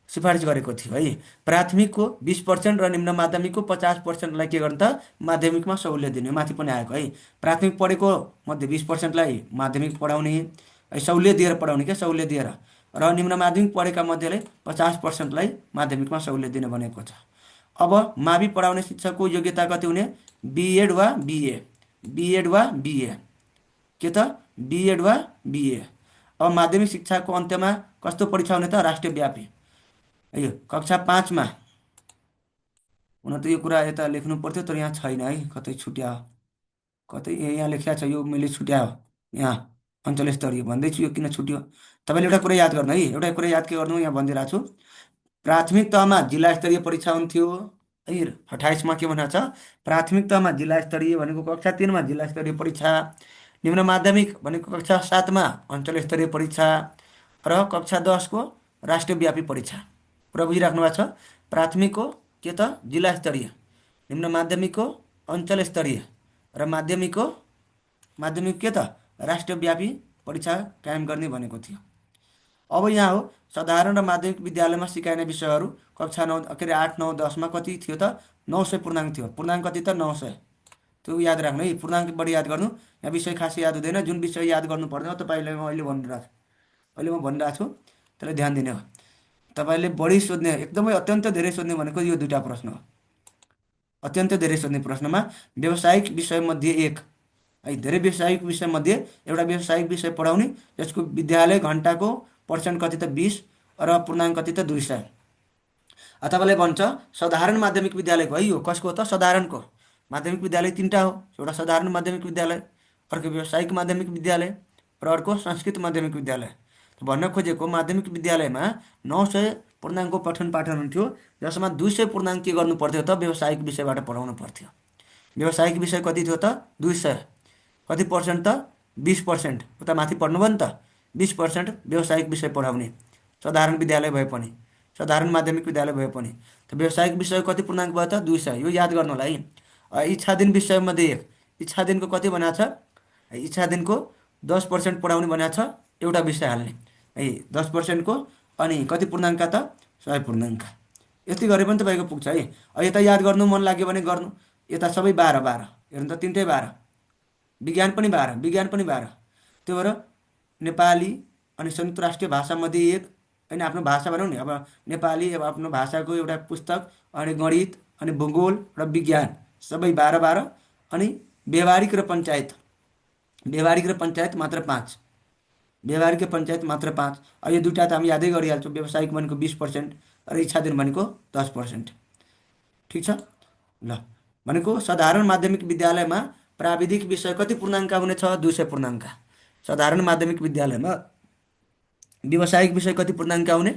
सिफारिस गरेको थियो है। प्राथमिकको 20% र निम्न माध्यमिकको 50%लाई के गर्नु त माध्यमिकमा सहुलियत दिने, माथि पनि आएको है। प्राथमिक पढेको मध्ये 20%लाई माध्यमिक पढाउने, सहुलियत दिएर पढाउने, क्या सहुलियत दिएर, र निम्न माध्यमिक पढेका मध्येलाई 50%लाई माध्यमिकमा सहुलियत दिने भनेको छ। अब मावि पढाउने शिक्षकको योग्यता कति हुने? बिएड वा बिए, बिएड वा बिए, के त बिएड वा बिए। अब माध्यमिक शिक्षाको अन्त्यमा कस्तो परीक्षा हुने त? राष्ट्रव्यापी है। यो कक्षा 5मा हुन त यो कुरा यता लेख्नु पर्थ्यो, तर यहाँ छैन है, कतै छुट्या हो, कतै यहाँ लेखिया छ, यो मैले छुट्या हो, यहाँ अञ्चल स्तरीय भन्दैछु, यो किन छुट्यो? तपाईँले एउटा कुरा याद गर्नु है, एउटा कुरा याद के गर्नु, यहाँ भनिदिइरहेको छु। प्राथमिक तहमा जिल्ला स्तरीय परीक्षा हुन्थ्यो है। 28मा के भनेको छ? प्राथमिक तहमा जिल्ला स्तरीय भनेको कक्षा 3मा जिल्ला स्तरीय परीक्षा, निम्न माध्यमिक भनेको कक्षा 7मा अञ्चल स्तरीय परीक्षा र कक्षा 10को राष्ट्रव्यापी परीक्षा। पुरा बुझिराख्नु भएको छ? प्राथमिकको के त जिल्ला स्तरीय, निम्न माध्यमिकको अञ्चल स्तरीय र माध्यमिक के त राष्ट्रव्यापी परीक्षा कायम गर्ने भनेको थियो। अब यहाँ हो साधारण र माध्यमिक विद्यालयमा सिकाइने विषयहरू कक्षा 9 के अरे 8, 9, 10मा कति थियो त? 900 पूर्णाङ्क थियो। पूर्णाङ्क कति त? 900। त्यो याद राख्नु है, पूर्णाङ्क बढी याद गर्नु। यहाँ विषय खासै याद हुँदैन, जुन विषय याद गर्नु पर्दैन तपाईँले अहिले म भनिरहेको छु त्यसलाई ध्यान दिने हो। तपाईँले बढी सोध्ने, एकदमै अत्यन्त धेरै सोध्ने भनेको यो दुईवटा प्रश्न हो। अत्यन्त धेरै सोध्ने प्रश्नमा व्यावसायिक विषयमध्ये एक है, धेरै व्यावसायिक विषयमध्ये एउटा व्यावसायिक विषय पढाउने, जसको विद्यालय घन्टाको पर्सेन्ट कति त 20 र पूर्णाङ्क कति त 200। तपाईँलाई भन्छ साधारण माध्यमिक विद्यालयको है, यो कसको त? साधारणको। माध्यमिक विद्यालय 3टा हो, एउटा साधारण माध्यमिक विद्यालय, अर्को व्यावसायिक माध्यमिक विद्यालय र अर्को संस्कृत माध्यमिक विद्यालय। भन्न खोजेको माध्यमिक विद्यालयमा 900 पूर्णाङ्कको पठन पाठन हुन्थ्यो, जसमा 200 पूर्णाङ्क के गर्नु पर्थ्यो त? व्यावसायिक विषयबाट पढाउनु पर्थ्यो। व्यावसायिक विषय कति थियो त? 200। कति पर्सेन्ट त? 20%। उता माथि पढ्नुभयो नि त, 20% व्यावसायिक विषय पढाउने, साधारण विद्यालय भए पनि, साधारण माध्यमिक विद्यालय भए पनि। त व्यावसायिक विषय कति पूर्णाङ्क भयो त? 200। यो याद गर्नु होला है। इच्छाधीन विषयमध्ये एक, इच्छाधीनको कति भनेको छ? इच्छाधीनको 10% पढाउने भनेको छ, एउटा विषय हाल्ने है 10%को। अनि कति पूर्णाङ्क त? 100 पूर्णाङ्क। यति गरे पनि तपाईँको पुग्छ है। यता याद गर्नु मन लाग्यो भने गर्नु, यता सबै 12 हेर्नु त, 3टै 12, विज्ञान पनि 12। त्यो भएर नेपाली अनि संयुक्त राष्ट्रिय भाषामध्ये एक, होइन आफ्नो भाषा भनौँ नि, अब नेपाली अब आफ्नो भाषाको एउटा पुस्तक, अनि गणित अनि भूगोल र विज्ञान सबै 12। अनि व्यवहारिक र पञ्चायत मात्र 5, व्यवहारिक पञ्चायत मात्र 5। यो दुईवटा त हामी यादै गरिहाल्छौँ, व्यावसायिक भनेको 20% र इच्छाधीन भनेको 10%। ठिक छ ल। भनेको साधारण माध्यमिक विद्यालयमा प्राविधिक विषय कति पूर्णाङ्क हुनेछ? 200 पूर्णाङ्क। साधारण माध्यमिक विद्यालयमा व्यावसायिक विषय कति पूर्णाङ्क आउने?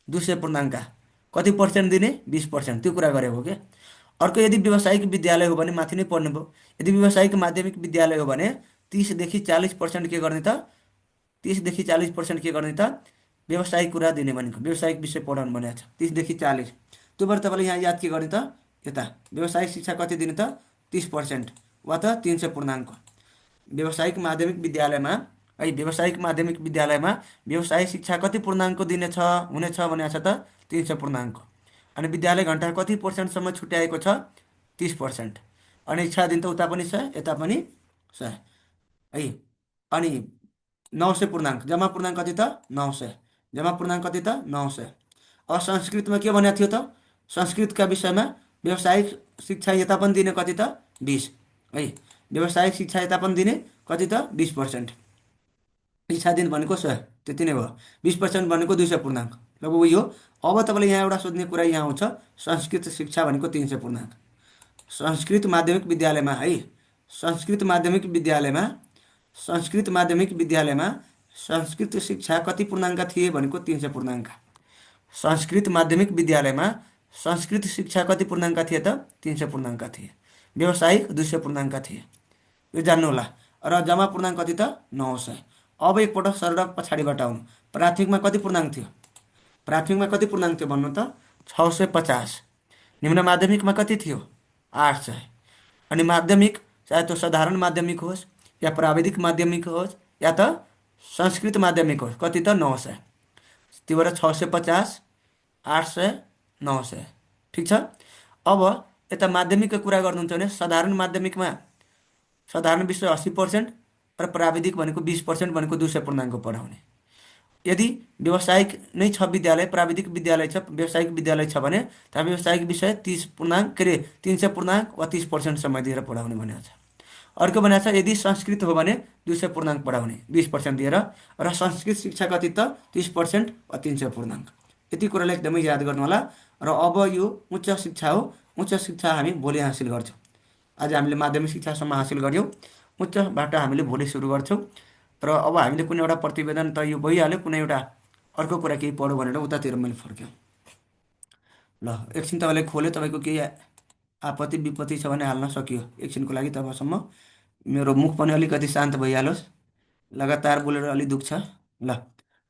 200 पूर्णाङ्क। कति पर्सेन्ट दिने? 20%। त्यो कुरा गरेको हो क्या। अर्को यदि व्यावसायिक विद्यालय हो भने माथि नै पढ्नु भयो। यदि व्यावसायिक माध्यमिक विद्यालय हो भने 30 देखि 40% के गर्ने त? 30 देखि 40% के गर्ने त? व्यावसायिक कुरा दिने भनेको, व्यावसायिक विषय पढाउनु भनेको छ 30 देखि 40। त्यो भएर तपाईँले यहाँ याद के गर्ने त? यता व्यावसायिक शिक्षा कति दिने त? 30% वा त 300 पूर्णाङ्क। व्यावसायिक माध्यमिक विद्यालयमा है, व्यावसायिक माध्यमिक विद्यालयमा व्यावसायिक शिक्षा कति पूर्णाङ्क दिनेछ हुनेछ भनेको छ त? 300 पूर्णाङ्क। अनि विद्यालय घन्टा कति पर्सेन्टसम्म छुट्याएको छ? 30%। अनि इच्छा दिन त उता पनि 100 यता पनि 100 है। अनि 900 पूर्णाङ्क, जम्मा पूर्णाङ्क कति त? 900। जम्मा पूर्णाङ्क कति त? 900। अब संस्कृतमा के भनेको थियो त? संस्कृतका विषयमा व्यावसायिक शिक्षा यता पनि दिने कति त? 20 है। व्यावसायिक शिक्षा यता पनि दिने कति त? 20%। इच्छा दिन भनेको 100, त्यति नै भयो। 20% भनेको 200 पूर्णाङ्क, लगभग उही हो। अब तपाईँले यहाँ एउटा सोध्ने कुरा यहाँ आउँछ, संस्कृत शिक्षा भनेको 300 पूर्णाङ्क। संस्कृत माध्यमिक विद्यालयमा है, संस्कृत माध्यमिक विद्यालयमा संस्कृत माध्यमिक विद्यालयमा संस्कृत शिक्षा कति पूर्णाङ्क थिए भनेको 300 पूर्णाङ्क। संस्कृत माध्यमिक विद्यालयमा संस्कृत शिक्षा कति पूर्णाङ्क थिए त? 300 पूर्णाङ्क थिए। व्यावसायिक 200 पूर्णाङ्क थिए, यो जान्नु होला। र जम्मा पूर्णाङ्क कति त? 900। अब एकपल्ट सरल पछाडिबाट आउनु। प्राथमिकमा कति पूर्णाङ्क थियो? प्राथमिकमा कति पूर्णाङ्क थियो भन्नु त? 650। निम्न माध्यमिकमा कति थियो? 800। अनि माध्यमिक चाहे त्यो साधारण माध्यमिक होस् या प्राविधिक माध्यमिक होस् या त संस्कृत माध्यमिक होस्, कति त? 900। त्यो भएर 650, 800, 900। ठिक छ। अब यता माध्यमिकको कुरा गर्नुहुन्छ भने साधारण माध्यमिकमा साधारण विषय 80% र प्राविधिक भनेको 20% भनेको 200 पूर्णाङ्क पढाउने। यदि व्यावसायिक नै छ विद्यालय, प्राविधिक विद्यालय छ, व्यावसायिक विद्यालय छ भने त्यहाँ व्यावसायिक विषय 30 पूर्णाङ्क के अरे 300 पूर्णाङ्क वा 30% समय दिएर पढाउने भनेको छ। अर्को भनेको छ यदि संस्कृत हो भने 200 पूर्णाङ्क पढाउने 20% दिएर, र संस्कृत शिक्षा कति त? 30% वा 300 पूर्णाङ्क। यति कुरालाई एकदमै याद गर्नु होला। र अब यो उच्च शिक्षा हो। उच्च शिक्षा हामी भोलि हासिल गर्छौँ। आज हामीले माध्यमिक शिक्षासम्म हासिल गऱ्यौँ, उच्चबाट हामीले भोलि सुरु गर्छौँ। र अब हामीले कुनै एउटा प्रतिवेदन त यो भइहाल्यो, कुनै एउटा अर्को कुरा केही पढौँ भनेर उतातिर मैले फर्क्यौँ। ल एकछिन तपाईँलाई खोल्यो, तपाईँको केही आपत्ति विपत्ति छ भने हाल्न सकियो एकछिनको लागि। तबसम्म मेरो मुख पनि अलिकति शान्त भइहालोस्, लगातार बोलेर अलिक दुख्छ। ल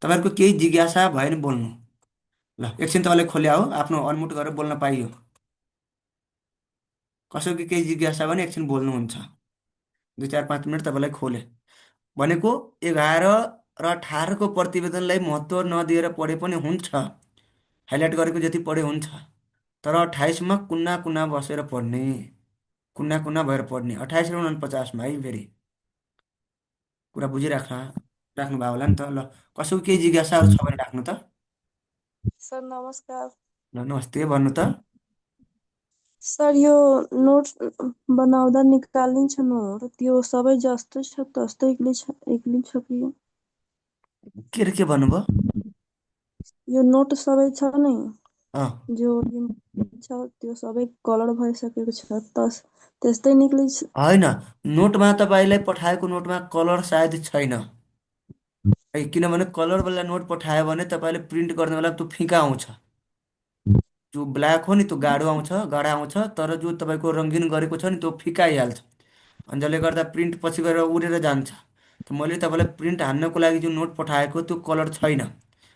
तपाईँहरूको केही जिज्ञासा भयो भने बोल्नु। ल एकछिन तपाईँलाई खोल्या हो, आफ्नो अनम्युट गरेर बोल्न पाइयो। कसैको केही जिज्ञासा भने एकछिन बोल्नुहुन्छ। 2-4-5 मिनट तपाईँलाई खोले भनेको 11 र 18को प्रतिवेदनलाई महत्त्व नदिएर पढे पनि हुन्छ, हाइलाइट गरेको जति पढे हुन्छ। तर 28मा कुना कुना बसेर पढ्ने, कुना कुना भएर पढ्ने। 28 र 49मा है। फेरि कुरा राख्नुभयो होला नि त। ल कसैको केही जिज्ञासाहरू छ भने राख्नु त। सर नमस्कार। ल नमस्ते, भन्नु त। सर यो नोट बनाउँदा निकालिन्छ नोट, त्यो सबै जस्तै छ तस्तै एक्लिन्छ कि? के भन्नुभयो? यो नोट सबै छ नि, अँ जो छ त्यो सबै कलर भइसकेको छ, त्यस्तै निक्लिन्छ? होइन, नोटमा तपाईँलाई पठाएको नोटमा कलर सायद छैन है। किनभने कलरवाला नोट पठायो भने तपाईँले प्रिन्ट गर्ने बेला त्यो फिका आउँछ। जो ब्ल्याक हो नि त्यो गाढो आउँछ, गाढा आउँछ। तर जो तपाईँको रङ्गिन गरेको छ नि त्यो फिका आइहाल्छ। अनि जसले गर्दा प्रिन्ट पछि गएर उडेर जान्छ। त मैले तपाईँलाई प्रिन्ट हान्नको लागि जो नोट पठाएको त्यो कलर छैन।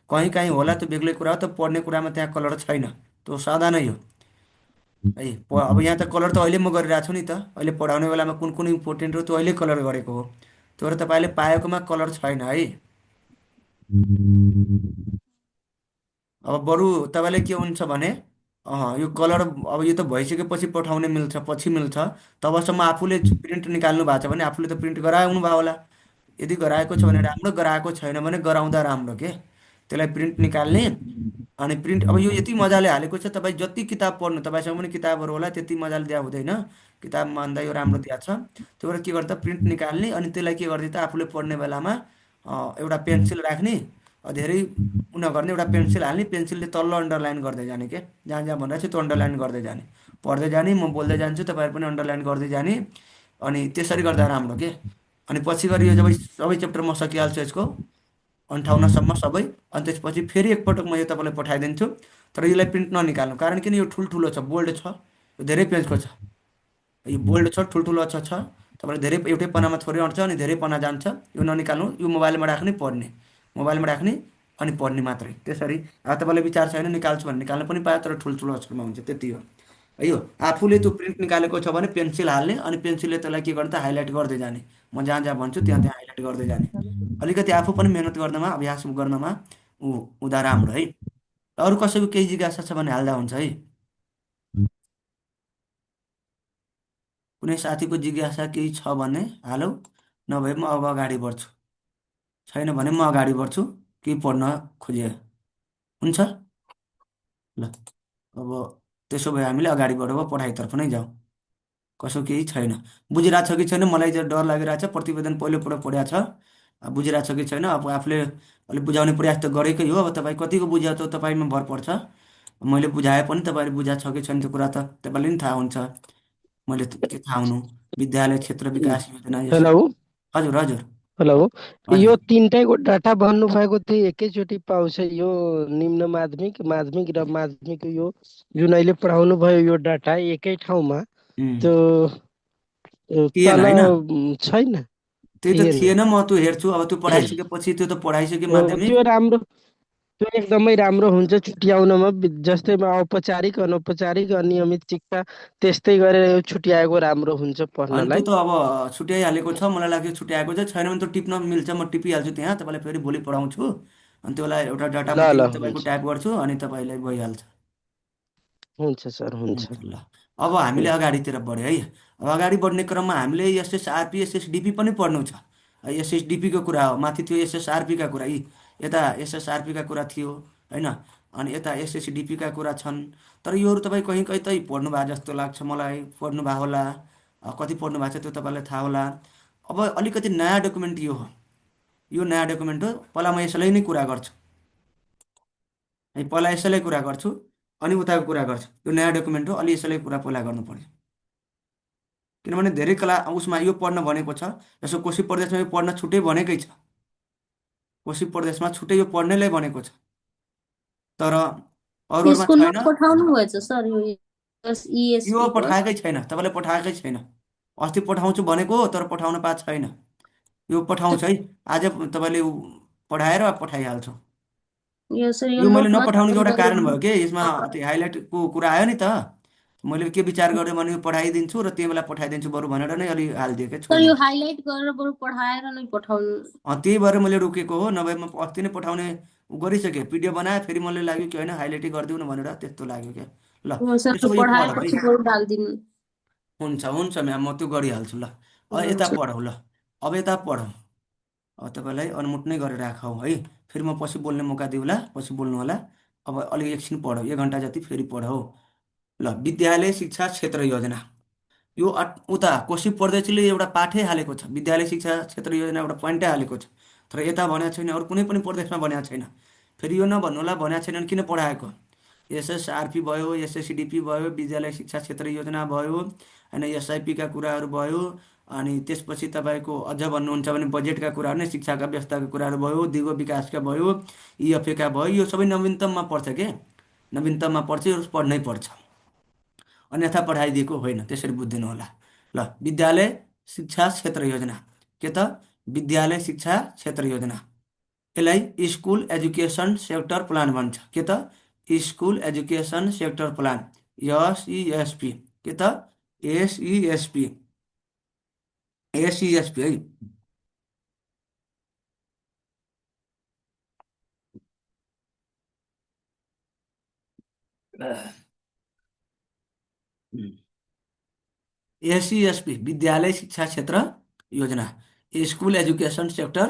कहीँ काहीँ होला, त्यो बेग्लै कुरा हो। त पढ्ने कुरामा त्यहाँ कलर छैन, त्यो सादा नै हो है। अब यहाँ त कलर त अहिले म गरिरहेको छु नि त, अहिले पढाउने बेलामा कुन कुन इम्पोर्टेन्ट हो त्यो अहिले कलर गरेको हो। त्यो भएर तपाईँले पाएकोमा कलर छैन है। अब बरु तपाईँले के हुन्छ भने यो कलर अब यो त भइसकेपछि पठाउने मिल्छ, पछि मिल्छ। तबसम्म आफूले प्रिन्ट निकाल्नु भएको छ भने आफूले त प्रिन्ट गराउनु भयो होला। यदि गराएको छ भने राम्रो, गराएको छैन भने गराउँदा राम्रो के। त्यसलाई प्रिन्ट निकाल्ने। अनि प्रिन्ट अब यो यति मजाले हालेको छ, तपाईँ जति किताब पढ्नु, तपाईँसँग पनि किताबहरू होला, त्यति मजाले दिएको हुँदैन। किताबमा भन्दा यो राम्रो दिएको छ। त्यो भएर के गर्दा प्रिन्ट निकाल्ने, अनि त्यसलाई के गर्ने त आफूले पढ्ने बेलामा एउटा पेन्सिल राख्ने, धेरै उ नगर्ने, एउटा पेन्सिल हाल्ने, पेन्सिलले तल्लो अन्डरलाइन गर्दै जाने के, जहाँ जहाँ भनिरहेको छु त्यो अन्डरलाइन गर्दै जाने, पढ्दै जाने, म बोल्दै जान्छु तपाईँहरू पनि अन्डरलाइन गर्दै जाने। अनि त्यसरी गर्दा राम्रो के। अनि पछि गरी यो जब सबै च्याप्टर म सकिहाल्छु यसको 58सम्म सबै, अनि त्यसपछि फेरि एकपटक म यो तपाईँलाई पठाइदिन्छु। तर यसलाई प्रिन्ट ननिकाल्नु, कारण किन यो ठुल्ठुलो छ, बोल्ड छ, यो धेरै पेजको छ, यो बोल्ड छ, ठुल्ठुलो छ तपाईँले धेरै एउटै पन्नामा थोरै अँट्छ अनि धेरै पन्ना जान्छ। यो ननिकाल्नु, यो मोबाइलमा राख्ने पढ्ने, मोबाइलमा राख्ने अनि पढ्ने मात्रै त्यसरी। अब तपाईँलाई विचार छैन निकाल्छु भने निकाल्नु पनि पायो, तर ठुल्ठुलो अक्षरमा हुन्छ, त्यति हो है। यो आफूले त्यो प्रिन्ट निकालेको छ भने पेन्सिल हाल्ने, अनि पेन्सिलले त्यसलाई के गर्ने त हाइलाइट गर्दै जाने, म जहाँ जहाँ भन्छु त्यहाँ त्यहाँ हाइलाइट गर्दै जाने। अलिकति आफू पनि मेहनत गर्नमा, अभ्यास गर्नमा हुँदा राम्रो है। अरू कसैको केही जिज्ञासा छ भने हाल्दा हुन्छ है। कुनै साथीको जिज्ञासा केही छ भने हालौ, नभए म अब अगाडि बढ्छु, छैन भने म अगाडि बढ्छु, केही पढ्न खोजे हुन्छ। ल, अब त्यसो भए हामीले अगाडि बढेर पढाइतर्फ नै जाउँ। कसो केही छैन, बुझिरहेको छ कि छैन, मलाई चाहिँ डर लागिरहेको छ, प्रतिवेदन पहिलोपल्ट पढाएको छ, अब बुझिरहेको छ कि छैन, अब आफूले अलिक बुझाउने प्रयास त गरेकै हो, अब तपाईँ कतिको बुझ्यो त तपाईँमा भर पर्छ। मैले बुझाए पनि तपाईँले बुझाएको छ कि छैन त्यो कुरा त तपाईँले नि थाहा हुन्छ, मैले के थाहा हुनु। विद्यालय क्षेत्र विकास योजना यसो। हेलो हजुर हजुर। हेलो। यो हजुर। तिनटैको डाटा भन्नुभएको थियो एकैचोटि पाउँछ यो निम्न माध्यमिक माध्यमिक र माध्यमिक यो जुन अहिले पढाउनु भयो यो डाटा एकै ठाउँमा उम्, त्यो थिएन तल होइन, छैन? त्यही त थिएन। थिएन, म त्यो हेर्छु, अब त्यो पढाइसकेपछि त्यो त पढाइसके त्यो माध्यमिक। राम्रो, त्यो एकदमै राम्रो हुन्छ छुट्याउनमा। जस्तै औपचारिक अनौपचारिक अनियमित शिक्षा त्यस्तै गरेर यो छुट्याएको राम्रो हुन्छ अनि त्यो पढ्नलाई। त अब छुट्याइहालेको छ, मलाई लाग्यो छुट्याएको चाहिँ छैन भने त टिप्न मिल्छ, म टिपिहाल्छु त्यहाँ, तपाईँलाई फेरि भोलि पढाउँछु। अनि त्यसलाई एउटा डाटामा ल ल त्यही तपाईँको हुन्छ टाइप गर्छु अनि तपाईँलाई भइहाल्छ। हुन्छ सर हुन्छ हुन्छ ल। अब हामीले हुन्छ। अगाडितिर बढ्यो है। अब अगाडि बढ्ने क्रममा हामीले एसएसआरपी एसएसडिपी पनि पढ्नु छ। एसएसडिपीको कुरा हो, माथि थियो एसएसआरपीका कुरा, यी यता एसएसआरपीका कुरा थियो होइन, अनि यता एसएसडिपीका कुरा छन्। तर योहरू तपाईँ कहीँ कहीँ तै पढ्नु भएको जस्तो लाग्छ मलाई, पढ्नु भएको होला, कति पढ्नु भएको छ त्यो तपाईँलाई थाहा होला। अब अलिकति नयाँ डकुमेन्ट यो हो, यो नयाँ डकुमेन्ट हो, पहिला म यसैलाई नै कुरा गर्छु है, पहिला यसैलाई कुरा गर्छु अनि उताको कुरा गर्छु। यो नयाँ डकुमेन्ट हो, अलि यसैलाई कुरा पहिला गर्नु पर्यो, किनभने धेरै कला उसमा यो पढ्न भनेको छ। यसो कोशी प्रदेशमा यो पढ्न छुट्टै भनेकै छ, कोशी प्रदेशमा छुट्टै यो पढ्नैलाई भनेको छ, तर अरूहरूमा यसको छैन। नोट पठाउनु भएछ सर यो यो इएसपी को? पठाएकै छैन, तपाईँले पठाएकै छैन। अस्ति पठाउँछु भनेको हो, तर पठाउन पाएको छैन। यो पठाउँछ है, आज तपाईँले पठाएर पठाइहाल्छु। यो सर यो यो मैले नोट नपठाउनुको एउटा नछाप्नु कारण भयो कि यसमा त्यो हाइलाइटको कुरा आयो नि त, मैले के विचार गरेँ भने यो पठाइदिन्छु र त्यही बेला पठाइदिन्छु बरु भनेर नै अलि हालिदिएँ क्या, सर यो छोडिदिएँ। हाइलाइट गरेर बरु पठाएर नै पठाउनु। त्यही भएर मैले रोकेको हो, नभए म अस्ति नै पठाउने गरिसकेँ, पिडिएफ बनाएँ, फेरि मलाई लाग्यो कि होइन हाइलाइटै गरिदिउँ न भनेर त्यस्तो लाग्यो क्या। ल, हो सर त्यसो यो भए यो पढौँ है। पढाएपछि बरु डालिदिनु। हुन्छ हुन्छ म्याम, म त्यो गरिहाल्छु ल। अब यता हुन्छ। पढौँ ल, अब यता पढौँ। अब तपाईँलाई अनमुट नै गरेर राखौँ है, फेरि म पछि बोल्ने मौका दिउँला, पछि बोल्नु होला। अब अलिक एकछिन पढौँ, 1 घन्टा जति फेरि पढौँ। ल, विद्यालय शिक्षा क्षेत्र योजना, यो उता कोशी प्रदेशले एउटा पाठै हालेको छ, विद्यालय शिक्षा क्षेत्र योजना एउटा पोइन्टै हालेको छ, तर यता भनेको छैन, अरू कुनै पनि प्रदेशमा भनेको छैन। फेरि यो नभन्नु होला भनेको छैन भने किन पढाएको। एसएसआरपी भयो, एसएससिडिपी भयो, विद्यालय शिक्षा क्षेत्र योजना भयो, होइन एसआइपीका कुराहरू भयो, अनि त्यसपछि तपाईँको अझ भन्नुहुन्छ भने बजेटका कुराहरू नै, शिक्षाका व्यवस्थाका कुराहरू भयो, दिगो विकासका भयो, इएफएका भयो, यो सबै नवीनतममा पर्छ के, नवीनतममा पर्छ, यो पढ्नै पर्छ, अन्यथा पढाइदिएको होइन, त्यसरी बुझिदिनु होला। ल, विद्यालय शिक्षा क्षेत्र योजना के त, विद्यालय शिक्षा क्षेत्र योजना, यसलाई स्कुल एजुकेसन सेक्टर प्लान भन्छ के त, स्कुल एजुकेसन सेक्टर प्लान, एसइएसपी के त, एसइएसपी, एसइएसपी है। एसइएसपी विद्यालय शिक्षा क्षेत्र योजना, स्कुल एजुकेसन सेक्टर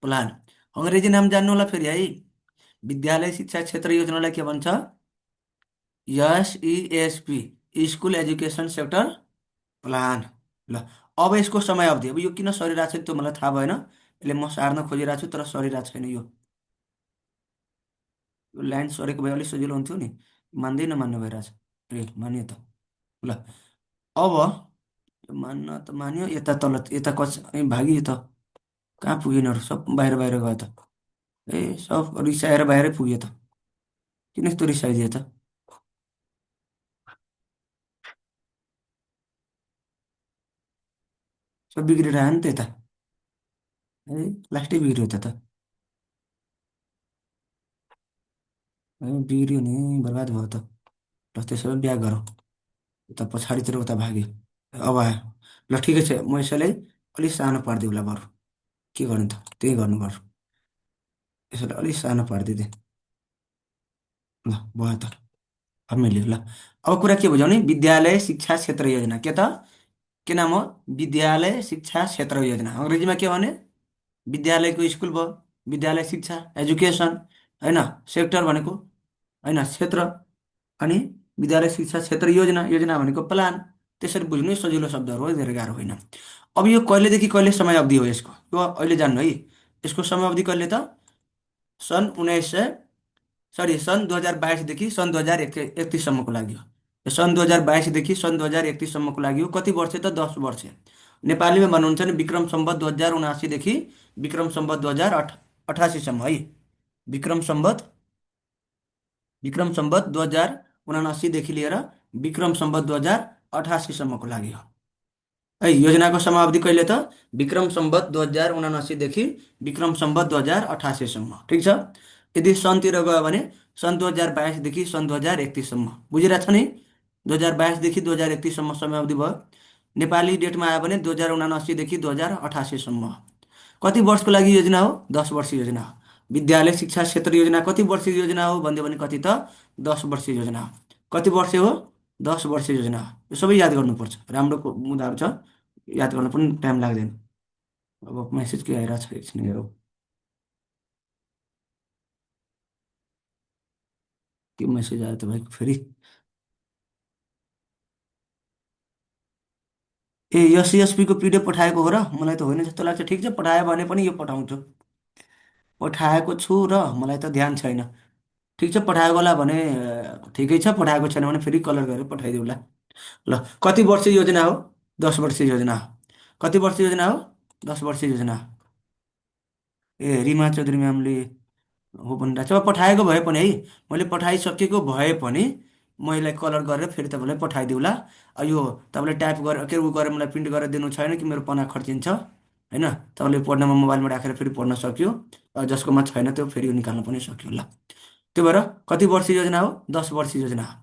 प्लान, अङ्ग्रेजी नाम जान्नु होला फेरि है। विद्यालय शिक्षा क्षेत्र योजनालाई के भन्छ, एसइएसपी, स्कुल एजुकेसन सेक्टर प्लान। ल, अब यसको समय अवधि, अब यो किन सरिरहेको छ त्यो मलाई थाहा भएन, यसले म सार्न खोजिरहेको छु तर सरिरहेको छैन यो। यो ल्यान्ड सरेको भए अलिक सजिलो हुन्थ्यो नि। मान्दै नमान्ने भइरहेछ। ए मान्यो त। ल अब मान्न त मान्यो, यता तल यता भागियो त। कहाँ पुग्यो यिनीहरू? सब बाहिर बाहिर गयो त। ए सब रिसाएर बाहिरै पुग्यो त। किन यस्तो रिसाइदियो त? सब बिग्रेर आयो नि त यता। ए लास्टै बिग्रियो त। ए बिग्रियो नि, बर्बाद भयो त। ल त्यसो भए बिहा गरौँ। उता पछाडितिर उता भाग्यो। अब आयो। ल ठिकै छ, म यसैलाई अलिक सानो पारिदिउँला बरु। के गर्नु त, त्यही गर्नु बरु। यसैलाई अलिक सानो पारिदिँदै। ल भयो त। अब मिल्यो ल। अब कुरा के बुझाउने, विद्यालय शिक्षा क्षेत्र योजना के त? के नाम हो? विद्यालय शिक्षा क्षेत्र योजना। अङ्ग्रेजीमा के भने? विद्यालयको स्कुल भयो, विद्यालय शिक्षा एजुकेसन, होइन? सेक्टर भनेको, होइन, क्षेत्र। अनि विद्यालय शिक्षा क्षेत्र योजना, योजना भनेको प्लान। त्यसरी बुझ्नु सजिलो शब्दहरू हो, धेरै गाह्रो होइन। अब यो कहिलेदेखि कहिले समय अवधि हो यसको, यो अहिले जान्नु है। यसको समय अवधि कहिले त? सन् 1900 सरी सन् 2022देखि सन् 2031सम्मको लागि हो। यो सन् 2022देखि सन् 2031सम्मको लागि हो। कति वर्ष त? 10 वर्ष। नेपालीमा भन्नुहुन्छ भने विक्रम सम्वत 2079देखि विक्रम सम्वत 2088सम्म है। विक्रम सम्वत विक्रम सम्वत 2079देखि लिएर विक्रम सम्वत 2088सम्मको लागि हो है। योजनाको समावधि कहिले त? विक्रम सम्वत 2079देखि विक्रम सम्वत 2088सम्म। ठिक छ। यदि सनतिर गयो भने सन् 2022देखि सन् 2031सम्म। बुझिरहेको छ नि? 2022देखि 2031सम्म समयावधि भयो। नेपाली डेटमा आयो भने 2079देखि 2088सम्म। कति वर्षको लागि योजना हो? 10 वर्ष योजना हो। विद्यालय शिक्षा क्षेत्र योजना कति वर्ष योजना हो भन्यो भने कति त? 10 वर्ष योजना हो। कति वर्ष हो? 10 वर्ष योजना हो। यो सबै याद गर्नुपर्छ। राम्रो मुद्दाहरू छ, याद गर्न पनि टाइम लाग्दैन। अब मेसेज के आइरहेको छ, एकछिन हेरौँ। के मेसेज आयो तपाईँको फेरि? ए एससीएसपीको पिडिएफ पठाएको हो र? मलाई त होइन जस्तो लाग्छ। ठिक छ, पठायो भने पनि यो पठाउँछु। पठाएको छु र मलाई त ध्यान छैन। ठिक छ, पठाएको होला भने ठिकै छ, पठाएको छैन भने फेरि कलर गरेर पठाइदिउँला। ल कति वर्ष योजना हो? 10 वर्ष योजना हो। कति वर्ष योजना हो? 10 वर्ष योजना हो। ए रिमा चौधरी म्यामले हो भनिरहेको छ। अब पठाएको भए पनि है, मैले पठाइसकेको भए पनि म यसलाई कलर गरेर फेरि तपाईँलाई पठाइदिउँला। यो तपाईँले टाइप गरेर के उ गरेर मलाई प्रिन्ट गरेर दिनु छैन कि मेरो पना खर्चिन्छ, होइन? तपाईँले पढ्नमा मोबाइलमा राखेर फेरि पढ्न सक्यो। जसकोमा छैन त्यो फेरि निकाल्न पनि सक्यो। ल त्यो भएर कति वर्ष योजना हो? 10 वर्ष योजना हो।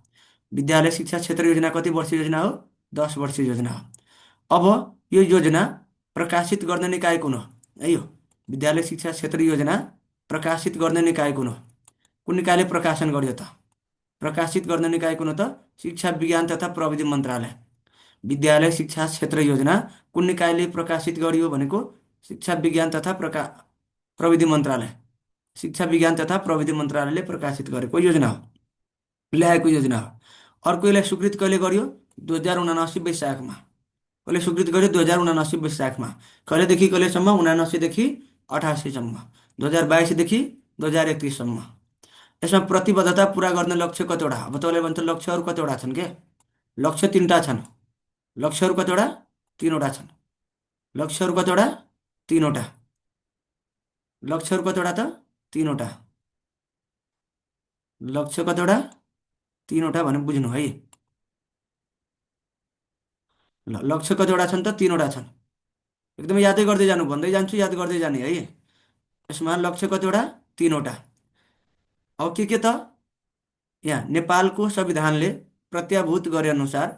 विद्यालय शिक्षा क्षेत्र योजना कति वर्ष योजना हो? 10 वर्ष योजना हो। अब यो योजना प्रकाशित गर्ने निकाय कुन हो है? यो विद्यालय शिक्षा क्षेत्र योजना प्रकाशित गर्ने निकाय कुन हो? कुन निकायले प्रकाशन गर्यो त? प्रकाशित गर्ने निकाय कुन हो त? शिक्षा विज्ञान तथा प्रविधि मन्त्रालय। विद्यालय शिक्षा क्षेत्र योजना कुन निकायले प्रकाशित गरियो भनेको? शिक्षा विज्ञान तथा प्रविधि मन्त्रालय। शिक्षा विज्ञान तथा प्रविधि मन्त्रालयले प्रकाशित गरेको योजना हो, ल्याएको योजना हो। अर्को यसलाई स्वीकृत कहिले गर्यो? 2079 वैशाखमा। कहिले स्वीकृत गर्यो? 2079 वैशाखमा। कहिलेदेखि कहिलेसम्म? 79देखि 88सम्म। 2022देखि 2031सम्म। यसमा प्रतिबद्धता पुरा गर्ने लक्ष्य कतिवटा? अब तपाईँले भन्छ लक्ष्यहरू कतिवटा छन् के? लक्ष्य 3टा छन्। लक्ष्यहरू कतिवटा? 3वटा छन्। लक्ष्यहरू कतिवटा? 3वटा। लक्ष्यहरू कतिवटा त? 3वटा। लक्ष्य कतिवटा? 3वटा भने बुझ्नु है। ल लक्ष्य कतिवटा छन् त? 3वटा छन्। एकदमै यादै गर्दै जानु, भन्दै जान्छु, याद गर्दै जाने है। यसमा लक्ष्य कतिवटा? 3वटा। अब के त? यहाँ नेपालको संविधानले प्रत्याभूत गरे अनुसार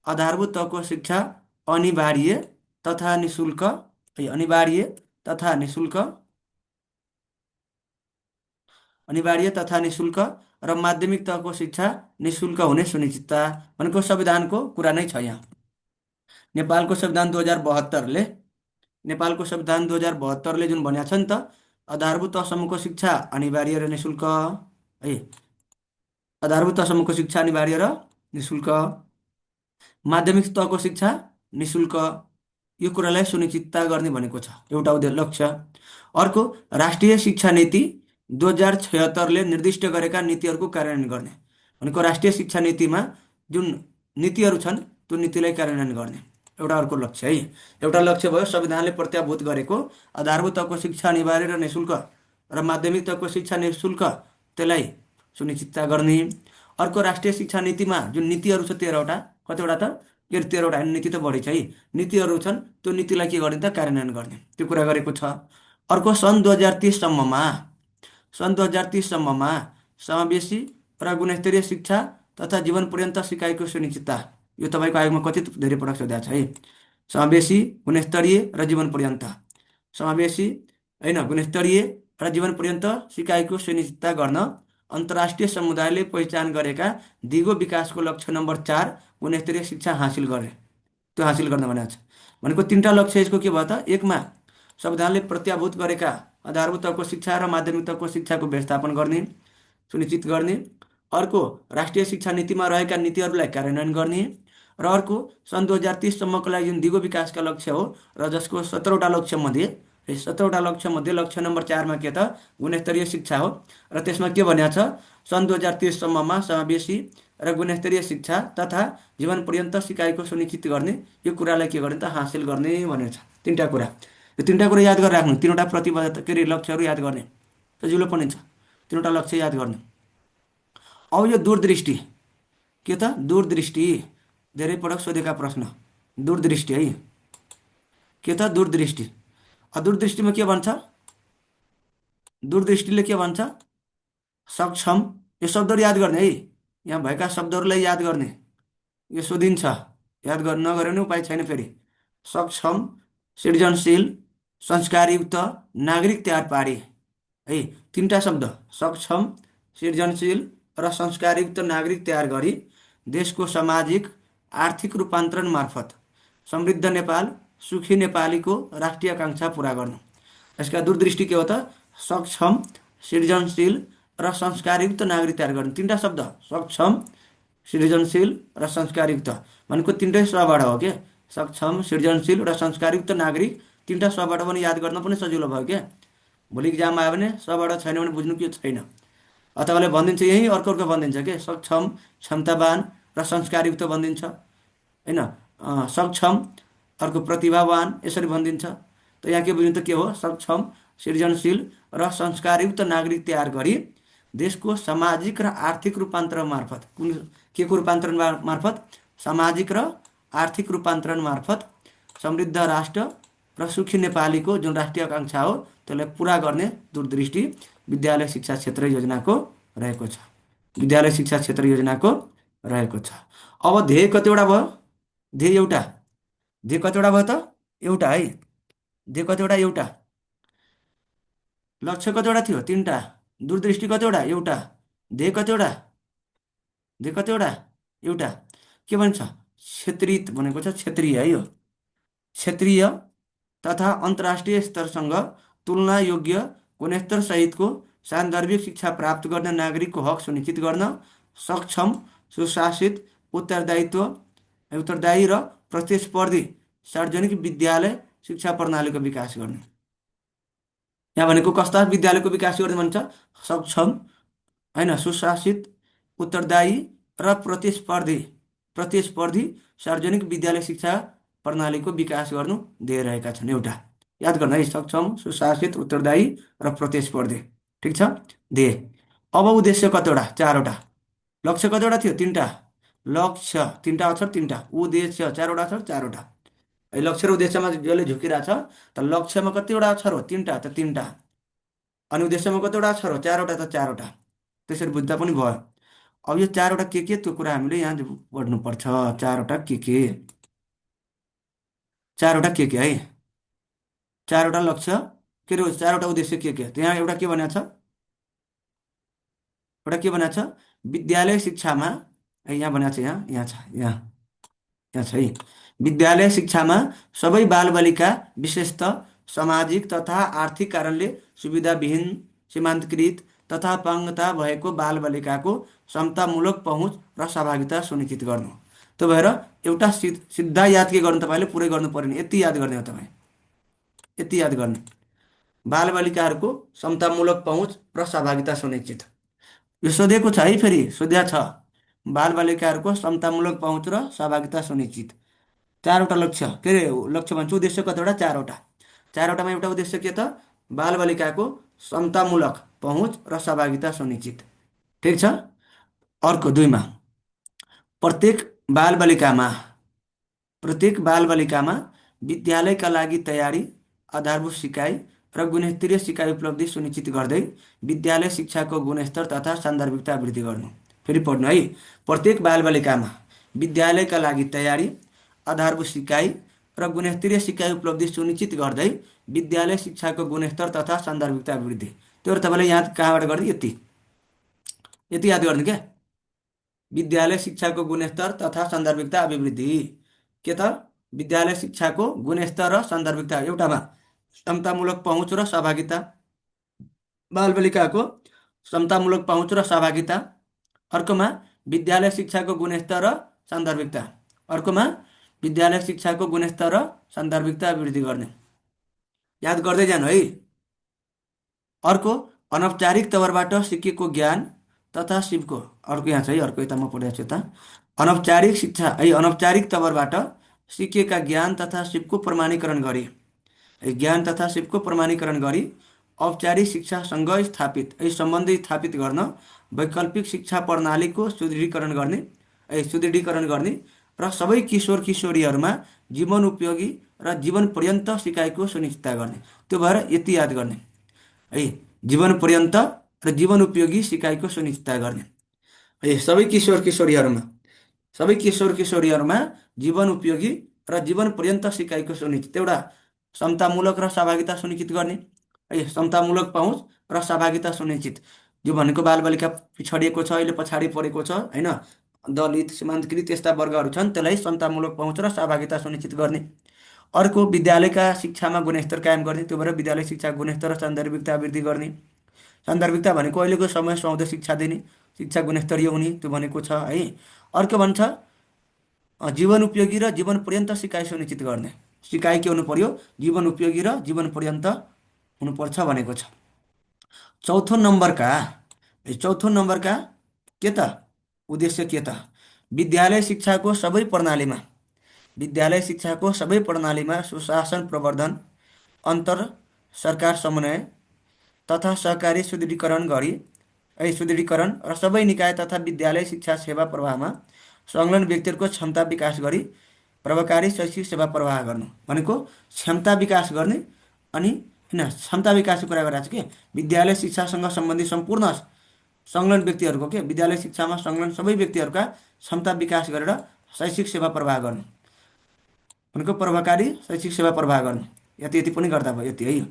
आधारभूत तहको शिक्षा अनिवार्य तथा निशुल्क है, अनिवार्य तथा निशुल्क, अनिवार्य तथा निशुल्क र माध्यमिक तहको शिक्षा निशुल्क हुने सुनिश्चितता भनेको संविधानको कुरा नै छ यहाँ। नेपालको संविधान 2072ले नेपालको संविधान 2072ले जुन भनेको छ नि त, आधारभूत तहसम्मको शिक्षा अनिवार्य र निशुल्क है। आधारभूत तहसम्मको शिक्षा अनिवार्य र निशुल्क, माध्यमिक तहको शिक्षा निशुल्क, यो कुरालाई सुनिश्चितता गर्ने भनेको छ, एउटा लक्ष्य। अर्को राष्ट्रिय शिक्षा नीति 2076ले निर्दिष्ट गरेका नीतिहरूको कार्यान्वयन गर्ने भनेको राष्ट्रिय शिक्षा नीतिमा जुन नीतिहरू छन् त्यो नीतिलाई कार्यान्वयन गर्ने एउटा अर्को लक्ष्य है। एउटा लक्ष्य भयो संविधानले प्रत्याभूत गरेको आधारभूत तहको शिक्षा अनिवार्य र निःशुल्क र माध्यमिक तहको शिक्षा निःशुल्क त्यसलाई सुनिश्चितता गर्ने। अर्को राष्ट्रिय शिक्षा नीतिमा जुन नीतिहरू छ 13वटा, कतिवटा त के 13वटा होइन, नीति त बढी छ है, नीतिहरू छन् त्यो नीतिलाई के गर्ने त कार्यान्वयन गर्ने त्यो कुरा गरेको छ। अर्को सन् 2030सम्ममा समावेशी र गुणस्तरीय शिक्षा तथा जीवन पर्यन्त सिकाइको सुनिश्चितता। यो तपाईँको आयोगमा कति धेरै पटक सोधेको छ है। समावेशी, गुणस्तरीय र जीवन पर्यन्त, समावेशी होइन गुणस्तरीय र जीवन पर्यन्त सिकाइको सुनिश्चितता गर्न अन्तर्राष्ट्रिय समुदायले पहिचान गरेका दिगो विकासको लक्ष्य नम्बर 4 गुणस्तरीय शिक्षा हासिल गरे, त्यो हासिल गर्न भनेको छ। भनेको 3टा लक्ष्य यसको के भयो त, एकमा संविधानले प्रत्याभूत गरेका आधारभूत तहको शिक्षा र माध्यमिक तहको शिक्षाको व्यवस्थापन गर्ने सुनिश्चित गर्ने, अर्को राष्ट्रिय शिक्षा नीतिमा रहेका नीतिहरूलाई कार्यान्वयन गर्ने, र अर्को सन् 2030सम्मको लागि जुन दिगो विकासका लक्ष्य हो र जसको 17वटा लक्ष्य मध्ये 17वटा लक्ष्य मध्ये लक्ष्य नम्बर 4मा के त गुणस्तरीय शिक्षा हो र त्यसमा के भनेको छ, सन् 2030सम्ममा समावेशी र गुणस्तरीय शिक्षा तथा जीवन पर्यन्त सिकाइको सुनिश्चित गर्ने, यो कुरालाई के गर्ने त हासिल गर्ने भनेको छ। 3टा कुरा, यो 3टा कुरा याद गरेर राख्नु, 3वटा प्रतिबद्धता के अरे लक्ष्यहरू याद गर्ने सजिलो पनि छ, 3वटा लक्ष्य याद गर्ने। अब यो दूरदृष्टि के त, दूरदृष्टि धेरै पटक सोधेका प्रश्न, दूरदृष्टि है के त दूरदृष्टि। दूरदृष्टिमा के भन्छ, दूरदृष्टिले के भन्छ, सक्षम, यो शब्दहरू याद गर्ने है, यहाँ भएका शब्दहरूलाई याद गर्ने, यो सोधिन्छ, याद गर्न नगरे पनि उपाय छैन फेरि। सक्षम, सृजनशील, संस्कारयुक्त नागरिक तयार पारी है, 3टा शब्द, सक्षम, सृजनशील र संस्कारयुक्त नागरिक तयार गरी देशको सामाजिक आर्थिक रूपान्तरण मार्फत समृद्ध नेपाल सुखी नेपालीको राष्ट्रिय आकांक्षा पूरा गर्नु। यसका दूरदृष्टि के हो त, सक्षम, सृजनशील र संस्कारयुक्त नागरिक तयार गर्नु। 3टा शब्द, सक्षम, सृजनशील र संस्कारयुक्त, भनेको 3टै स्वबाट हो के, सक्षम, सृजनशील र संस्कारयुक्त नागरिक, 3टा स्वबाट पनि याद गर्न पनि सजिलो भयो क्या। भोलि इक्जाम आयो भने स्वबाट छैन भने बुझ्नु के छैन, अथवाले भनिदिन्छ यही अर्को भनिदिन्छ के, सक्षम, क्षमतावान र संस्कारयुक्त भनिदिन्छ होइन, सक्षम अर्को प्रतिभावान यसरी भनिदिन्छ। त यहाँ के बुझ्नु त के हो, सक्षम, सृजनशील र संस्कारयुक्त नागरिक तयार गरी देशको सामाजिक र आर्थिक रूपान्तरण मार्फत, कुन के को रूपान्तरण मार्फत, सामाजिक र आर्थिक रूपान्तरण मार्फत समृद्ध राष्ट्र र सुखी नेपालीको जुन राष्ट्रिय आकांक्षा हो त्यसलाई पुरा गर्ने दूरदृष्टि विद्यालय शिक्षा क्षेत्र योजनाको रहेको छ, विद्यालय शिक्षा क्षेत्र योजनाको रहेको छ। अब ध्येय कतिवटा भयो, ध्येय एउटा, ध्येय कतिवटा भयो त, एउटा है, ध्येय कतिवटा, एउटा, लक्ष्य कतिवटा थियो, 3टा, दूरदृष्टि कतिवटा, एउटा, ध्येय कतिवटा, ध्येय कतिवटा, एउटा, के भन्छ, क्षेत्रीय भनेको छ, क्षेत्रीय है, यो क्षेत्रीय तथा अन्तर्राष्ट्रिय स्तरसँग तुलना योग्य गुणस्तर सहितको सान्दर्भिक शिक्षा प्राप्त गर्ने नागरिकको हक सुनिश्चित गर्न, सक्षम, सुशासित, उत्तरदायी र प्रतिस्पर्धी सार्वजनिक विद्यालय शिक्षा प्रणालीको विकास गर्ने। यहाँ भनेको कस्ता विद्यालयको विकास गर्ने भन्छ, सक्षम होइन, सुशासित, उत्तरदायी र प्रतिस्पर्धी सार्वजनिक विद्यालय शिक्षा प्रणालीको विकास गर्नु ध्येय रहेका छन्। एउटा याद गर्न है, सक्षम, सुशासित, उत्तरदायी र प्रतिस्पर्धी, ठिक छ, ध्येय। अब उद्देश्य कतिवटा, 4वटा, लक्ष्य कतिवटा थियो, 3टा, लक्ष्य 3टा अक्षर, 3टा, उद्देश्य 4वटा अक्षर, 4वटा, लक्ष्य र उद्देश्यमा जसले झुकिरहेछ त लक्ष्यमा कतिवटा अक्षर हो, 3टा, त 3टा, अनि उद्देश्यमा कतिवटा अक्षर हो, 4वटा, त 4वटा, त्यसरी बुझ्दा पनि भयो। अब यो 4वटा के त्यो कुरा हामीले यहाँ पढ्नुपर्छ, 4वटा के 4वटा के है, 4वटा लक्ष्य के अरे 4वटा उद्देश्य के यहाँ एउटा के भनेको छ, एउटा के भनेको छ, विद्यालय शिक्षामा, यहाँ भनेको छ, यहाँ छ, यहाँ छ है, विद्यालय शिक्षामा सबै बालबालिका विशेषतः सामाजिक तथा आर्थिक कारणले सुविधाविहीन, सीमान्तकृत तथा अपाङ्गता भएको बालबालिकाको समतामूलक पहुँच र सहभागिता सुनिश्चित गर्नु। त्यो भएर एउटा सिधा याद के गर्नु, तपाईँले पुरै गर्नु पर्यो, यति याद गर्ने हो तपाईँ, यति याद गर्ने। बालबालिकाहरूको समतामूलक पहुँच र सहभागिता सुनिश्चित। यो सोधेको छ है, फेरि सोध्या छ। बालबालिकाहरूको समतामूलक पहुँच र सहभागिता सुनिश्चित। चारवटा लक्ष्य, के अरे लक्ष्य भन्छु, उद्देश्य कतिवटा? चारवटा। चारवटामा एउटा उद्देश्य के त? बालबालिकाको समतामूलक पहुँच र सहभागिता सुनिश्चित। ठिक छ। अर्को 2मा, प्रत्येक बालबालिकामा विद्यालयका लागि तयारी, आधारभूत सिकाइ र गुणस्तरीय सिकाइ उपलब्धि सुनिश्चित गर्दै विद्यालय शिक्षाको गुणस्तर तथा सान्दर्भिकता वृद्धि गर्नु। फेरि पढ्नु है। प्रत्येक बालबालिकामा विद्यालयका लागि तयारी, आधारभूत सिकाइ र गुणस्तरीय सिकाइ उपलब्धि सुनिश्चित गर्दै विद्यालय शिक्षाको गुणस्तर तथा सान्दर्भिकता वृद्धि। त्यो तपाईँले याद कहाँबाट गर्ने? यति याद गर्नु क्या। विद्यालय शिक्षाको गुणस्तर तथा सान्दर्भिकता अभिवृद्धि। के त? विद्यालय शिक्षाको गुणस्तर र सान्दर्भिकता। एउटामा समतामूलक पहुँच र सहभागिता, बालबालिकाको समतामूलक पहुँच र सहभागिता। अर्कोमा विद्यालय शिक्षाको गुणस्तर र सान्दर्भिकता। अर्कोमा विद्यालय शिक्षाको गुणस्तर र सान्दर्भिकता वृद्धि गर्ने। याद गर्दै जानु है। अर्को, अनौपचारिक तवरबाट सिकेको ज्ञान तथा सिपको। अर्को यहाँ छ है, अर्को यता म पढेको छु त। अनौपचारिक शिक्षा है, अनौपचारिक तवरबाट सिकेका ज्ञान तथा सिपको प्रमाणीकरण गरी, ज्ञान तथा सिपको प्रमाणीकरण गरी औपचारिक शिक्षासँग स्थापित सम्बन्ध स्थापित गर्न वैकल्पिक शिक्षा प्रणालीको सुदृढीकरण गर्ने र सबै किशोर किशोरीहरूमा जीवन उपयोगी र जीवन पर्यन्त सिकाइको सुनिश्चितता गर्ने। त्यो भएर यति याद गर्ने है, जीवन पर्यन्त र जीवन उपयोगी सिकाइको सुनिश्चितता गर्ने है। सबै किशोर किशोरीहरूमा जीवन उपयोगी र जीवन पर्यन्त सिकाइको सुनिश्चित। एउटा समतामूलक र सहभागिता सुनिश्चित गर्ने है, समतामूलक पहुँच र सहभागिता सुनिश्चित। यो भनेको बालबालिका पिछडिएको छ, अहिले पछाडि परेको छ होइन, दलित, सीमान्तकृत यस्ता वर्गहरू छन्, त्यसलाई समतामूलक पहुँच र सहभागिता सुनिश्चित गर्ने। अर्को, विद्यालयका शिक्षामा गुणस्तर कायम गर्ने। त्यो भएर विद्यालय शिक्षा गुणस्तर र सान्दर्भिकता वृद्धि गर्ने। सान्दर्भिकता भनेको अहिलेको समय सुहाउँदो शिक्षा दिने, शिक्षा गुणस्तरीय हुने, त्यो भनेको छ है। अर्को भन्छ जीवन उपयोगी र जीवन पर्यन्त सिकाइ सुनिश्चित गर्ने। सिकाइ के हुनु पर्यो? जीवन उपयोगी र जीवन पर्यन्त हुनुपर्छ भनेको छ। चौथो नम्बरका के त? उद्देश्य के त? विद्यालय शिक्षाको सबै प्रणालीमा सुशासन प्रवर्धन, अन्तर सरकार समन्वय तथा सहकारी सुदृढीकरण र सबै निकाय तथा विद्यालय शिक्षा सेवा प्रवाहमा संलग्न व्यक्तिहरूको क्षमता विकास गरी प्रभावकारी शैक्षिक सेवा प्रवाह गर्नु भनेको क्षमता विकास गर्ने। अनि होइन, क्षमता विकासको कुरा गरिरहेको छु कि विद्यालय शिक्षासँग सम्बन्धित सम्पूर्ण संलग्न व्यक्तिहरूको के विद्यालय शिक्षामा संलग्न सबै व्यक्तिहरूका क्षमता विकास गरेर शैक्षिक सेवा प्रवाह गर्नु भनेको प्रभावकारी शैक्षिक सेवा प्रवाह गर्नु। यति पनि गर्दा भयो, यति है।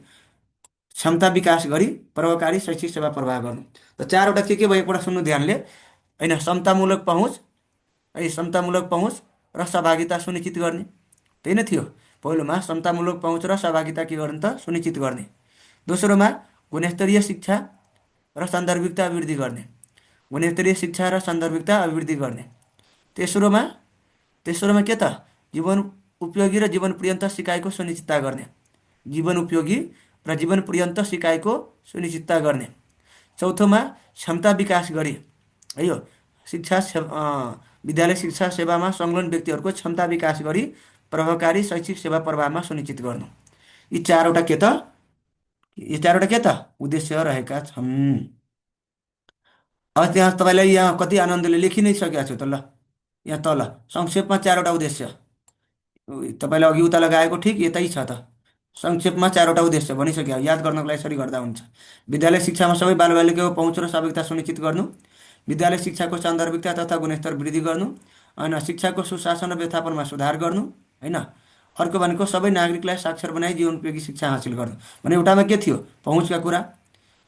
क्षमता विकास गरी प्रभावकारी शैक्षिक सेवा प्रवाह गर्नु। त चारवटा के भयो एकपल्ट सुन्नु ध्यानले होइन। समतामूलक पहुँच र सहभागिता सुनिश्चित गर्ने, त्यही नै थियो। पहिलोमा समतामूलक पहुँच र सहभागिता के गर्ने त? सुनिश्चित गर्ने। दोस्रोमा गुणस्तरीय शिक्षा र सान्दर्भिकता वृद्धि गर्ने, गुणस्तरीय शिक्षा र सान्दर्भिकता अभिवृद्धि गर्ने। तेस्रोमा के त? जीवन उपयोगी र जीवन पर्यन्त सिकाइको सुनिश्चितता गर्ने, जीवन उपयोगी र जीवन पर्यन्त सिकाइको सुनिश्चितता गर्ने। चौथोमा क्षमता विकास गरी है, यो विद्यालय शिक्षा सेवामा संलग्न व्यक्तिहरूको क्षमता विकास गरी प्रभावकारी शैक्षिक सेवा प्रवाहमा सुनिश्चित गर्नु। यी चारवटा के त? उद्देश्य रहेका छन्। अब त्यहाँ तपाईँलाई यहाँ कति आनन्दले लेखि नै सकेको छु त। ल यहाँ तल संक्षेपमा चारवटा उद्देश्य तपाईँलाई अघि उता लगाएको ठिक यतै छ त। संक्षेपमा चारवटा उद्देश्य भनिसक्यो, याद गर्नको लागि यसरी गर्दा हुन्छ। विद्यालय शिक्षामा सबै बालबालिकाको पहुँच र सहभागिता सुनिश्चित गर्नु, विद्यालय शिक्षाको सान्दर्भिकता तथा गुणस्तर वृद्धि गर्नु, होइन शिक्षाको सुशासन र व्यवस्थापनमा सुधार गर्नु होइन। अर्को भनेको सबै नागरिकलाई साक्षर बनाई जीवनोपयोगी शिक्षा हासिल गर्नु भने एउटामा के थियो? पहुँचका कुरा,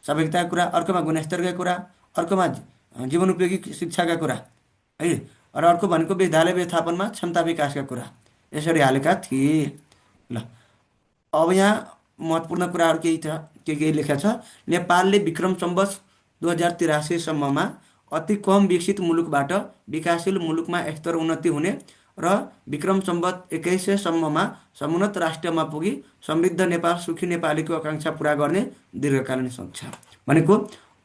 सहभागिताका कुरा, अर्कोमा गुणस्तरका कुरा, अर्कोमा जीवनोपयोगी शिक्षाका कुरा है, र अर्को भनेको विद्यालय व्यवस्थापनमा क्षमता विकासका कुरा। यसरी हालेका थिए। ल अब यहाँ महत्त्वपूर्ण कुराहरू केही लेखेको छ। नेपालले विक्रम सम्वत 2083 सम्ममा अति कम विकसित मुलुकबाट विकासशील मुलुकमा स्तर उन्नति हुने र विक्रम सम्वत 2100 सम्ममा समुन्नत राष्ट्रमा पुगी समृद्ध नेपाल सुखी नेपालीको आकाङ्क्षा पुरा गर्ने दीर्घकालीन सङ्ख्या भनेको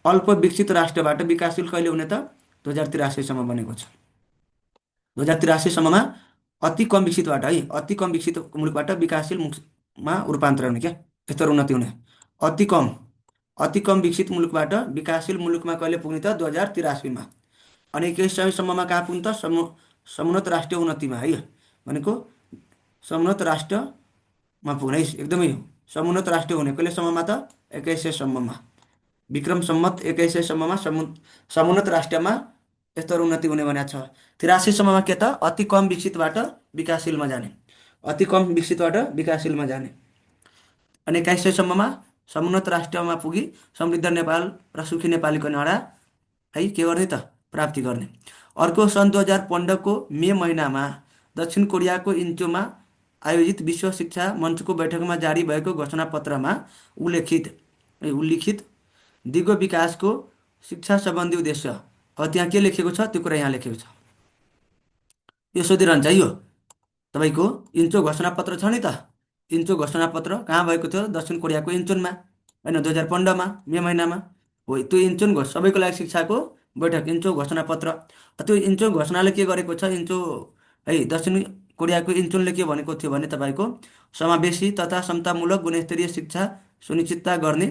अल्प विकसित राष्ट्रबाट विकासशील कहिले हुने त 2083सम्म बनेको छ। 2083सम्ममा अति कम विकसितबाट है अति कम विकसित मुलुकबाट विकासशील मुलुकमा रूपान्तरण हुने क्या, यस्तो उन्नति हुने। अति कम अति कम विकसित मुलुकबाट विकासशील मुलुकमा कहिले पुग्ने त 2083मा। अनि 2100सम्ममा कहाँ पुग्ने त समुन्नत राष्ट्रिय उन्नतिमा है भनेको समुन्नत राष्ट्रमा पुग्ने एकदमै समुन्नत राष्ट्र हुने कहिलेसम्ममा त 2100सम्ममा। विक्रम सम्वत 2100सम्ममा समुन्नत राष्ट्रमा यस्तो उन्नति हुने भनेको छ। 83सम्ममा के त अति कम विकसितबाट विकासशीलमा जाने, अति कम विकसितबाट विकासशीलमा जाने। अनि 2100सम्ममा समुन्नत राष्ट्रमा पुगी समृद्ध नेपाल र सुखी नेपालीको नारा है के गर्ने त प्राप्ति गर्ने। अर्को सन् 2015को मे महिनामा दक्षिण कोरियाको इन्चोमा आयोजित विश्व शिक्षा मञ्चको बैठकमा जारी भएको घोषणापत्रमा उल्लिखित दिगो विकासको शिक्षा सम्बन्धी उद्देश्य, अब त्यहाँ के लेखेको छ त्यो कुरा यहाँ लेखेको छ। यो सोधिरहन्छ है, यो तपाईँको इन्चो घोषणापत्र छ नि त। इन्चो घोषणापत्र कहाँ भएको थियो? दक्षिण कोरियाको इन्चोनमा होइन, 2015मा मे महिनामा हो। त्यो इन्चोन सबैको लागि शिक्षाको बैठक इन्चो घोषणापत्र। त्यो इन्चो घोषणाले के गरेको छ? इन्चो है दक्षिण कोरियाको इन्चोनले के भनेको थियो भने तपाईँको समावेशी तथा समतामूलक गुणस्तरीय शिक्षा सुनिश्चितता गर्ने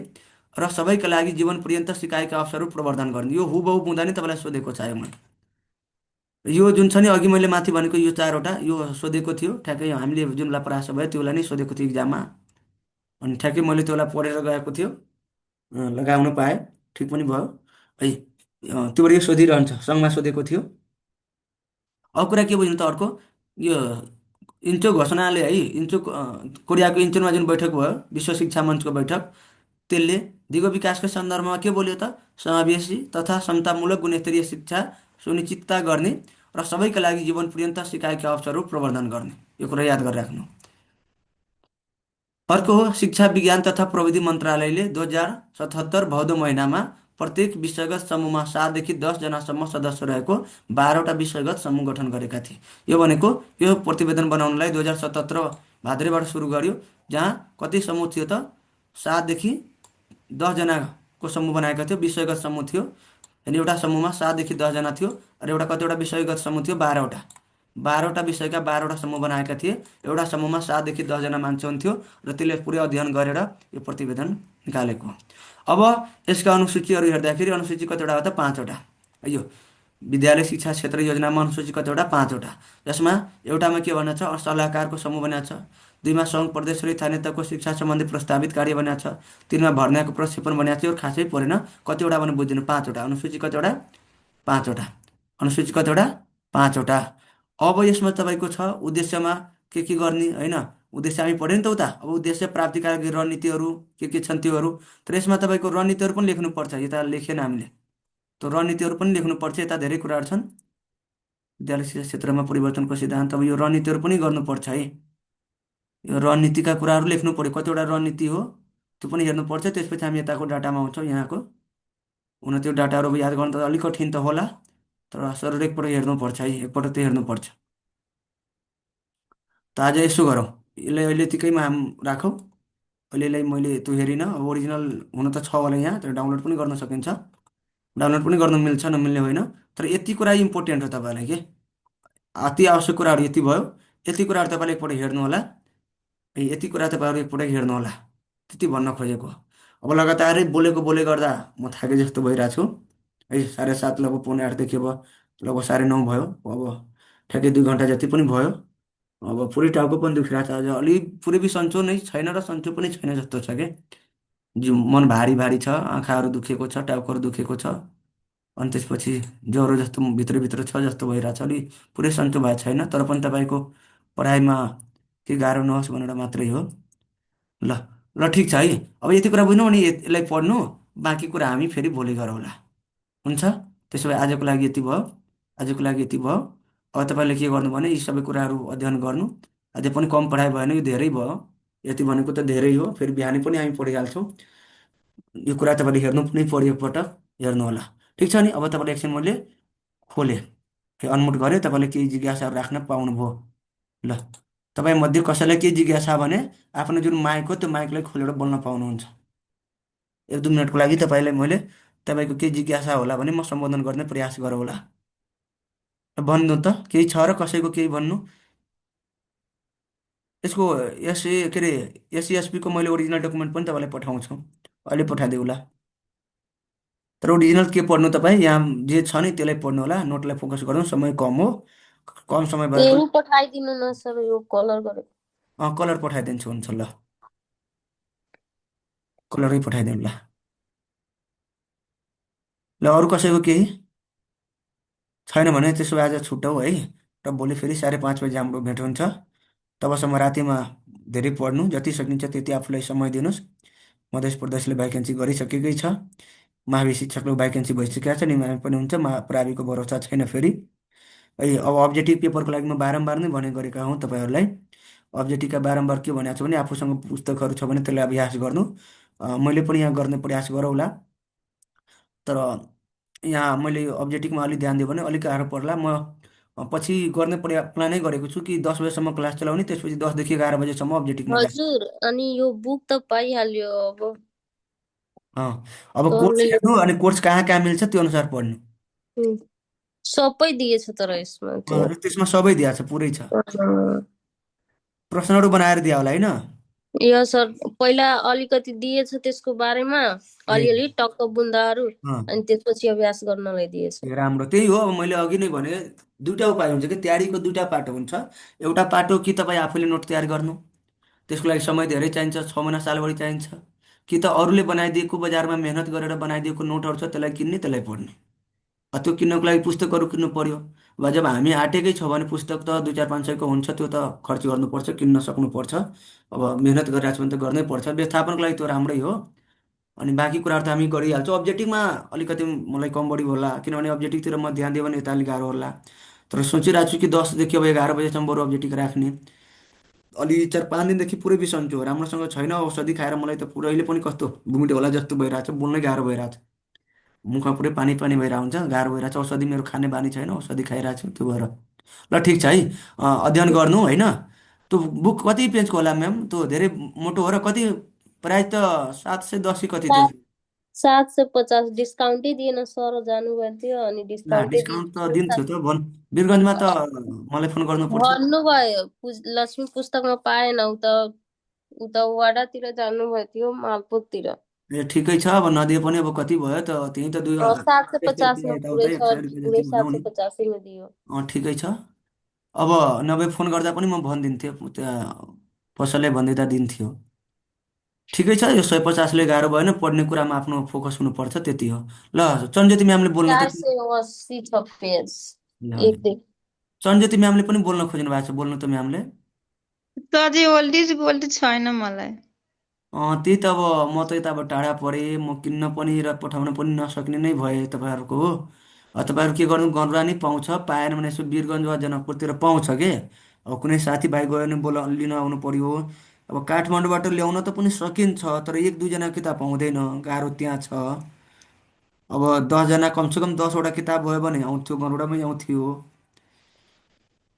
र सबैका लागि जीवन पर्यन्त सिकाइका अवसरहरू प्रवर्धन गर्ने। यो हुबहु बुँदा नै तपाईँलाई सोधेको छ मैले। यो जुन छ नि अघि मैले माथि भनेको यो चारवटा यो सोधेको थियो ठ्याक्कै हामीले जुनलाई परास भयो त्योलाई नै सोधेको थियो इक्जाममा। अनि ठ्याक्कै मैले त्योलाई पढेर गएको थियो, लगाउन पाएँ, ठिक पनि भयो है। त्योबाट यो सोधिरहन्छ, सङ्घमा सोधेको थियो। अब कुरा के बुझ्नु त अर्को, यो इन्चो घोषणाले है इन्चो कोरियाको इन्चोनमा जुन बैठक भयो विश्व शिक्षा मञ्चको बैठक, त्यसले दिगो विकासको सन्दर्भमा के बोल्यो त? समावेशी तथा समतामूलक गुणस्तरीय शिक्षा सुनिश्चितता गर्ने र सबैका लागि जीवन पर्यन्त सिकाइका अवसरहरू प्रवर्धन गर्ने। यो कुरा याद गरिराख्नु। अर्को हो शिक्षा विज्ञान तथा प्रविधि मन्त्रालयले 2077 भदौ महिनामा प्रत्येक विषयगत समूहमा 7 देखि 10 जनासम्म सदस्य रहेको 12वटा विषयगत समूह गठन गरेका थिए। यो भनेको यो प्रतिवेदन बनाउनलाई 2077 भाद्रैबाट सुरु गर्यो, जहाँ कति समूह थियो त? 7 देखि 10 जनाको समूह बनाएका थियो, विषयगत समूह थियो। अनि एउटा समूहमा 7 देखि 10 जना थियो र एउटा कतिवटा विषयगत समूह थियो? 12वटा। 12वटा विषयका 12वटा समूह बनाएका थिए। एउटा समूहमा 7 देखि 10 जना मान्छे हुन्थ्यो र त्यसले पुरै अध्ययन गरेर यो प्रतिवेदन निकालेको। अब यसका अनुसूचीहरू हेर्दाखेरि अनुसूची कतिवटा हो त? 5वटा। यो विद्यालय शिक्षा क्षेत्र योजनामा अनुसूची कतिवटा? 5वटा। जसमा एउटामा के भनेको छ? सल्लाहकारको समूह बनाएको छ। 2मा सङ्घ प्रदेश र स्थानीय तहको शिक्षा सम्बन्धी प्रस्तावित कार्य बनाएको छ। 3मा भर्नाको प्रक्षेपण बनाएको छ। यो खासै परेन, कतिवटा भने बुझिदिनु, 5वटा। अनुसूची कतिवटा? 5वटा। अनुसूची कतिवटा? 5वटा। अब यसमा तपाईँको छ उद्देश्यमा के गर्ने होइन, उद्देश्य हामी पढ्यो नि त उता। अब उद्देश्य प्राप्तिका लागि रणनीतिहरू के छन् त्योहरू, तर यसमा तपाईँको रणनीतिहरू पनि लेख्नुपर्छ। यता लेखेन हामीले, त्यो रणनीतिहरू पनि लेख्नुपर्छ। यता धेरै कुराहरू छन्। विद्यालय शिक्षा क्षेत्रमा परिवर्तनको सिद्धान्त, अब यो रणनीतिहरू पनि गर्नुपर्छ है। यो रणनीतिका कुराहरू लेख्नु पऱ्यो, कतिवटा रणनीति हो त्यो पनि हेर्नुपर्छ। त्यसपछि हामी यताको डाटामा आउँछौँ। यहाँको हुन त्यो डाटाहरू याद गर्नु त अलिक कठिन त होला, तर सर एकपल्ट हेर्नुपर्छ है, एकपल्ट त्यो हेर्नुपर्छ। त आज यसो गरौँ, यसलाई अहिले यतिकैमा राखौँ। अहिलेलाई मैले त्यो हेरिनँ, अब ओरिजिनल हुन त छ होला यहाँ, तर डाउनलोड पनि गर्न सकिन्छ। डाउनलोड पनि गर्न मिल्छ, नमिल्ने होइन। तर यति कुरा इम्पोर्टेन्ट हो तपाईँलाई के, अति आवश्यक कुराहरू यति भयो। यति कुराहरू तपाईँले एकपल्ट हेर्नु होला, यति कुरा तपाईँहरू एकपल्ट हेर्नु होला, त्यति भन्न खोजेको। अब लगातारै बोले गर्दा म थाके जस्तो भइरहेको छु है। 7:30 लगभग 7:45 अब लगभग 9:30 भयो। अब ठ्याक्कै 2 घन्टा जति पनि भयो। अब पुरै टाउको पनि दुखिरहेको छ आज। अलिक पुरै भी सन्चो नै छैन र सन्चो पनि छैन जस्तो छ क्या। मन भारी भारी छ, आँखाहरू दुखेको छ, टाउकोहरू दुखेको छ। अनि त्यसपछि ज्वरो जस्तो भित्रभित्र छ जस्तो भइरहेछ। अलिक पुरै सन्चो भएको छैन, तर पनि तपाईँको पढाइमा के गाह्रो नहोस् भनेर मात्रै हो। ल ल ठिक छ है। अब यति कुरा बुझ्नु, अनि यसलाई पढ्नु, बाँकी कुरा हामी फेरि भोलि गरौँला। हुन्छ, त्यसो भए आजको लागि यति भयो। आजको लागि यति भयो। अब तपाईँले के गर्नु भने यी सबै कुराहरू अध्ययन गर्नु। अझै पनि कम पढाइ भएन, यो धेरै भयो। यति भनेको त धेरै हो, फेरि बिहानै पनि हामी पढिहाल्छौँ। यो कुरा तपाईँले हेर्नु पनि पऱ्यो, एकपटक हेर्नु होला। ठिक छ नि। अब तपाईँले एकछिन मैले खोलेँ। अनम्युट गऱ्यो, तपाईँले केही जिज्ञासाहरू राख्न पाउनुभयो। ल, तपाईँ मध्ये कसैलाई केही जिज्ञासा छ भने आफ्नो जुन माइक हो त्यो माइकलाई खोलेर बोल्न पाउनुहुन्छ। 1-2 मिनटको लागि तपाईँलाई मैले तपाईँको केही जिज्ञासा होला भने म सम्बोधन गर्ने प्रयास गरौँ होला। भन्नु त केही छ र कसैको केही भन्नु? यसको यस के अरे एससीएसपीको मैले ओरिजिनल डकुमेन्ट पनि तपाईँलाई पठाउँछु, अहिले पठाइदिउँ होला। तर ओरिजिनल के पढ्नु तपाईँ, यहाँ जे छ नि त्यसलाई पढ्नु होला, नोटलाई फोकस गर्नु, समय कम हो। कम समय भए पनि यही पठाइदिनु न सर, यो कलर गरेको। कलर पठाइदिन्छु, हुन्छ ल, कलरै पठाइदिउँ ल। ल, अरू कसैको केही छैन भने त्यसो भए आज छुट्टौँ है, र भोलि फेरि 5:30 बजी हाम्रो भेट हुन्छ। तबसम्म रातिमा धेरै पढ्नु, जति सकिन्छ त्यति आफूलाई समय दिनुहोस्। मधेस प्रदेशले भ्याकेन्सी गरिसकेकै छ, मावि शिक्षकले भ्याकेन्सी भइसकेको छ, निमावि पनि हुन्छ, प्राविको भरोसा छैन फेरि है। अब अब्जेक्टिभ पेपरको लागि म बारम्बार नै भने गरेका हुँ तपाईँहरूलाई। अब्जेक्टिभका बारम्बार के भनेको छु भने आफूसँग पुस्तकहरू छ भने त्यसलाई अभ्यास गर्नु। मैले पनि यहाँ गर्ने प्रयास गरौँला, तर यहाँ मैले अब्जेक्टिभमा अलिक ध्यान दिएँ भने अलिक गाह्रो पर्ला। म पछि गर्ने प्लानै गरेको छु कि 10 बजेसम्म क्लास चलाउने, त्यसपछि 10 देखि 11 बजेसम्म अब्जेक्टिभमा लाग्ने। हजुर, अनि यो बुक त पाइहाल्यो अब। अब कोर्स सरले हेर्नु अनि कोर्स कहाँ कहाँ मिल्छ त्यो अनुसार पढ्नु। सबै दिएछ तर यसमा चाहिँ। त्यसमा सबै दिएको छ, पुरै छ। अँ, प्रश्नहरू बनाएर दियो होला होइन? यो सर पहिला अलिकति दिएछ त्यसको बारेमा, ए अलिअलि टक्क बुन्दाहरू, अँ, अनि त्यसपछि अभ्यास गर्नलाई दिएछ। राम्रो, त्यही हो। अब मैले अघि नै भने दुईवटा उपाय हुन्छ कि तयारीको, दुईवटा पाटो हुन्छ। एउटा पाटो कि तपाईँ आफूले नोट तयार गर्नु, त्यसको लागि समय धेरै चाहिन्छ, 6 महिना सालभरि चाहिन्छ, कि त अरूले बनाइदिएको बजारमा मेहनत गरेर बनाइदिएको नोटहरू छ त्यसलाई किन्ने, त्यसलाई पढ्ने। त्यो किन्नको लागि पुस्तकहरू किन्नु पर्यो। अब जब हामी आँटेकै छ भने पुस्तक त 2-4-5 सयको हुन्छ, त्यो त खर्च गर्नुपर्छ, किन्न सक्नुपर्छ। अब मेहनत गरिरहेको छ भने त गर्नै पर्छ, व्यवस्थापनको लागि त्यो राम्रै हो। अनि बाँकी कुराहरू त हामी गरिहाल्छौँ। अब्जेक्टिभमा अलिकति मलाई कम बढी होला, किनभने अब्जेक्टिभतिर म ध्यान दिएँ भने यता अलिक गाह्रो होला। तर सोचिरहेको छु कि 10 देखि अब 11 बजेसम्म बरु अब्जेक्टिभ राख्ने। अलि 4-5 दिनदेखि पुरै बिसन्चो हो, राम्रोसँग छैन। औषधि खाएर मलाई त पुरैले पनि कस्तो भुमिट होला जस्तो भइरहेको छ, बोल्नै गाह्रो भइरहेको छ, मुखमा पुरै पानी पानी भइरहेको हुन्छ, गाह्रो भइरहेको छ। औषधि मेरो खाने बानी छैन, औषधि खाइरहेको छु त्यो भएर। ल ठिक छ है, अध्ययन गर्नु होइन। त्यो बुक कति पेजको होला म्याम? त्यो धेरै मोटो हो र कति प्राइस त 710 कि कति थियो? 750 डिस्काउन्टै दिएन सर, जानुभएको थियो अनि ला, डिस्काउन्टै डिस्काउन्ट त दिएन। दिन्थ्यो त वीरगन्जमा त मलाई फोन गर्नु पर्थ्यो। भन्नुभयो लक्ष्मी पुस्तकमा पाएन, उता वाडातिर जानुभएको थियो, मालपोततिर। ए ठिकै छ, अब नदिए पनि अब कति भयो त, त्यही त 750 100 रुपियाँ पुरै यताउता, छ, 100 रुपियाँ पुरै जति भनौँ नि। 750 में दियो। ठिकै छ। अब नभए फोन गर्दा पनि म भनिदिन्थेँ, त्यहाँ पसलले भनिदिँदा दिन्थ्यो। ठिकै छ, यो 150ले गाह्रो भएन, पढ्ने कुरामा आफ्नो फोकस हुनुपर्छ, त्यति हो। ल, चन्ज्योति म्यामले बोल्न त 480 छ पेज ल, एक दिन। चन्ज्योति म्यामले पनि बोल्न खोज्नु भएको छ, बोल्नु त म्यामले। सर यो ओल्ड इज गोल्ड छैन मलाई। त्यही त, अब म त यताबाट टाढा परेँ, म किन्न पनि र पठाउन पनि नसक्ने नै भए तपाईँहरूको हो। तपाईँहरू के गर्नु, गर्दा नि पाउँछ, पाएन भने यसो वीरगन्ज वा जनकपुरतिर पाउँछ के। अब कुनै साथीभाइ गयो भने लिन आउनु पर्यो। अब काठमाडौँबाट ल्याउन त पनि सकिन्छ, तर 1-2 जना किताब पाउँदैन, गाह्रो त्यहाँ छ। अब 10 जना, कमसेकम 10वटा किताब भयो भने आउँथ्यो, गरौडामै आउँथ्यो।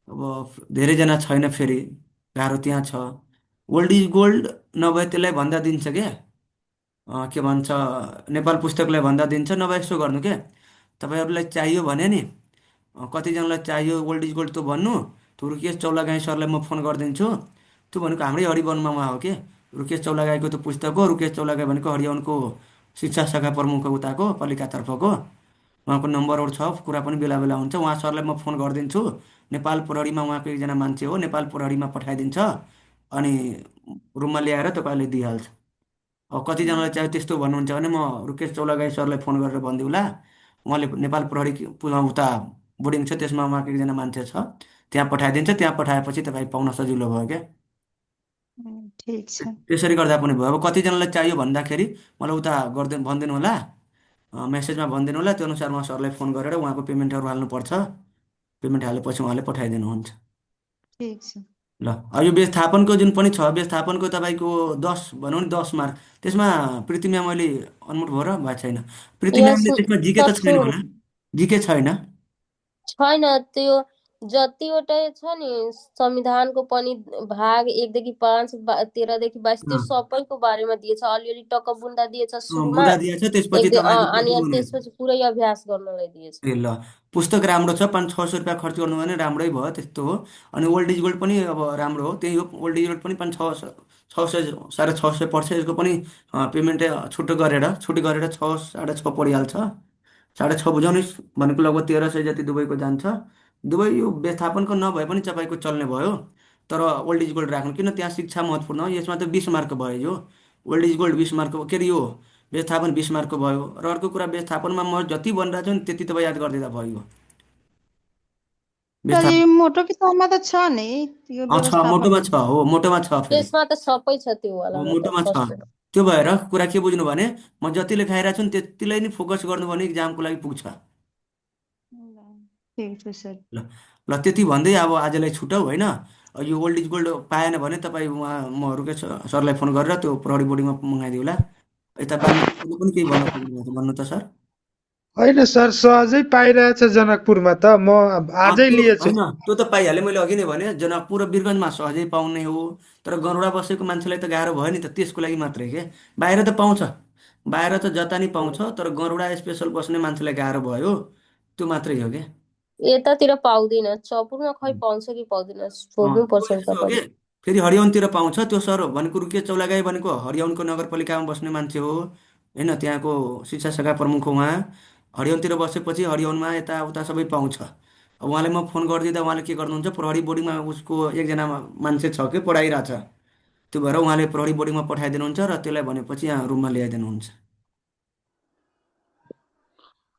अब धेरैजना छैन फेरि, गाह्रो त्यहाँ छ। ओल्ड इज गोल्ड नभए त्यसलाई भन्दा दिन्छ क्या, के भन्छ, नेपाल पुस्तकलाई भन्दा दिन्छ। नभए यसो गर्नु के, तपाईँहरूलाई चाहियो भने नि, कतिजनालाई चाहियो ओल्ड इज गोल्ड, त्यो भन्नु। त्यो रुकेश चौलागाई सरलाई म फोन गरिदिन्छु। त्यो भनेको हाम्रै हरिवनमा उहाँ हो कि, रुकेश चौलागाईको त्यो पुस्तक हो। रुकेश चौलागाई भनेको हरिवनको शिक्षा शाखा प्रमुख हो, उताको पालिकातर्फको। उहाँको नम्बरहरू छ, कुरा पनि बेला बेला हुन्छ। उहाँ सरलाई म फोन गरिदिन्छु। नेपाल प्रहरीमा उहाँको एकजना मान्छे हो, नेपाल प्रहरीमा पठाइदिन्छ, अनि रुममा ल्याएर तपाईँले दिइहाल्छ। अब कतिजनालाई चाहियो त्यस्तो भन्नुहुन्छ भने म रुकेश चौलागाई सरलाई फोन गरेर भनिदिउँला। उहाँले नेपाल प्रहरी उता बोर्डिङ छ, त्यसमा उहाँको एकजना मान्छे छ, त्यहाँ पठाइदिन्छ। त्यहाँ पठाएपछि तपाईँ पाउन सजिलो भयो क्या। ठीक छ। त्यसरी गर्दा पनि भयो। अब कतिजनालाई चाहियो भन्दाखेरि मलाई उता गरिदिनु भनिदिनु होला, मेसेजमा भनिदिनु होला, त्यो अनुसार म सरलाई फोन गरेर उहाँको पेमेन्टहरू हाल्नुपर्छ। पेमेन्ट हालेपछि उहाँले पठाइदिनुहुन्छ। ठीक छ। ल, अब यो व्यवस्थापनको जुन पनि छ, व्यवस्थापनको तपाईँको 10 भनौँ नि, 10 मार्क, त्यसमा प्रीति म्याम अहिले अनमुट भयो र भएको छैन? प्रीति यस म्यामले त्यसमा जिके त छैन सर, होला? जिके छैन? छैन त्यो जतिवटा छ नि संविधानको पनि भाग 1 देखि 5 13 देखि 22 त्यो अँ, सबैको बारेमा दिएछ, अलिअलि टक्क दिएछ सुरुमा बुँदा दिएछ त्यसपछि एक तपाईँको अनि कति गर्नु त्यसपछि पुरै अभ्यास गर्नलाई दिएछ। ए ल, पुस्तक राम्रो छ, 500-600 रुपियाँ खर्च गर्नु भने राम्रै भयो, त्यस्तो हो। अनि ओल्ड इज गोल्ड पनि अब राम्रो हो, त्यही हो। ओल्ड इज गोल्ड पनि 500 600 650 पर्छ, यसको पनि पेमेन्ट छुट्टो गरेर 6 6.5 परिहाल्छ। 6.5 बुझाउनुहोस् भनेको लगभग 1300 जति दुबईको जान्छ। दुबई यो व्यवस्थापनको नभए पनि तपाईँको चल्ने भयो। तर ओल्ड इज गोल्ड राख्नु किन, त्यहाँ शिक्षा महत्त्वपूर्ण हो, यसमा त 20 मार्क भयो यो। ओल्ड इज गोल्ड 20 मार्क के अरे यो व्यवस्थापन 20 मार्कको भयो। र अर्को कुरा, व्यवस्थापनमा म जति भनिरहेको छु नि त्यति तपाईँ याद गरिदिँदा भयो। तर यो व्यवस्थापन मोटो किताबमा त छ नि यो छ, मोटोमा व्यवस्थापन। छ, हो मोटोमा छ फेरि। त्यसमा त सबै छ त्यो हो वालामा त मोटोमा छ। फर्स्ट। त्यो भएर कुरा के बुझ्नु भने, म जति लेखाइरहेको छु नि त्यतिलाई नै फोकस गर्नु भने इक्जामको लागि पुग्छ। ठिक छ सर। ल ल, त्यति भन्दै अब आजलाई छुटौ होइन। यो ओल्ड इज गोल्ड पाएन भने तपाईँ उहाँ म अरूकै सरलाई फोन गरेर त्यो प्रहरी बोर्डिङमा मगाइदिउँला। यता बालमित्र पनि केही भन्न खोज्नु भएको छ, भन्नु त सर। होइन सर, सहजै पाइरहेछ जनकपुरमा त, म आजै त्यो लिएछु। होइन, त्यो त पाइहालेँ, मैले अघि नै भने जनकपुर र वीरगन्जमा सहजै पाउने हो। तर गरुडा बसेको मान्छेलाई त गाह्रो भयो नि त, त्यसको लागि मात्रै के। बाहिर त पाउँछ, बाहिर त जता नि पाउँछ, तर गरुडा स्पेसल बस्ने मान्छेलाई गाह्रो भयो, त्यो मात्रै हो क्या। यतातिर पाउँदैन, चपुरमा खै पाउँछ कि पाउँदैन, सोध्नु त्यो पर्छ यस्तो हो कि, तपाईँले। फेरि हरियौनतिर पाउँछ त्यो सर भनेको, रुके चौलागाई भनेको हरियौनको नगरपालिकामा बस्ने मान्छे हो होइन, त्यहाँको शिक्षा शाखा प्रमुख हो उहाँ। हरियौनतिर बसेपछि हरियौनमा यताउता सबै पाउँछ। अब उहाँलाई म फोन गरिदिँदा उहाँले के गर्नुहुन्छ, प्रहरी बोर्डिङमा उसको एकजना मान्छे छ कि पढाइरहेछ, त्यो भएर उहाँले प्रहरी बोर्डिङमा पठाइदिनुहुन्छ र त्यसलाई भनेपछि यहाँ रुममा ल्याइदिनुहुन्छ।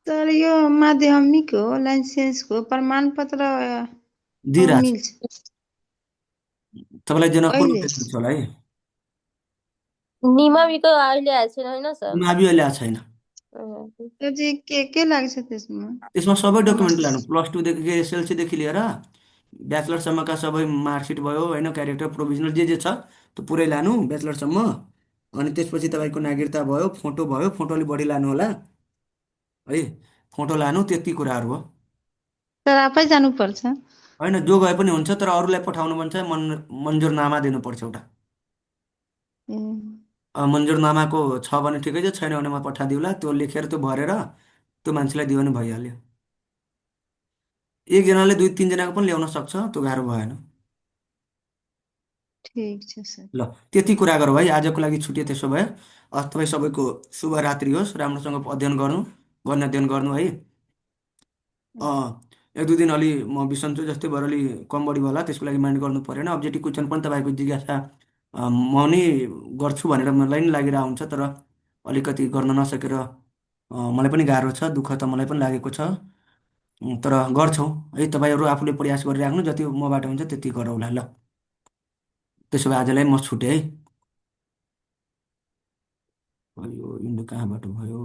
तर यो माध्यमिकको लाइसेन्सको प्रमाणपत्र अब दिइरहेछ। मिल्छ तपाईँलाई जनकपुरमा कहिले? भेट्नुहुन्छ होला है। निमाविको अहिले आएको छैन होइन सर? मावि ल्याएको छैन। अँ। त्यो चाहिँ के लाग्छ त्यसमा? त्यसमा सबै डकुमेन्ट लानु, समस्या +2 देखि एसएलसीदेखि लिएर ब्याचलरसम्मका सबै मार्कसिट भयो होइन, क्यारेक्टर प्रोभिजनल जे जे छ त्यो पुरै लानु ब्याचलरसम्म। अनि त्यसपछि तपाईँको नागरिकता भयो, फोटो भयो, फोटो अलिक बढी लानु होला है, फोटो लानु, त्यति कुराहरू हो। तर आफै जानुपर्छ। होइन, जो गए पनि हुन्छ, तर अरूलाई पठाउनु मन छ मन्जुरनामा दिनुपर्छ एउटा। ए, मन्जुरनामाको छ भने ठिकै छ, छैन भने म पठाइदिउँला, त्यो लेखेर त्यो भरेर त्यो मान्छेलाई दियो भने भइहाल्यो। एकजनाले 2 3 जनाको पनि ल्याउन सक्छ, त्यो गाह्रो भएन। ठिक छ सर। ल, त्यति कुरा गरौँ है, आजको लागि छुट्यो त्यसो भए। तपाईँ सबैको शुभरात्रि होस्, राम्रोसँग अध्ययन गर्नु, गर्ने अध्ययन गर्नु है। अँ, 1 2 दिन अलि म बिसन्चो जस्तै भएर अलि कम बढी होला, त्यसको लागि माइन्ड गर्नु परेन। अब्जेक्टिभ क्वेसन पनि तपाईँको जिज्ञासा म नै गर्छु भनेर मलाई नि लागिरहेको हुन्छ, तर अलिकति गर्न नसकेर मलाई पनि गाह्रो छ, दुःख त मलाई पनि लागेको छ। तर गर्छौँ है, तपाईँहरू आफूले प्रयास गरिराख्नु, जति मबाट हुन्छ त्यति गरौँला। ल, त्यसो भए आजलाई म छुटेँ है। यो इन्डो कहाँबाट भयो।